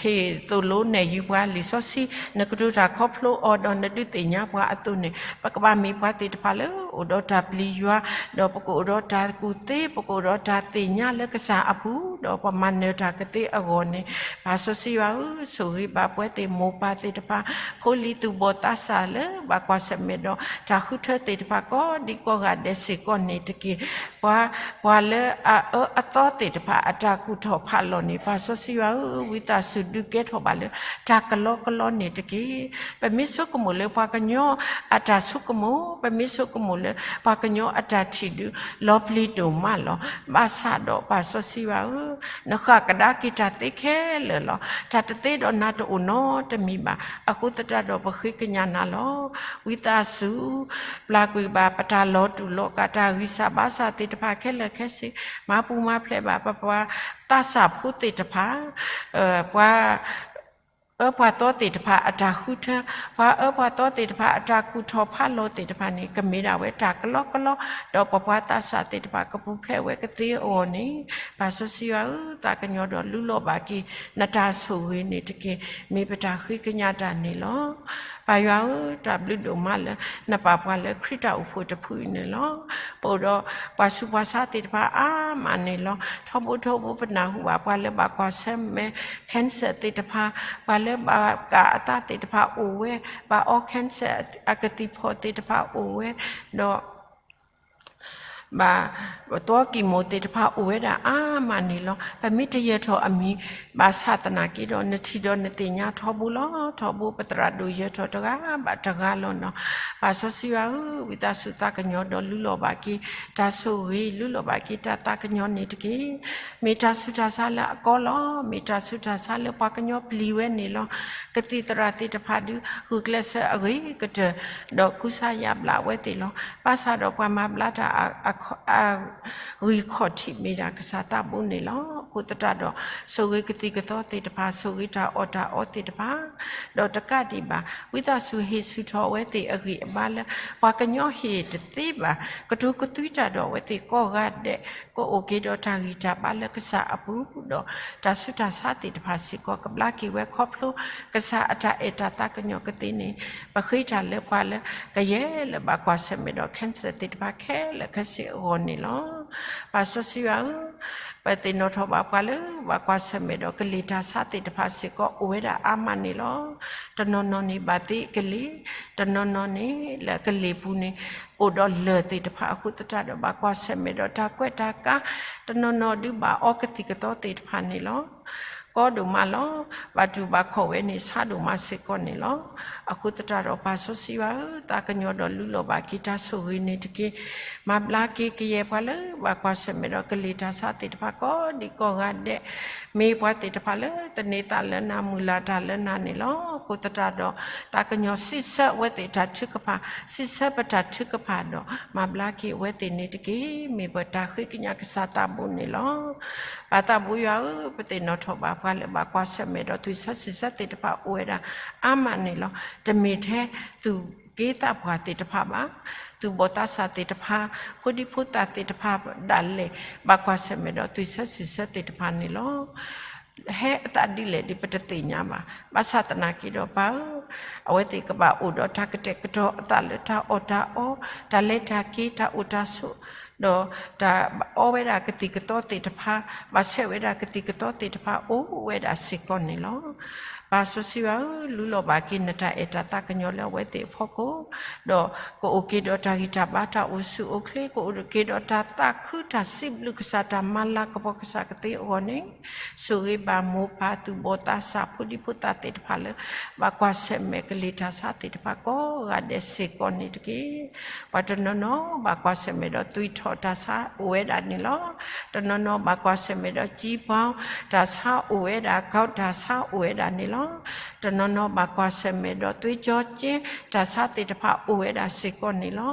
ဟ့ၣ်သိၣ်လိနဲၣ်ယုာ်ပှၤလံာ်စီဆှံ, နကတိၤတၢ်ခီဖျိအီၤဒီးနဒုးသ့ၣ်ညါပှၤအသိးန့ၣ် ပကဘၣ်မ့ၢ်ပှၤသ့ၣ်တဖၣ်လၢအိၣ်ဒီးတၢ်ပျံၤယွၤ, ဒီးပကအိၣ်ဒီးတၢ်ကူၣ်သ့, ပကအိၣ်ဒီးတၢ်သ့ၣ်ညါလၢကစၢ်အပူၤ, ဒီးပမၤနၢၤတၢ်ကသ့အဂီၢ်န့ၣ် ပၢ်စီဆှံယွၤဧၢ, ဆိၣ်ဂ့ၤဘၣ်ပဝဲသ့ၣ်မိၢ်ပၢ်သ့ၣ်တဖၣ်, ဖိလံၤသူၣ်ဘီၣ်သးစၢ်လၢဘၣ်ကွၢ်ဆၢၣ်မဲာ်ဒီးတၢ်ဃုထၢသ့ၣ်တဖၣ် ကိးဒံကိးဂၤဒဲးစ့ၢ်ကီးန့ၣ်တက့ၢ်. ပှၤ ပှၤလၢအအၢအသီသ့ၣ်တဖၣ် အတၢ်ကူၣ်ထီၣ်ဖးလီၤန့ၣ် ပၢ်စီဆှံယွၤဧၢ, ဝံသးစူၤဒုးကဲထီၣ်ဘၣ်လၢတၢ်ကလီကလီန့ၣ်တက့ၢ်. ပမ့ၢ်ဆိကမိၣ်လၢပှၤကညီအတၢ်ဆိကမိၣ်, ပမ့ၢ်ဆိကမိၣ်လၢပှၤကညီအတၢ်ထံၣ်ဒုး လီၤပျံၤဒိၣ်မးလီၤ. ဘၣ်ဆၣ်ဒီးပၢ်စီဆှံယွၤဧၢ, နဃၣ်ကဒါက့ၤတၢ်သ့ခဲလၢာ်လီၤ. တၢ်တသ့ဒီးနၤတအိၣ်နီတမံၤဘၣ်. အဃိသတးဒီးပဃ့ကညးနၤလီၤ. ဝံသးစူၤ ပျၢ်ကွံာ်ဘၣ်ပတၢ်လီၤတူာ်လီၤကာ် တၢ်ဂံၢ်စၢ်ဘါစၢ်သ့ၣ်တဖၣ်ခဲလၢာ်ခဲဆ့, မၤပူၤမၤဖျဲးဘၣ်ပပှၤသးစၢ်ဖိသ့ၣ်တဖၣ်, ပှၤ အၢပှၤသီသ့ၣ်တဖၣ်အတၢ်ဃုထၢ, ပှၤအၢပှၤသီသ့ၣ်တဖၣ်အတၢ်ကူၣ်ထီၣ်ဖးလီၤသ့ၣ်တဖၣ်န့ၣ် ကမ့ၢ်ဒၣ်ဝဲတၢ်ကလီကလီ, ဒီးပပှၤသးစၢ်သ့ၣ်တဖၣ်ကပူၤဖျဲးဝဲကသ့အဂီၢ်န့ၣ်, ပၢ်စီဆှံယွၤဧၢ, သးကညီၤဒီးလူလီၤဘၣ်က့ၤ နတၢ်ဆိၣ်ဂ့ၤန့ၣ်တက့ၢ်. မ့ၢ်ပတၢ်ဃ့ကညးတၢ်န့ၣ်လီၤ. ပၢ်ယွၤဧၢ, တၢ်ဘျုးဒိၣ်မးလၢ နပာ်ပှၤလၢခရံာ်တၢ်အိၣ်ဖှိၣ်တဖုအံၤန့ၣ်လီၤ. ပအိၣ်ဒီးပှၤဆူးပှၤဆါသ့ၣ်တဖၣ်အါမးန့ၣ်လီၤ. ထီဘိထီဘိပနၢ်ဟူဘၣ် ပှၤလၢဘၣ်ကွၢ်ဆၢၣ်မဲာ် cancer သ့ၣ်တဖၣ်, ပှၤလၢဘၣ်ကၢ်အသးသ့ၣ်တဖၣ်အိၣ်ဝဲ, ဘၣ်အီ cancer အကသံၣ်ဖီၣ်သ့ၣ်တဖၣ်အိၣ်ဝဲ, ဒီး ဘၣ် တီကံၢ်မိၣ်သ့ၣ်တဖၣ်အိၣ်ဝဲဒၣ်အါမးန့ၣ်လီၤ. ပမ့ၢ်တယၢၤထီၣ်အမံၤ ဘၣ်ဆၣ်သနာ်က့ဒီး နထံၣ်ဒီးနသ့ၣ်ညါထီဘိလီၤ. ထီဘိ ပသရၣ်ဒိၣ်ယၢၤထီၣ်တဂၤဘၣ်တဂၤလီၤနီၤ. ပၢ်စီဆှံယွၤဧၢ, ဝံသးစူၤသးကညီၤဒီးလူလီၤဘၣ်က့ၤ တၢ်ဆိၣ်ဂ့ၤ လူလီၤဘၣ်က့ၤတၢ်သးကညီၤန့ၣ်တက့ၢ်. မ့ၢ်တၢ်ဆူးတၢ်ဆါလၢအကီလီၤ. မ့ၢ်တၢ်ဆူးတၢ်ဆါလၢပှၤကညီပျံၤဝဲန့ၣ်လီၤ. ကသံၣ်သရၣ်သ့ၣ်တဖၣ်ဒုး ဂုာ်ကျဲးစၢးအဂ့ၤကတၢၢ် ဒီးကူစါယါဘျါဝဲသ့ၣ်လီၤ. ဘၣ်ဆၣ်ဒီးပှၤမၤဘျါတၢ် ဂံၢ်ခီၣ်ထံးမ့ၢ်ဒၣ်ကစၢ်သးဘိန့ၣ်လီၤ. အဃိသတးဒီး ဆိၣ်ဂ့ၤကသံၣ်ကသီသ့ၣ်တဖၣ်, ဆိၣ်ဂ့ၤတၢ်အီၣ်တၢ်အီသ့ၣ်တဖၣ်, ဒီးတကးဒံးဘၣ် ဝံသးစူၤဟ့ၣ်ဆူၣ်ထီၣ်အဝဲသ့ၣ်အဂံၢ်အဘါလၢ ပှၤကညီဟ့ၣ်တသ့ဘၣ်, ကတိၤကသွံတၢ်ဒီးအဝဲသ့ၣ်ကိးဂၤဒဲး, ကအိၣ်က့ၤဒီးတၢ်ဂံၢ်တၢ်ဘါလၢကစၢ်အပူၤ, ဒီးတၢ်ဆူးတၢ်ဆါသ့ၣ်တဖၣ်စ့ၢ်ကီး ကဘျါက့ၤဝဲခီဖျိ ကစၢ်အတၢ်အဲၣ်တၢ်သးကညီၤကသ့န့ၣ်, ပဃ့တၢ်လၢပှၤလၢကယဲၢ်လၢဘၣ်ကွၢ်ဆၢၣ်မဲာ်ဒီး cancer သ့ၣ်တဖၣ်ခဲလၢာ်ခဲဆ့အဂီၢ်န့ၣ်လီၤ. ပၢ်စီဆှံယွၤဧၢ, ပသ့ၣ်နီၣ်ထီၣ်ဘၣ်ပှၤလၢဘၣ်ကွၢ်ဆၢၣ်မဲာ်ဒီးကလံၤတၢ်ဆါသ့ၣ်တဖၣ်စ့ၢ်ကီးအိၣ်ဝဲဒၣ်အါမးန့ၣ်လီၤ. တနီၤနီၤန့ၣ်ဘၣ်သ့ကလံၤ, တနီၤနီၤန့ၣ်လၢကလံၤပူၤန့ၣ် အိၣ်ဒီးလၢၢ်သ့ၣ်တဖၣ်အဃိသတးဒီး ဘၣ်ကွၢ်ဆၢၣ်မဲာ်ဒီးတၢ်ကွဲးတၢ်ကါ, တနီၤနီၤဒုးဘၣ်အီကသံၣ်ကသီသ့ၣ်တဖၣ်န့ၣ်လီၤ. ကီဒိၣ်မးလီၤ. ဘၣ်တူၢ်ဘၣ်ခီၣ်ဝဲန့ၣ် ဆါဒိၣ်မးစ့ၢ်ကီးန့ၣ်လီၤ. အဃိသတးဒီးပၢ်စီဆှံယွၤဧၢ, သးကညီၤဒီးလူလီၤဘၣ်က့ၤတၢ်ဆိၣ်ဂ့ၤန့ၣ်တက့ၢ်. မၤဘျါက့ၤကယဲၢ်ပှၤလၢဘၣ်ကွၢ်ဆၢၣ်မဲာ်ဒီးကလံၤတၢ်ဆါသ့ၣ်တဖၣ်ကိးဒံးကိးဂၤဒဲး, မ့ၢ်ပှၤသ့ၣ်တဖၣ်လၢသန့ၤသးလၢနၤ မုၢ်လၢ်တၢ်လၢနၤန့ၣ်လီၤ. အဃိသတးဒီး သးကညီၤစံးဆၢအဝဲသ့ၣ်တၢ်ထုကဖၣ်, စံးဆၢပတၢ်ထုကဖၣ်ဒီး မၤဘျါက့ၤအဝဲသ့ၣ်န့ၣ်တက့ၢ်. မ့ၢ်ပတၢ်ဃ့ကညးကစၢ်သးဘိန့ၣ်လီၤ. ပၢ်သးဘိယွၤဧၢ, ပသ့ၣ်နီၣ်ထီၣ်ဘၣ်ပှၤလၢဘၣ်ကွၢ်ဆၢၣ်မဲာ်ဒီးသွံၣ်ဆၢစံၣ်ဆၢသ့ၣ်တဖၣ်အိၣ်ဝဲဒၣ်အါမးန့ၣ်လီၤ. တမ့ၢ်ထဲသူၣ်က့သးပှၢ်သ့ၣ်တဖၣ်ဘၣ်, သူၣ်ဘီၣ်သးစၢ်သ့ၣ်တဖၣ်, ဖိဒံဖိသၣ်သ့ၣ်တဖၣ်ဒၣ်လဲာ် ဘၣ်ကွၢ်ဆၢၣ်မဲာ်ဒီးသွံၣ်ဆၢစံၣ်ဆၢသ့ၣ်တဖၣ်န့ၣ်လီၤ. ဟဲအသးဒ်လဲၣ်ဒီး ပတသ့ၣ်ညါဘၣ်. ဘၣ်ဆၣ်သနာ်က့ဒီးပၢ်ဧၢ, အဝဲသ့ၣ်ကဘၣ်အိၣ်ဒီးတၢ်ကတဲာ်ကတီၤအသးလၢတၢ်အီၣ်တၢ်အီ, တၢ်လဲၤတၢ်က့ၤ, တၢ်အိၣ်တၢ်ဆိး, ဒီးတၢ်အီဝဲဒၣ်ကသံၣ်ကသီသ့ၣ်တဖၣ်, ဘၣ်ဆဲးဝဲဒၣ်ကသံၣ်ကသီသ့ၣ်တဖၣ်အိၣ်ဝဲဒၣ်စ့ၢ်ကီးန့ၣ်လီၤ. ပၢ်စီဆှံယွၤဧၢ, လူလီၤဘၣ်က့ၤနတၢ်အဲၣ်တၢ်သးကညီၤလၢအဝဲသ့ၣ်အဖီခိၣ်, ဒီးကအိၣ်က့ၤဒီးတၢ်ဂံၢ်တၢ်ဘါ တၢ်အိၣ်ဆူၣ်အိၣ်ချ့, ကအိၣ်က့ၤဒီးတၢ်သးခု တၢ်စံးဘျုးကစၢ် တၢ်မၤလၤကပီၤကစၢ်ကသ့အဂီၢ်န့ၣ်, ဆိၣ်ဂ့ၤဘၣ်မိၢ်ပၢ်သူၣ်ဘီၣ်သးစၢ် ဖိဒံဖိသၣ်သ့ၣ်တဖၣ်လၢ ဘၣ်ကွၢ်ဆၢၣ်မဲာ်ကလံၤတၢ်ဆါသ့ၣ်တဖၣ်ကိးဂၤဒဲးစ့ၢ်ကီးန့ၣ်တက့ၢ်. ပှၤတနီၤနီၤဘၣ်ကွၢ်ဆၢၣ်မဲာ်ဒီးသွံၣ်ထီၣ်တၢ်ဆါအိၣ်ဝဲဒၣ်န့ၣ်လီၤ. တနီၤနီၤဘၣ်ကွၢ်ဆၢၣ်မဲာ်ဒီး ကၠံပီတၢ်ဆါအိၣ်ဝဲဒၣ်, ကီတၢ်ဆါအိၣ်ဝဲဒၣ်န့ၣ်လီၤ. တနီၤနီၤဘၣ်ကွၢ်ဆၢၣ်မဲာ်ဒီး သွေးကြောကျဉ် တၢ်ဆါသ့ၣ်တဖၣ်အိၣ်ဝဲဒၣ်စ့ၢ်ကီးန့ၣ်လီၤ.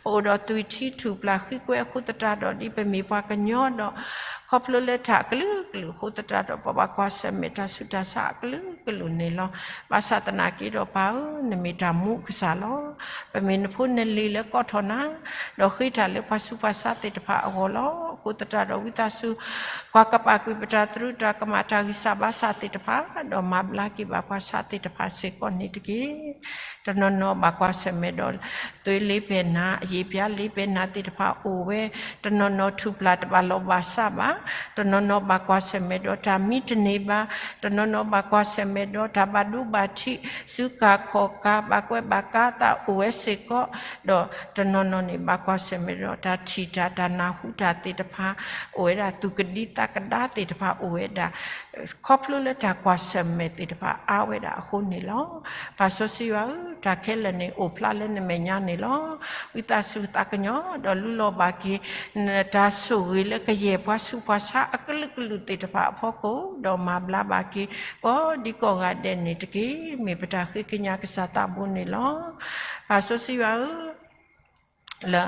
ပအိၣ်ဒီးသွံၣ်ထံထူၣ်ပျၢ်ဃံကွဲအဃိသတးဒီး ဒ်ပမ့ၢ်ပှၤကညီဒီး ခီဖျိလၢတၢ်အကလုာ်ကလုာ်အဃိသတးဒီး ပဘၣ်ကွၢ်ဆၢၣ်မဲာ်တၢ်ဆူးတၢ်ဆါအကလုာ်ကလုာ်န့ၣ်လီၤ. ဘၣ်ဆၣ်သနာ်က့ဒီးပၢ်ဧၢ, နမ့ၢ်တၢ်မူကစၢ်လီၤ. ပမ့ၢ်နဖိနလံၤလၢကိးထီၣ်နၤ, ဒီးဃ့တၢ်လၢပှၤဆူးပှၤဆါသ့ၣ်တဖၣ်အဂီၢ်လီၤ. အဃိသတးဒီးဝံသးစူၤ ကွၢ်ကပာ်ကွံာ်ပတၢ်သရူးတၢ်ကမၣ်တၢ်ဂံၢ်စၢ်ဘါစၢ်သ့ၣ်တဖၣ်, ဒီးမၤဘျါက့ၤဘၣ်ပှၤဆါသ့ၣ်တဖၣ်စ့ၢ်ကီးန့ၣ်တက့ၢ်. တနီၤနီၤဘၣ်ကွၢ်ဆၢၣ်မဲာ်ဒီး သွေးလ့ပယ်နာ, ရေပြားလ့ပယ်နာသ့ၣ်တဖၣ်အိၣ်ဝဲ, တနီၤနီၤထူၣ်ပျၢ်တဘၣ်လီၢ်ဘၣ်စးဘၣ်, တနီၤနီၤဘၣ်ကွၢ်ဆၢၣ်မဲာ်ဒီးတၢ်မံတန့ၢ်ဘၣ်, တနီၤနီၤဘၣ်ကွၢ်ဆၢၣ်မဲာ်ဒီးတၢ်ဘၣ်ဒိဘၣ်ထံး, စုကၢ်ခီၣ်ကၢ်, ဘၣ်ကွဲးဘၣ်ကါသးအိၣ်ဝဲစ့ၢ်ကီး, ဒီးတနီၤနီၤန့ၣ် ဘၣ်ကွၢ်ဆၢၣ်မဲာ်ဒီးတၢ်ထံၣ်တၢ် တၢ်နၢ်ဟူတၢ်သ့ၣ်တဖၣ် အိၣ်ဝဲဒၣ်, သူၣ်ကဒံသးကဒါသ့ၣ်တဖၣ်အိၣ်ဝဲဒၣ် ခီဖျိလၢတၢ်ကွၢ်ဆၢၣ်မဲာ်သ့ၣ်တဖၣ်အါဝဲဒၣ်အဃိန့ၣ်လီၤ. ပၢ်စီဆှံယွၤဧၢ, တၢ်ခဲလၢာ်န့ၣ်အိၣ်ဖျါလၢနမဲာ်ညါန့ၣ်လီၤ. ဝံသးစူၤသးကညီၤဒီးလူလီၤဘၣ်က့ၤ နတၢ်ဆိၣ်ဂ့ၤလၢကယဲၢ်ပှၤဆူးပှၤဆါအကလုာ်ကလုာ်သ့ၣ်တဖၣ်အဖီခိၣ်, ဒီးမၤဘျါဘၣ်က့ၤ ကိးဒံကိးဂၤဒဲးန့ၣ်တက့ၢ်. မ့ၢ်ပတၢ်ဃ့ကညးကစၢ်သးဘိန့ၣ်လီၤ. ပၢ်စီဆှံယွၤဧၢ, လၢ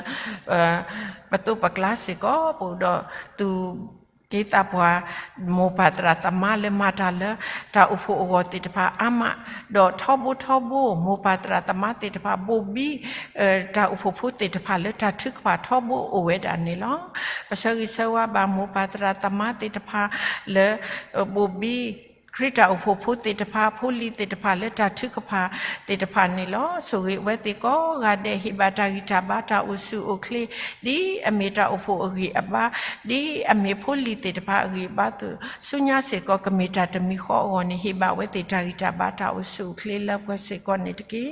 ပသိးပကျါစ့ၢ်ကီး ပအိၣ်ဒီးသူၣ်က့သးပှၢ် မိၢ်ပၢ်သရၣ်သမါလၢမၤတၢ်လၢတၢ်အိၣ်ဖှိၣ်အဂီၢ်သ့ၣ်တဖၣ်အါမး, ဒီးထီဘိထီဘိ မိၢ်ပၢ်သရၣ်သမါသ့ၣ်တဖၣ် ဘိၣ်ဘံ တၢ်အိၣ်ဖှိၣ်ဖိသ့ၣ်တဖၣ်လၢတၢ်ထုကဖၣ်ထီဘိအိၣ်ဝဲဒၣ်န့ၣ်လီၤ. ပဆၢဂ့ၤဆၢဝါဘၣ်မိၢ်ပၢ်သရၣ်သမါသ့ၣ်တဖၣ်လၢ ဘိၣ်ဘံ ခရံာ်တၢ်အိၣ်ဖှိၣ်ဖိသ့ၣ်တဖၣ်, ဖိလံၤသ့ၣ်တဖၣ်လၢတၢ်ထုကဖၣ်သ့ၣ်တဖၣ်န့ၣ်လီၤ. ဆိၣ်ဂ့ၤအဝဲသ့ၣ်ကိးဂၤဒဲး, ဟ့ၣ်ဘၣ်တၢ်ဂံၢ်တၢ်ဘါတၢ်အိၣ်ဆူၣ်အိၣ်ချ့, ဒ်အမ့ၢ်တၢ်အိၣ်ဖှိၣ်အဂံၢ်အဘါ, ဒ်အမ့ၢ်ဖိလံၤသ့ၣ်တဖၣ်အဂံၢ်အဘါအသိး, ဆူညါစ့ၢ်ကီးကမ့ၢ်တၢ်တမံၤဃီအဂီၢ်န့ၣ်, ဟ့ၣ်ဘၣ်အဝဲသ့ၣ်တၢ်ဂံၢ်တၢ်ဘါတၢ်အိၣ်ဆူၣ်အိၣ်ချ့လၢပှဲၤစ့ၢ်ကီးန့ၣ်တက့ၢ်.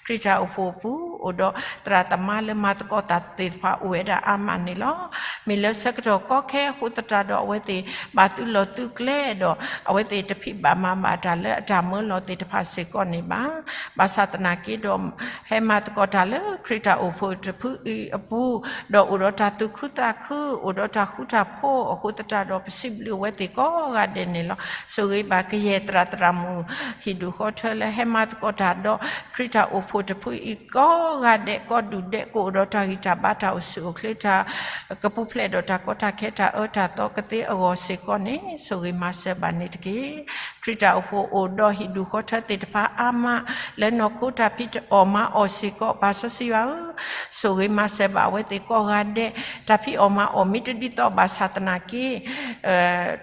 ခရံာ်တၢ်အိၣ်ဖှိၣ်အပူၤ အိၣ်ဒီးသရၣ်သမါလၢမၤသကိးတၢ်သ့ၣ်တဖၣ်အိၣ်ဝဲဒၣ်အါမးန့ၣ်လီၤ. မ့ၢ်လၢဆၢကတီၢ်ကီခဲအဃိသတးဒီး အဝဲသ့ၣ်ဘၣ်သုးလီၢ်သုးကျဲဒီး အဝဲသ့ၣ်တဖံးဘၣ်မၤဘၣ်တၢ်လၢအတၢ်မၢလီၤသ့ၣ်တဖၣ်စ့ၢ်ကီးန့ၣ်ဘၣ်. ဘၣ်ဆၣ်သနာ်က့ဒီး ဟဲမၤသကိးတၢ်လၢခရံာ်တၢ်အိၣ်ဖှိၣ်တဖုအံၤအပူၤ, ဒီးအိၣ်ဒီးတၢ်သူၣ်ခုသးခု, အိၣ်ဒီးတၢ်ဃူတၢ်ဖိးအဃိသတးဒီး ပစံးဘျုးအဝဲသ့ၣ်ကိးဂၤဒဲးန့ၣ်လီၤ. ဆိၣ်ဂ့ၤဘၣ်ကယဲၢ်သရၣ်သရၣ်မုၣ် ဟံၣ်ဒူၣ်ဃီထၢလၢဟဲမၤသကိးတၢ်ဒီး ခရံာ်တၢ်အိၣ်ဖှိၣ်တဖုအံၤကိးဂၤဒဲး, ကိးဒူၣ်ဒဲး, ကအိၣ်ဒီးတၢ်ဂံၢ်တၢ်ဘါတၢ်အိၣ်ဆူၣ်အိၣ်ချ့တၢ် ကပူၤဖျဲးဒီးတၢ်ကီတၢ်ခဲတၢ်အၢတၢ်သီကသ့အဂီၢ်စ့ၢ်ကီးန့ၣ် ဆိၣ်ဂ့ၤမၤစၢၤဘၣ်န့ၣ်တက့ၢ်. ခရံာ်တၢ်အိၣ်ဖှိၣ်အိၣ်ဒီးဟံၣ်ဒူၣ်ဃီထၢသ့ၣ်တဖၣ်အါမး လၢနီၢ်ခိတၢ်ဖံးအီၣ်မၤအီၣ်စ့ၢ်ကီး, ပၢ်စီဆှံယွၤဧၢ, ဆိၣ်ဂ့ၤမၤစၢၤဘၣ်အဝဲသ့ၣ်ကိးဂၤဒဲး, တၢ်ဖံးအီၣ်မၤအီၣ်မ့ၢ်တဒ်သိးဘၣ်ဆၣ်သနာ်က့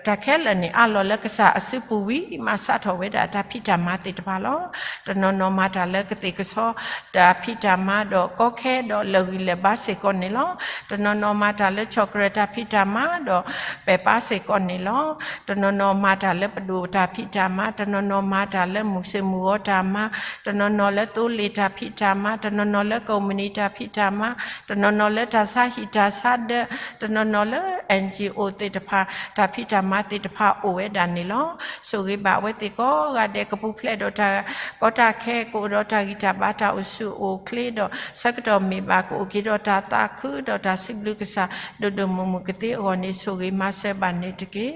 တၢ်ခဲလၢာ်န့ၣ် အးလီၤလၢကစၢ်အစုပူၤဝံၤ မၤစးထီၣ်ဝဲဒၣ်တၢ်ဖံးတၢ်မၤသ့ၣ်တဖၣ်လီၤ. တနီၤနီၤမၤတၢ်လၢကသ့ၣ်ကဆီ တၢ်ဖံးတၢ်မၤဒီးကီခဲဒီးလၢာ်ဂံၢ်လၢာ်ဘါစ့ၢ်ကီးန့ၣ်လီၤ. တနီၤနီၤမၤတၢ်လၢ chocolate တၢ်ဖံးတၢ်မၤဒီးပဲာ်ပၢ်စ့ၢ်ကီးန့ၣ်လီၤ. တနီၤနီၤမၤတၢ်လၢပဒိၣ်တၢ်ဖံးတၢ်မၤ, တနီၤနီၤမၤတၢ်လၢမုၢ်ဆ့ၣ်မုၢ်ဂီၤတၢ်မၤ, တနီၤနီၤလၢသိလ့ၣ်တၢ်ဖံးတၢ်မၤ, တနီၤနီၤလၢကုမ္ပဏီတၢ်ဖံးတၢ်မၤ, တနီၤနီၤလၢတၢ်ဆါဟံၣ်တၢ်ဆါဒၢး, တနီၤနီၤလၢ N G O သ့ၣ်တဖၣ် တၢ်ဖံးတၢ်မၤသ့ၣ်တဖၣ်အိၣ်ဝဲဒၣ်န့ၣ်လီၤ. ဆိၣ်ဂ့ၤဘၣ်အဝဲသ့ၣ်ကိးဂၤဒဲး ကပူၤဖျဲးဒီးတၢ်ကီတၢ်ခဲ, ကအိၣ်ဒီးတၢ်ဂံၢ်တၢ်ဘါတၢ်အိၣ်ဆူၣ်အိၣ်ချ့ဒီး ဆၢကတီၢ်မ့ၢ်ဘၣ်ကအိၣ်က့ၤဒီးတၢ်သးခုဒီးတၢ်စံးဘျုးကစၢ် ဒိၣ်ဒိၣ်မုၢ်မုၢ်ကသ့အဂီၢ်န့ၣ် ဆိၣ်ဂ့ၤမၤစၢၤဘၣ်န့ၣ်တက့ၢ်.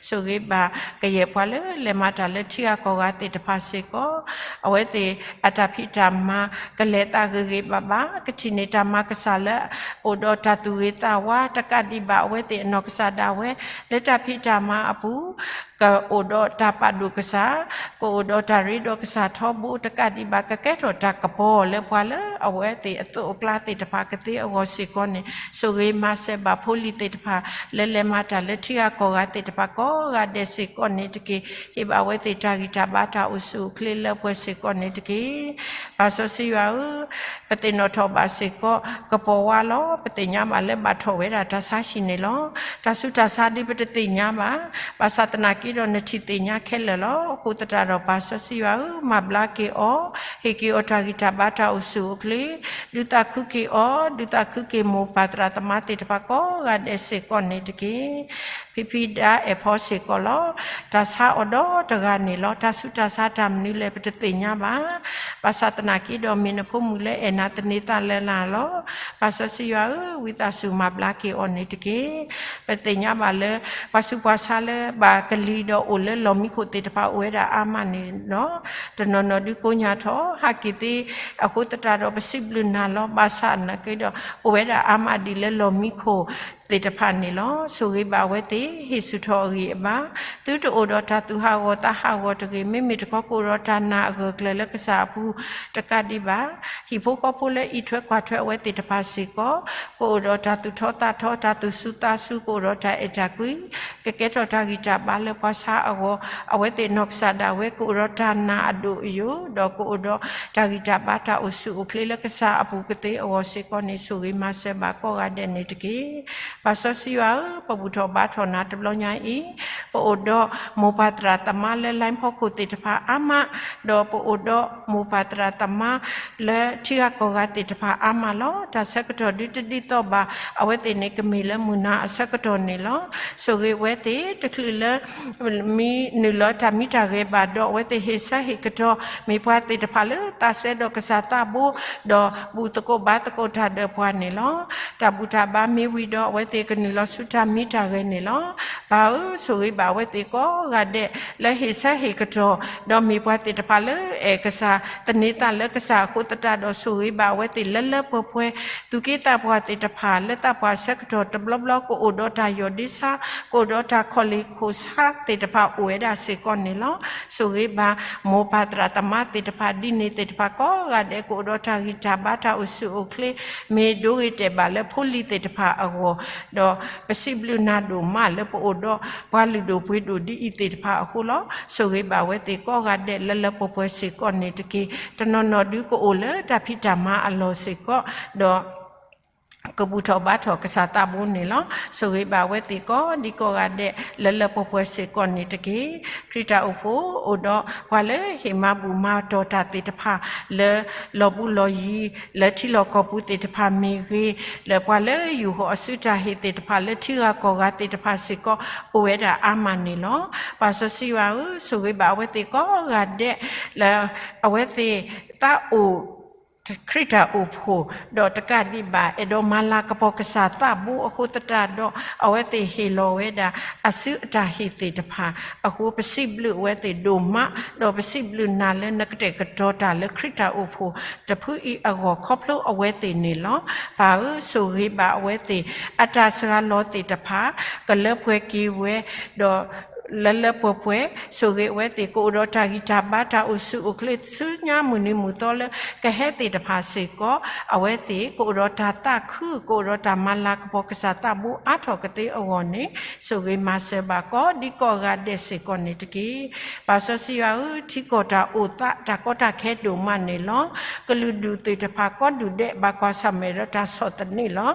ဆိၣ်ဂ့ၤဘၣ်ကယဲၢ်ပှၤလၢလဲၤမၤတၢ်လၢထံဂၤကီၢ်ဂၤသ့ၣ်တဖၣ်စ့ၢ်ကီး, အဝဲသ့ၣ်အတၢ်ဖံးတၢ်မၤ ကလဲၤသးဂ့ၤဂ့ၤဘၣ်ဘၣ်, ကထံၣ်န့ၢ်တၢ်မၤကစၢ်လၢ အိၣ်ဒီးတၢ်သူၣ်ဂ့ၤသးဝါတကးဒံးဘၣ် အဝဲသ့ၣ်အနီၢ်ကစၢ်ဒၣ်ဝဲ လၢတၢ်ဖံးတၢ်မၤအပူၤ ကအိၣ်ဒီးတၢ်ပာ်ဒိၣ်ကစၢ်, ကအိၣ်ဒီးတၢ်ရ့ဒီးကစၢ်ထီဘိတကးဒံးဘၣ်, ကကဲထီၣ်တၢ်ကပီၤလၢပှၤလၢအဝဲသ့ၣ်အသိးအကျါသ့ၣ်တဖၣ်ကသ့အဂီၢ်စ့ၢ်ကီးန့ၣ် ဆိၣ်ဂ့ၤမၤစၢၤဘၣ်ဖိလံၤသ့ၣ်တဖၣ် လၢလဲၤမၤတၢ်လၢထံဂၤကီၢ်ဂၤသ့ၣ်တဖၣ်ကိးဂၤဒဲးစ့ၢ်ကီးန့ၣ်တက့ၢ်. ဟ့ၣ်ဘၣ်အဝဲသ့ၣ်တၢ်ဂံၢ်တၢ်ဘါတၢ်အိၣ်ဆူၣ်အိၣ်ချ့လၢပှဲၤစ့ၢ်ကီးန့ၣ်တက့ၢ်. ပၢ်စီဆှံယွၤဧၢ, ပသ့ၣ်နီၣ်ထီၣ်ဘၣ်စ့ၢ်ကီး ကပီၤဝါလီၤ. ပသ့ၣ်ညါဘၣ်လၢဘၣ်ထီၣ်ဝဲဒၣ်တၢ်ဆါဟံၣ်န့ၣ်လီၤ. တၢ်ဆူးတၢ်ဆါဒ်ပတသ့ၣ်ညါဘၣ်, ဘၣ်ဆၣ်သနာ်က့ဒီးနထံၣ်သ့ၣ်ညါခဲလၢာ်လီၤ. အဃိသတးဒီးပၢ်စီဆှံယွၤဧၢ, မၤဘျါက့ၤအီၤ, ဟ့ၣ်က့ၤအီၤတၢ်ဂံၢ်တၢ်ဘါတၢ်အိၣ်ဆူၣ်အိၣ်ချ့, ဒုးသးခုက့ၤအီၤ, ဒုးသးခုက့ၤမိၢ်ပၢ်သရၣ်သမါသ့ၣ်တဖၣ်ကိးဂၤဒဲးစ့ၢ်ကီးန့ၣ်တက့ၢ်. ဖံဖံဒါအဲၣ်ဖီစ့ၢ်ကီးလီၤ. တၢ်ဆါအီၤဒီတဂၤန့ၣ်လီၤ. တၢ်ဆူးတၢ်ဆါတၢ်မနုၤလဲၣ်ပတသ့ၣ်ညါဘၣ်. ဘၣ်ဆၣ်သနာ်က့ဒီးမ့ၢ်နဖိမုၣ်လၢအဲၣ်နၤသန့ၤသးလၢနၤလီၤ. ပၢ်စီဆှံယွၤဧၢ, ဝံသးစူၤမၤဘျါက့ၤအီၤန့ၣ်တက့ၢ်. ပသ့ၣ်ညါဘၣ်လၢ ပှၤဆူးပှၤဆါလၢဘၣ်ကလံၤဒီးအိၣ်လၢလီၢ်မံခိၣ်သ့ၣ်တဖၣ်အိၣ်ဝဲဒၣ်အါမးန့ၣ်လီၤ. တနီၤနီၤဒုးကိးညါထီၣ် ဟးက့ၤသ့ အဃိသတးဒီးပစံးဘျုးနၤလီၤ. ဘၣ်ဆၣ်သနာ်က့ဒီး အိၣ်ဝဲဒၣ်အါမးဒ်လၢလီၢ်မံခိၣ်သ့ၣ်တဖၣ်န့ၣ်လီၤ. ဆိၣ်ဂ့ၤဘၣ်အဝဲသ့ၣ် ဟ့ၣ်ဆူၣ်ထီၣ်အဂံၢ်အဘါ, သုတအိၣ်ဒီးတၢ်သူၣ်ဟးဂီၤသးဟးဂီၤတဂ့ၤ, မ့မ့ၢ်တခီကအိၣ်ဒီးတၢ်နာ်အဂၢၢ်အကျၢၤလၢကစၢ်အပူၤတကးဒံးဘၣ်, ဟံၣ်ဖိဃီဖိလၢအံးထွဲကွၢ်ထွဲအဝဲသ့ၣ်တဖၣ်စ့ၢ်ကီး ကအိၣ်ဒီးတၢ်သူၣ်ထီသးထီ တၢ်သူၣ်စူၤသးစူၤ ကအိၣ်ဒီးတၢ်အဲၣ်တၢ်ကွံ ကကဲထီၣ်တၢ်ဂံၢ်တၢ်ဘါလၢပှၤဆါအဂီၢ်, အဝဲသ့ၣ်နီၢ်ကစၢ်ဒၣ်ဝဲ ကအိၣ်ဒီးတၢ်နာ်အဒိၣ်အယိာ်, ဒီးကအိၣ်ဒီးတၢ်ဂံၢ်တၢ်ဘါတၢ်အိၣ်ဆူၣ်အိၣ်ချ့လၢကစၢ်အပူၤကသ့အဂီၢ်စ့ၢ်ကီးန့ၣ် ဆိၣ်ဂ့ၤမၤစၢၤဘၣ်ကိးဂၤဒဲးန့ၣ်တက့ၢ်. ပၢ်စီဆှံယွၤဧၢ, ပဘူၣ်ထီၣ်ဘါထီၣ်နၤတဘျီညါအံၤ, ပအိၣ်ဒီးမိၢ်ပၢ်သရၣ်သမါလၢ လိုင်း ဖီခိၣ်သ့ၣ်တဖၣ်အါမး, ဒီးပအိၣ်ဒီးမိၢ်ပၢ်သရၣ်သမါလၢထံဂၤကီၢ်ဂၤသ့ၣ်တဖၣ်အါမးလီၤ. တၢ်ဆၢကတီၢ်ဒုတဒ်သိးဘၣ်, အဝဲသ့ၣ်န့ၣ်ကမ့ၢ်လၢမုၢ်နၤအဆၢကတီၢ်န့ၣ်လီၤ. ဆိၣ်ဂ့ၤအဝဲသ့ၣ်တချုးလၢ မ့ၢ်နုာ်လီၤတၢ်မံတၢ်ဂဲၤဘၣ်ဒီး အဝဲသ့ၣ်ဟ့ၣ်ဆၢဟ့ၣ်ကတီၤ မ့ၢ်ပှၤသ့ၣ်တဖၣ်လၢသးစဲဒီးကစၢ်သးဘိ, ဒီးဘူၣ်သကိးဘါသကိးတၢ်ဒီးပှၤန့ၣ်လီၤ. တၢ်ဘူၣ်တၢ်ဘါမ့ၢ်ဝံၤဒီး အဝဲသ့ၣ်ကနုာ်လီၤဆူတၢ်မံတၢ်ဂဲၤန့ၣ်လီၤ. ပၢ်ဧၢ, ဆိၣ်ဂ့ၤဘၣ်အဝဲသ့ၣ်ကိးဂၤဒဲး လၢဟ့ၣ်ဆၢဟ့ၣ်ကတီၤ, ဒီးမ့ၢ်ပှၤသ့ၣ်တဖၣ်လၢအဲၣ်ကစၢ် သန့ၤသးလၢကစၢ်အဃိသတးဒီး ဆိၣ်ဂ့ၤဘၣ်အဝဲသ့ၣ်လၢလၢပှဲၤပှဲၤ, သူၣ်က့သးပှၢ်သ့ၣ်တဖၣ်လၢသးပှၢ်ဆၢကတီၢ်တဘျီဘျီ ကအိၣ်ဒီးတၢ်ယီၢ်ဒ့ဆါ, ကအိၣ်ဒီးတၢ်ခီၣ်လ့ၣ်ခိၣ်ဆါသ့ၣ်တဖၣ်အိၣ်ဝဲဒၣ်စ့ၢ်ကီးန့ၣ်လီၤ. ဆိၣ်ဂ့ၤဘၣ်မိၢ်ပၢ်သရၣ်သမါသ့ၣ်တဖၣ် ဒ်န့ၣ်သ့ၣ်တဖၣ်ကိးဂၤဒဲး ကအိၣ်ဒီးတၢ်ဂံၢ်တၢ်ဘါတၢ်အိၣ်ဆူၣ်အိၣ်ချ့, မ့ၢ်ဒိဂ့ၤတဲာ်ဘၣ်လၢဖိလံၤသ့ၣ်တဖၣ်အဂီၢ် ဒီးပစံးဘျုးနၤဒိၣ်မးလၢပအိၣ်ဒီးပှၤလုၢ်ဒိၣ်ပှ့ၤဒိၣ်ဒ်အံၤသ့ၣ်တဖၣ်အဃိလီၤ. ဆိၣ်ဂ့ၤဘၣ်အဝဲသ့ၣ်ကိးဂၤဒဲးလၢလၢပှဲၤပှဲၤစ့ၢ်ကီးန့ၣ်တက့ၢ်. တနီၤနီၤဒုးကအိၣ်လၢတၢ်ဖံးတၢ်မၤအလီၢ်စ့ၢ်ကီး, ဒီး ကဘူၣ်ထီၣ်ဘါထီၣ်ကစၢ်သးဘိန့ၣ်လီၤ. ဆိၣ်ဂ့ၤဘၣ်အဝဲသ့ၣ်ကိးဒံကိးဂၤဒဲးလၢလၢပှဲၤပှဲၤစ့ၢ်ကီးန့ၣ်တက့ၢ်. ခရံာ်တၢ်အိၣ်ဖှိၣ်အိၣ်ဒီးပှၤလၢဟ့ၣ်မၤဘူၣ်မၤတီၢ်တၢ်သ့ၣ်တဖၣ် လၢလီၢ်ဘူးလီၢ်ယံၤ လၢထံလီၢ်ကီၢ်ပူၤသ့ၣ်တဖၣ်မ့ၢ်ဂ့ၤ, လၢပှၤလၢယူၢ်ဃီၤအစုတၢ်ဟ့ၣ်သ့ၣ်တဖၣ်လၢထံဂၤကီၢ်ဂၤသ့ၣ်တဖၣ်စ့ၢ်ကီး အိၣ်ဝဲဒၣ်အါမးန့ၣ်လီၤ. ပၢ်စီဆှံယွၤဧၢ, ဆိၣ်ဂ့ၤဘၣ်အဝဲသ့ၣ်ကိးဂၤဒဲး လၢအဝဲသ့ၣ်သးအိၣ် ခရံာ်တၢ်အိၣ်ဖှိၣ် ဒီးတကးဒံးဘၣ် အဲၣ်ဒိးမၤလၤကပီၤကစၢ်သးဘိအဃိသတးဒီး အဝဲသ့ၣ်ဟ့ၣ်လီၤဝဲဒၣ်အစုအတၢ်ဟ့ၣ်သ့ၣ်တဖၣ်အဃိ ပစံးဘျုးအဝဲသ့ၣ်ဒိၣ်မး, ဒီးပစံးဘျုးနၤလၢနကတဲာ်ကတီၤတၢ်လၢခရံာ်တၢ်အိၣ်ဖှိၣ်တဖုအံၤအဂီၢ်ခီဖျိအဝဲသ့ၣ်န့ၣ်လီၤ. ပၢ်ဧၢ, ဆိၣ်ဂ့ၤဘၣ်အဝဲသ့ၣ် အတၢ်စှၤလီၤသ့ၣ်တဖၣ် ကလၢပှဲၤက့ၤဝဲ, ဒီး လၢလၢပှဲၤပှဲၤ ဆိၣ်ဂ့ၤအဝဲသ့ၣ် ကအိၣ်ဒီးတၢ်ဂံၢ်တၢ်ဘါ တၢ်အိၣ်ဆူၣ်အိၣ်ချ့ ဆူညါမုၢ်နံၤမုၢ်သီလၢ ကဟဲသ့ၣ်တဖၣ်စ့ၢ်ကီး, အဝဲသ့ၣ်ကအိၣ်ဒီးတၢ်သးခု ကအိၣ်ဒီးတၢ်မၤလၤကပီၤကစၢ်သးဘိအါထီၣ်ကသ့အဂီၢ်န့ၣ် ဆိၣ်ဂ့ၤမၤစၢၤဘၣ်ကိးဒံကိးဂၤဒဲးစ့ၢ်ကီးန့ၣ်တက့ၢ်. ပၢ်စီဆှံယွၤဧၢ, ထံကီၢ်တၢ်အိၣ်သး တၢ်ကီတၢ်ခဲဒိၣ်မးန့ၣ်လီၤ. ကလုာ်ဒူၣ်သ့ၣ်တဖၣ် ကီဒူၣ်ဒဲး ဘၣ်ကွၢ်ဆၢၣ်မဲာ်ဒီးတၢ်ဆီၣ်သနံးလီၤ.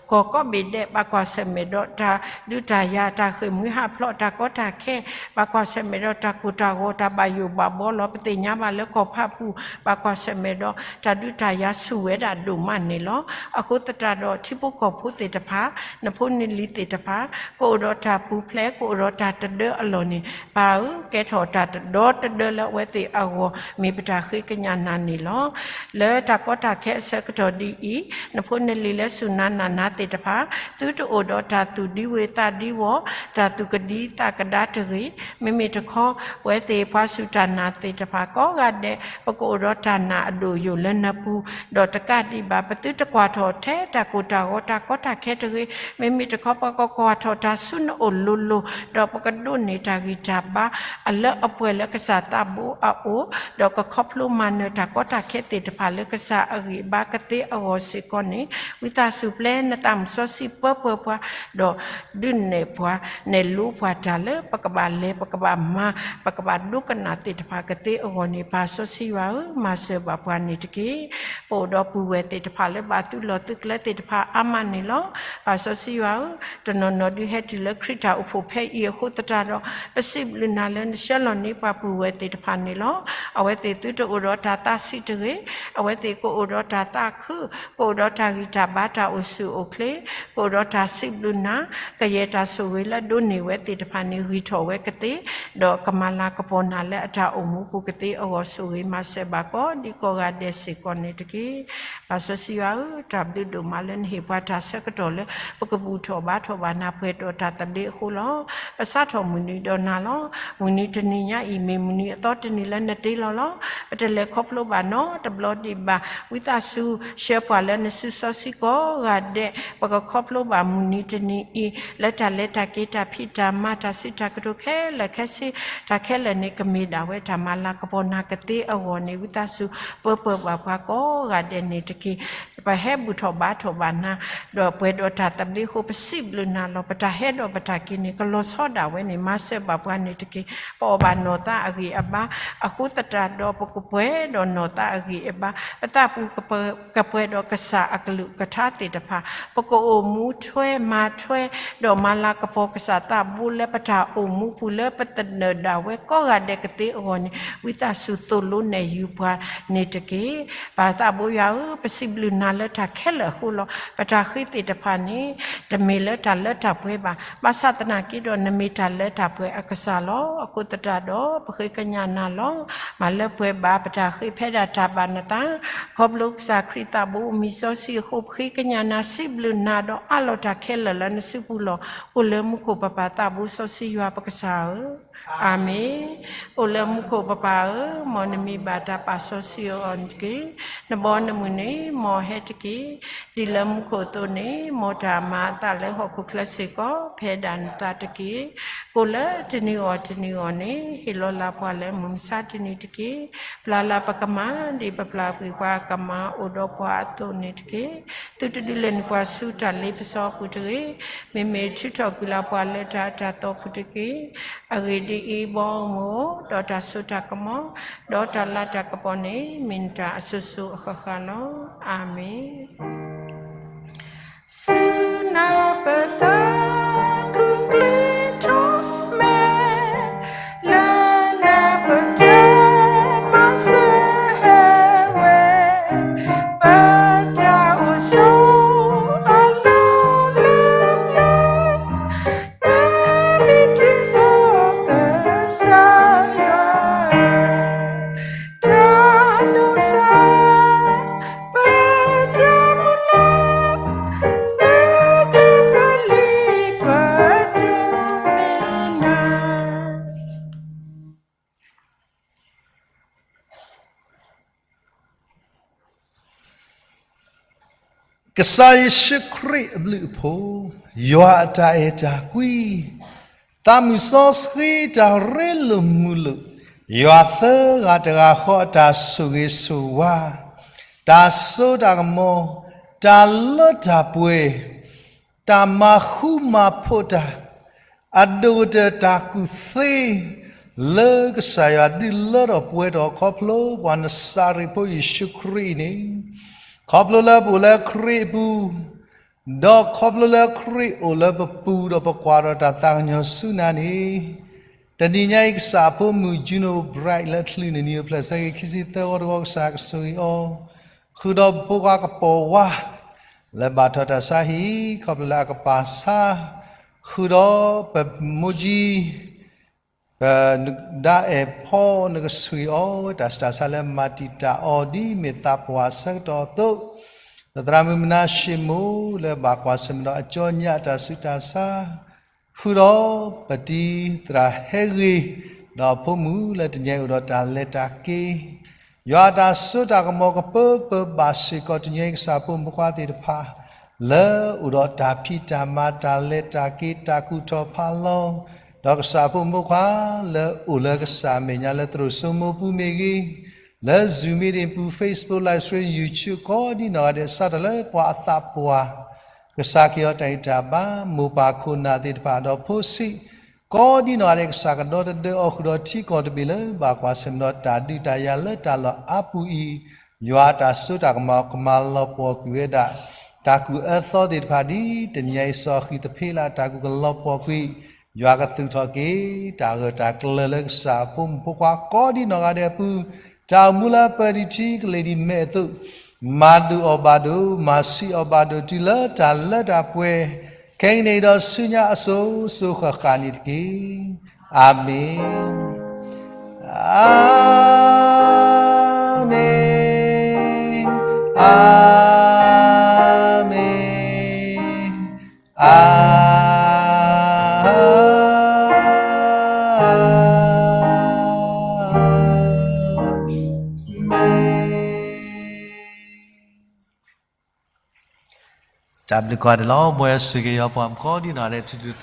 ကီၢ်ကိးဘ့ၣ်ဒဲး ဘၣ်ကွၢ်ဆၢၣ်မဲာ်ဒီးတၢ်ဒုးတၢ်ယၤ တၢ်ဃ့ၢ်မှံဟးဖျိး တၢ်ကီတၢ်ခဲ ဘၣ်ကွၢ်ဆၢၣ်မဲာ်ဒီးတၢ်ကိၢ်တၢ်ဂီၤ တၢ်ဘၣ်ယိၣ်ဘၣ်ဘီလီၤ. ပသ့ၣ်ညါဘၣ်လၢကီၢ်ဖးပူၤ ဘၣ်ကွၢ်ဆၢၣ်မဲာ်ဒီးတၢ်ဒုးတၢ်ယၤဆူၣ်ဝဲဒၣ်ဒိၣ်မးန့ၣ်လီၤ. အဃိသတးဒီး ထံဖိကီၢ်ဖိသ့ၣ်တဖၣ် နဖိနလံၤသ့ၣ်တဖၣ် ကအိၣ်ဒီးတၢ်ပူၤဖျဲး ကအိၣ်ဒီးတၢ်တဒၢအလီၢ်န့ၣ် ပၢ်ဧၢ, ကဲထီၣ်တၢ်တဒီတဒၢလၢအဝဲသ့ၣ်အဂီၢ် မ့ၢ်ပတၢ်ဃ့ကညးနၤန့ၣ်လီၤ. လၢတၢ်ကီတၢ်ခဲအဆၢကတီၢ်ဒ်အံၤ နဖိနလံၤလၢစူၢ်နၤနာ်နၤသ့ၣ်တဖၣ် သုတအိၣ်ဒီးတၢ်သူၣ်ဒံဝုၤသးဒံဝီၤ တၢ်သူၣ်ကဒံသးကဒါတဂ့ၤ. မ့မ့ၢ်တခီ ပဝဲသ့ၣ်ပှၤစူၢ်တၢ်နာ်သ့ၣ်တဖၣ်ကိးဂၤဒဲး ပကအိၣ်ဒီးတၢ်နာ်အဒိၣ်ယိာ်လၢနပူၤ, ဒီးတကးဒံးဘၣ် ပသုတကွၢ်ထီၣ်ထဲတၢ်ကိၢ်တၢ်ဂီၤ တၢ်ကီတၢ်ခဲတဂ့ၤ. မ့မ့ၢ်တခီ ပကကွၢ်ထီၣ်တၢ်ဆူနအိၣ်လိၤလိၤ, ဒီးပကဒိးန့ၢ်တၢ်ဂံၢ်တၢ်ဘါ အလၢအပှဲၤလၢကစၢ်သးဘိအအိၣ်, ဒီးကခီဖျိမၤနၢၤတၢ်ကီတၢ်ခဲသ့ၣ်တဖၣ်လၢကစၢ်အဂံၢ်အဘါကသ့အဂီၢ်စ့ၢ်ကီးန့ၣ် ဝံသးစူၤပျဲနသးမုၢ်စီဆှံပၢပၢပှၤ, ဒီးဒုးနဲၣ်ပှၤ နဲၣ်လိပှၤတၢ်လၢပကဘၣ်လဲၤ ပကဘၣ်မၤ ပကဘၣ်ဒိကနၣ်သ့ၣ်တဖၣ်ကသ့အဂီၢ်န့ၣ် ပၢ်စီဆှံယွၤဧၢ, မၤစၢၤဘၣ်ပှၤန့ၣ်တက့ၢ်. ပအိၣ်ဒီးပုၢ်ဝဲၢ်သ့ၣ်တဖၣ်လၢဘၣ်သုလီၢ်သုကျဲသ့ၣ်တဖၣ်အါမးန့ၣ်လီၤ. ပၢ်စီဆှံယွၤဧၢ, တနီၤနီၤဒုးဟဲတုၤလၢခရံာ်တၢ်အိၣ်ဖှိၣ်ဖဲအံၤအဃိသတးဒီး ပစံးဘျုးနၤလၢနဆှၢလီၤန့ၢ်ပှၤပုၢ်ဝဲၢ်သ့ၣ်တဖၣ်န့ၣ်လီၤ. အဝဲသ့ၣ်သုတအိၣ်ဒီးတၢ်သးဆံးတဂ့ၤ, အဝဲသ့ၣ်ကအိၣ်ဒီးတၢ်သးခု, ကအိၣ်ဒီးတၢ်ဂံၢ်တၢ်ဘါတၢ်အိၣ်ဆူၣ်အိၣ်ချ့, ကအိၣ်ဒီးတၢ်စံးဘျုးနၤ, ကယဲၢ်တၢ်ဆိၣ်ဂ့ၤလၢဒိးန့ၢ်ဝဲသ့ၣ်တဖၣ်န့ၣ် ဂံၢ်ထီၣ်ဝဲကသ့, ဒီးကမၤလၤကပီၤနၤလၢအတၢ်အိၣ်မူပူၤကသ့အဂီၢ် ဆိၣ်ဂ့ၤမၤစၢၤဘၣ်ကိးဒံကိးဂၤဒဲးစ့ၢ်ကီးန့ၣ်တက့ၢ်. ပၢ်စီဆှံယွၤဧၢ, တၢ်ဘျုးဒိၣ်မးလၢနဟ့ၣ်ပှၤတၢ်ဆၢကတီၢ်လၢ ပကဘူၣ်ထီၣ်ဘါထီၣ်ဘၣ်နၤပှဲၤဒီးတၢ်သဘျ့အဃိလီၤ. ပစးထီၣ်မုၢ်နံၤဒီးနၤလီၤ. မုၢ်နံၤတနံၤညါအံၤ မ့ၢ်မုၢ်နံၤအသီတနံၤလၢနတ့လီၤလီၤ. ပတလဲၤခီဖျိဘၣ်နီတဘျီဒံးဘၣ်. ဝံသးစူၤဆှၢပှၤလၢနစုစီဆှံကိးဂၤဒဲး, ပကခီဖျိဘၣ်မုၢ်နံၤတနံၤအံၤ လၢတၢ်လဲၤတၢ်က့ၤ တၢ်ဖံးတၢ်မၤ တၢ်စံးတၢ်ကတိၤခဲလၢာ်ခဲဆ့ တၢ်ခဲလၢာ်န့ၣ် ကမ့ၢ်ဒၣ်ဝဲတၢ်မၤလၤကပီၤနၤကသ့အဂီၢ်န့ၣ် ဝံသးစူၤပၢပၢပှၤပှၤကိးဂၤဒဲးန့ၣ်တက့ၢ်. ပဟဲဘူၣ်ထီၣ်ဘါထီၣ်ဘၣ်နၤ ဒီးပှဲၤဒီးတၢ်သဘျ့အဃိ ပစံးဘျုးနၤလီၤ. ပတၢ်ဟဲဒီးပတၢ်က့ၤန့ၣ် ကလီၤဆီဒၣ်ဝဲန့ၣ် မၤစၢၤဘၣ်ပှၤန့ၣ်တက့ၢ်. ပအီၣ်ဘၣ်နီၢ်သးအဂံၢ်အဘါ အဃိသတးဒီး ပကပှဲၤဒီးနီၢ်သးအဂံၢ်အဘါ, ပသးပူၤကပှဲၤဒီးကစၢ်အကလုၢ်ကထါသ့ၣ်တဖၣ်, ပကအိၣ်မူထွဲမၤထွဲ ဒီးမၤလၤကပီၤကစၢ်သးဘိလၢပတၢ်အိၣ်မူပူၤ လၢပသနၢၣ်ဒၣ်ဝဲကိးဂၤဒဲးကသ့အဂီၢ်န့ၣ် ဝံသးစူၤသိၣ်လိနဲၣ်ယုၤပှၤန့ၣ်တက့ၢ်. ပၢ်သးဘိယွၤဧၢ, ပစံးဘျုးနၤလၢတၢ်ခဲလၢာ်အဃိလီၤ. ပတၢ်ဃ့သ့ၣ်တဖၣ်န့ၣ် တမ့ၢ်လၢတၢ်လၢတၢ်ပှဲၤဘၣ်. ဘၣ်ဆၣ်သနာ်က့ဒီး နမ့ၢ်တၢ်လၢတၢ်ပှဲၤအကစၢ်လီၤ. အဃိသတးဒီး ပဃ့ကညးနၤလီၤ. မၤလၢပှဲၤဘၣ်ပတၢ်ဃ့ဖဲဒၣ်တၢ်ဘၣ်နသး, ခီဖျိကစၢ်ခရံာ်သးဘိအမံၤစီဆှံအဃိ ပဃ့ကညးနၤ စံးဘျုးနၤဒီးအးလီၤတၢ်ခဲလၢာ်လၢနစုပူၤလီၤ. အိၣ်လၢမူခိၣ်ပပၢ်သးဘိစီဆှံယွၤပကစၢ်ဧၢ အၤမ့ၣ်. အိၣ်လၢမူခိၣ်ပပၢ်ဧၢ, မ်နမံၤဘၣ်တၢ်ပာ်စီဆှံအီၤတက့ၢ်. နဘီနမုၢ်န့ၣ် မ်အဟဲတက့ၢ်. ဒ်လၢမူခိၣ်အသိးန့ၣ်, မ်တၢ်မၤအသးလၢဟီၣ်ခိၣ်ချၢစ့ၢ်ကီး ဖဲဒၣ်နသးတက့ၢ်. ကိၣ်လၢတနံၤအဂီၢ်တနံၤအဂီၢ်န့ၣ်, ဟ့ၣ်လီၤလၢ်ပှၤလၢမုၢ်မဆါတနံၤတက့ၢ်. ပျၢ်လၢ်ပကမၤ ဒ်ပပျၢ်ကွံာ်ပှၤကမၤအိၣ်ဒီးပှၤအသိးန့ၣ်တက့ၢ်. သုတဒုးလဲၤနုာ်ပှၤဆူတၢ်လ့ပစီအပူၤတဂ့ၤ. မ့မ့ၢ်ထုးထီၣ်ကွံာ်လၢ်ပှၤလၢတၢ်အၢတၢ်သီပူၤတက့ၢ်. အဂ့ၢ်ဒ်အံၤ, ဘီမုၢ်ဧၢ, ဒီးတၢ်စိတၢ်ကမီၤ, ဒီးတၢ်လၤတၢ်ကပီၤန့ၣ် မ့ၢ်နတၢ်အစိၤစိၤအဃၣ်ဃၣ်လီၤ. အၤမ့ၣ်. ဆူနၤပသးခုကျ့ထီၣ်မဲာ်, လၢနၤပတဲမၤစၢၤဟဲဝဲ, ပတၢ်အိၣ်ဆိးအလီၢ်လၢပျၢၤ, နမ့ၢ်တုၤလီၤကစၢ်ယွၤ တၢ်ဒိးစၢ် ပတၢ်မုၢ်လၢ် လၢပျၢၤပလံၤပတၢ်မ့ၢ်နၤ. ကစၢ်ယ့ၣ်ၡူးခရံာ်အဘျုးအဖှိၣ်, ယွၤအတၢ်အဲၣ်တၢ်ကွံ, သးမုၢ်စီဆှံတၢ်ရ့လိာ်မုာ်လိာ်, ယွၤသၢဂၤတဂၤဃီအတၢ်ဆိၣ်ဂ့ၤဆိၣ်ဝါ, တၢ်စိတၢ်ကမီၤ, တၢ်လၢတၢ်ပှဲၤ, တၢ်မၤဃူမၤဖိးတၢ်, အဒိၣ်ကတၢၢ်တၢ်ကူၣ်သ့, လၢကစၢ်ယွၤဒုးလၢထီၣ်ပှဲၤထီၣ်ခီဖျိပှၤနစၤရ့းဖိယ့ၣ်ၡူးခရံာ်အံၤန့ၣ်, ခီဖျိလၢပအိၣ်လၢခရံာ်အပူၤ, ဒီးခီဖျိလၢခရံာ်အိၣ်လၢပပူၤဒီးပကွၢ်ထီၣ်တၢ်သးကညီၤဆူနၤန့ၣ်, တနံၤညါအံၤကစၢ်အဖိမုၣ် Juno Bright လၢချုးနံၣ်နံၣ်အိၣ်ဖျဲၣ်ဆၢက့ၤခံဆံသၢဂီၤတဂီၤ ကစၢ်ကဆိၣ်ဂ့ၤအီၤ, ဃုာ်ဒီးပဖိခွါကပီၤဝါ လၢဘၣ်ထီၣ်တၢ်ဆါဟံၣ် ခီဖျိလၢအကပာ်ဆါ, ဃုာ်ဒီးပမိၢ်ကၠံ, ပဒါအဲၣ်ဖီ နကဆိၣ်ဂ့ၤအီၤ တၢ်ဆူးတၢ်ဆါလၢမၤတံာ်တာ်အီၤ ဒ်မ့ၢ်သးပှၢ်အဆၢကတီၢ်အသိး, ပသရၣ်မုၣ်မနၤၡ့မိၢ် လၢဘၣ်ကွၢ်ဆၢၣ်မဲာ်ဒီးအကၠီညၣ်အတၢ်ဆူးတၢ်ဆါ, ဃုာ်ဒီးပတံၤသရၣ်ဟဲဂ့ၤ, ဒီးအဖိမုၣ်လၢတနံၤအံၤအိၣ်ဒီးတၢ်လဲၤတၢ်က့ၤ, ယွၤအတၢ်စိတၢ်ကမီၤကပၢပၢဘၣ်စ့ၢ်ကီးတနံၤအံၤကစၢ်ဖိမုၣ်ဖိခွါသ့ၣ်တဖၣ်, လၢအိၣ်ဒီးတၢ်ဖံးတၢ်မၤတၢ်လဲၤတၢ်က့ၤတၢ်ကူၣ်ထီၣ်ဖးလီၤ, ဒီးကစၢ်ဖိမုၣ်ဖိခွါလၢအိၣ်လၢကစၢ်အမဲာ်ညါလၢသရိာ်စိမိပူၤမ့ၢ်ဂ့ၤ, လၢ Zoom meeting ပူၤ Facebook live stream YouTube ကိးဒ်နီၢ်ဂၤဒဲး စးထီၣ်လၢပှၤအသးပှၢ် ကစၢ်က့ၤအီၤတၢ်ဂံၢ်တၢ်ဘါ မိၢ်ပၢ်ခိၣ်နၢ်သ့ၣ်တဖၣ်ဒီးဖိဆံး, ကိးဒ်နီၢ်ဂၤဒဲးကစၢ်ကဒီသဒၢအီၤဃုာ်ဒီးထံကီၢ်တဘ့ၣ်လၢဘၣ်ကွၢ်ဆၢၣ်မဲာ်ဒီးတၢ်ဒုးတၢ်ယၤလၢတၢ်လီၢ်အါပူၤအံၤ, ယွၤအတၢ်စိတၢ်ကမီၤကမၤလီၤပှီၢ်ကွံာ်ဝဲဒၣ်, တၢ်ကူၣ်အၢသီသ့ၣ်တဖၣ်ဒ်တနံၤညါအံၤစီၤဃံးသဖ့လၢအတၢ်ကူၣ်ကလီၤပှီၢ်ကွံာ်, ယွၤကသူၣ်ထီၣ်က့ၤ တၢ်ဂၢၢ်တၢ်ကျၢၤလၢကစၢ်အဖိမုၣ်ဖိခွါကိးဒ်နီၢ်ဂၤဒဲးအပူၤ, တၢ်အိၣ်မူလၢပၢၢ်ဒံးထံကလဲၤဒံးမဲာ်အသိး, မၤဒိၣ်အီၤဘၣ်ဒိၣ်, မၤဆံးအီၤဘၣ်ဒိၣ် တုၤလၢတၢ်လၢတၢ်ပှဲၤ, ခဲကနံၣ်အံၤဒီးဆူညါအစိၤစိၤဃၣ်ဃၣ်န့ၣ်တက့ၢ်. အၤမ့ၣ်, အၤမ့ၣ်, အၤမ့ၣ်, အၤမ့ၣ်. တၢ်ဘျုးကိးဂၤဒဲးလီၤ. မ်ယွၤဆိၣ်ဂ့ၤယွၤပှၤကိးဒ်နီၢ်ဂၤဒဲး ထူထူတီတီ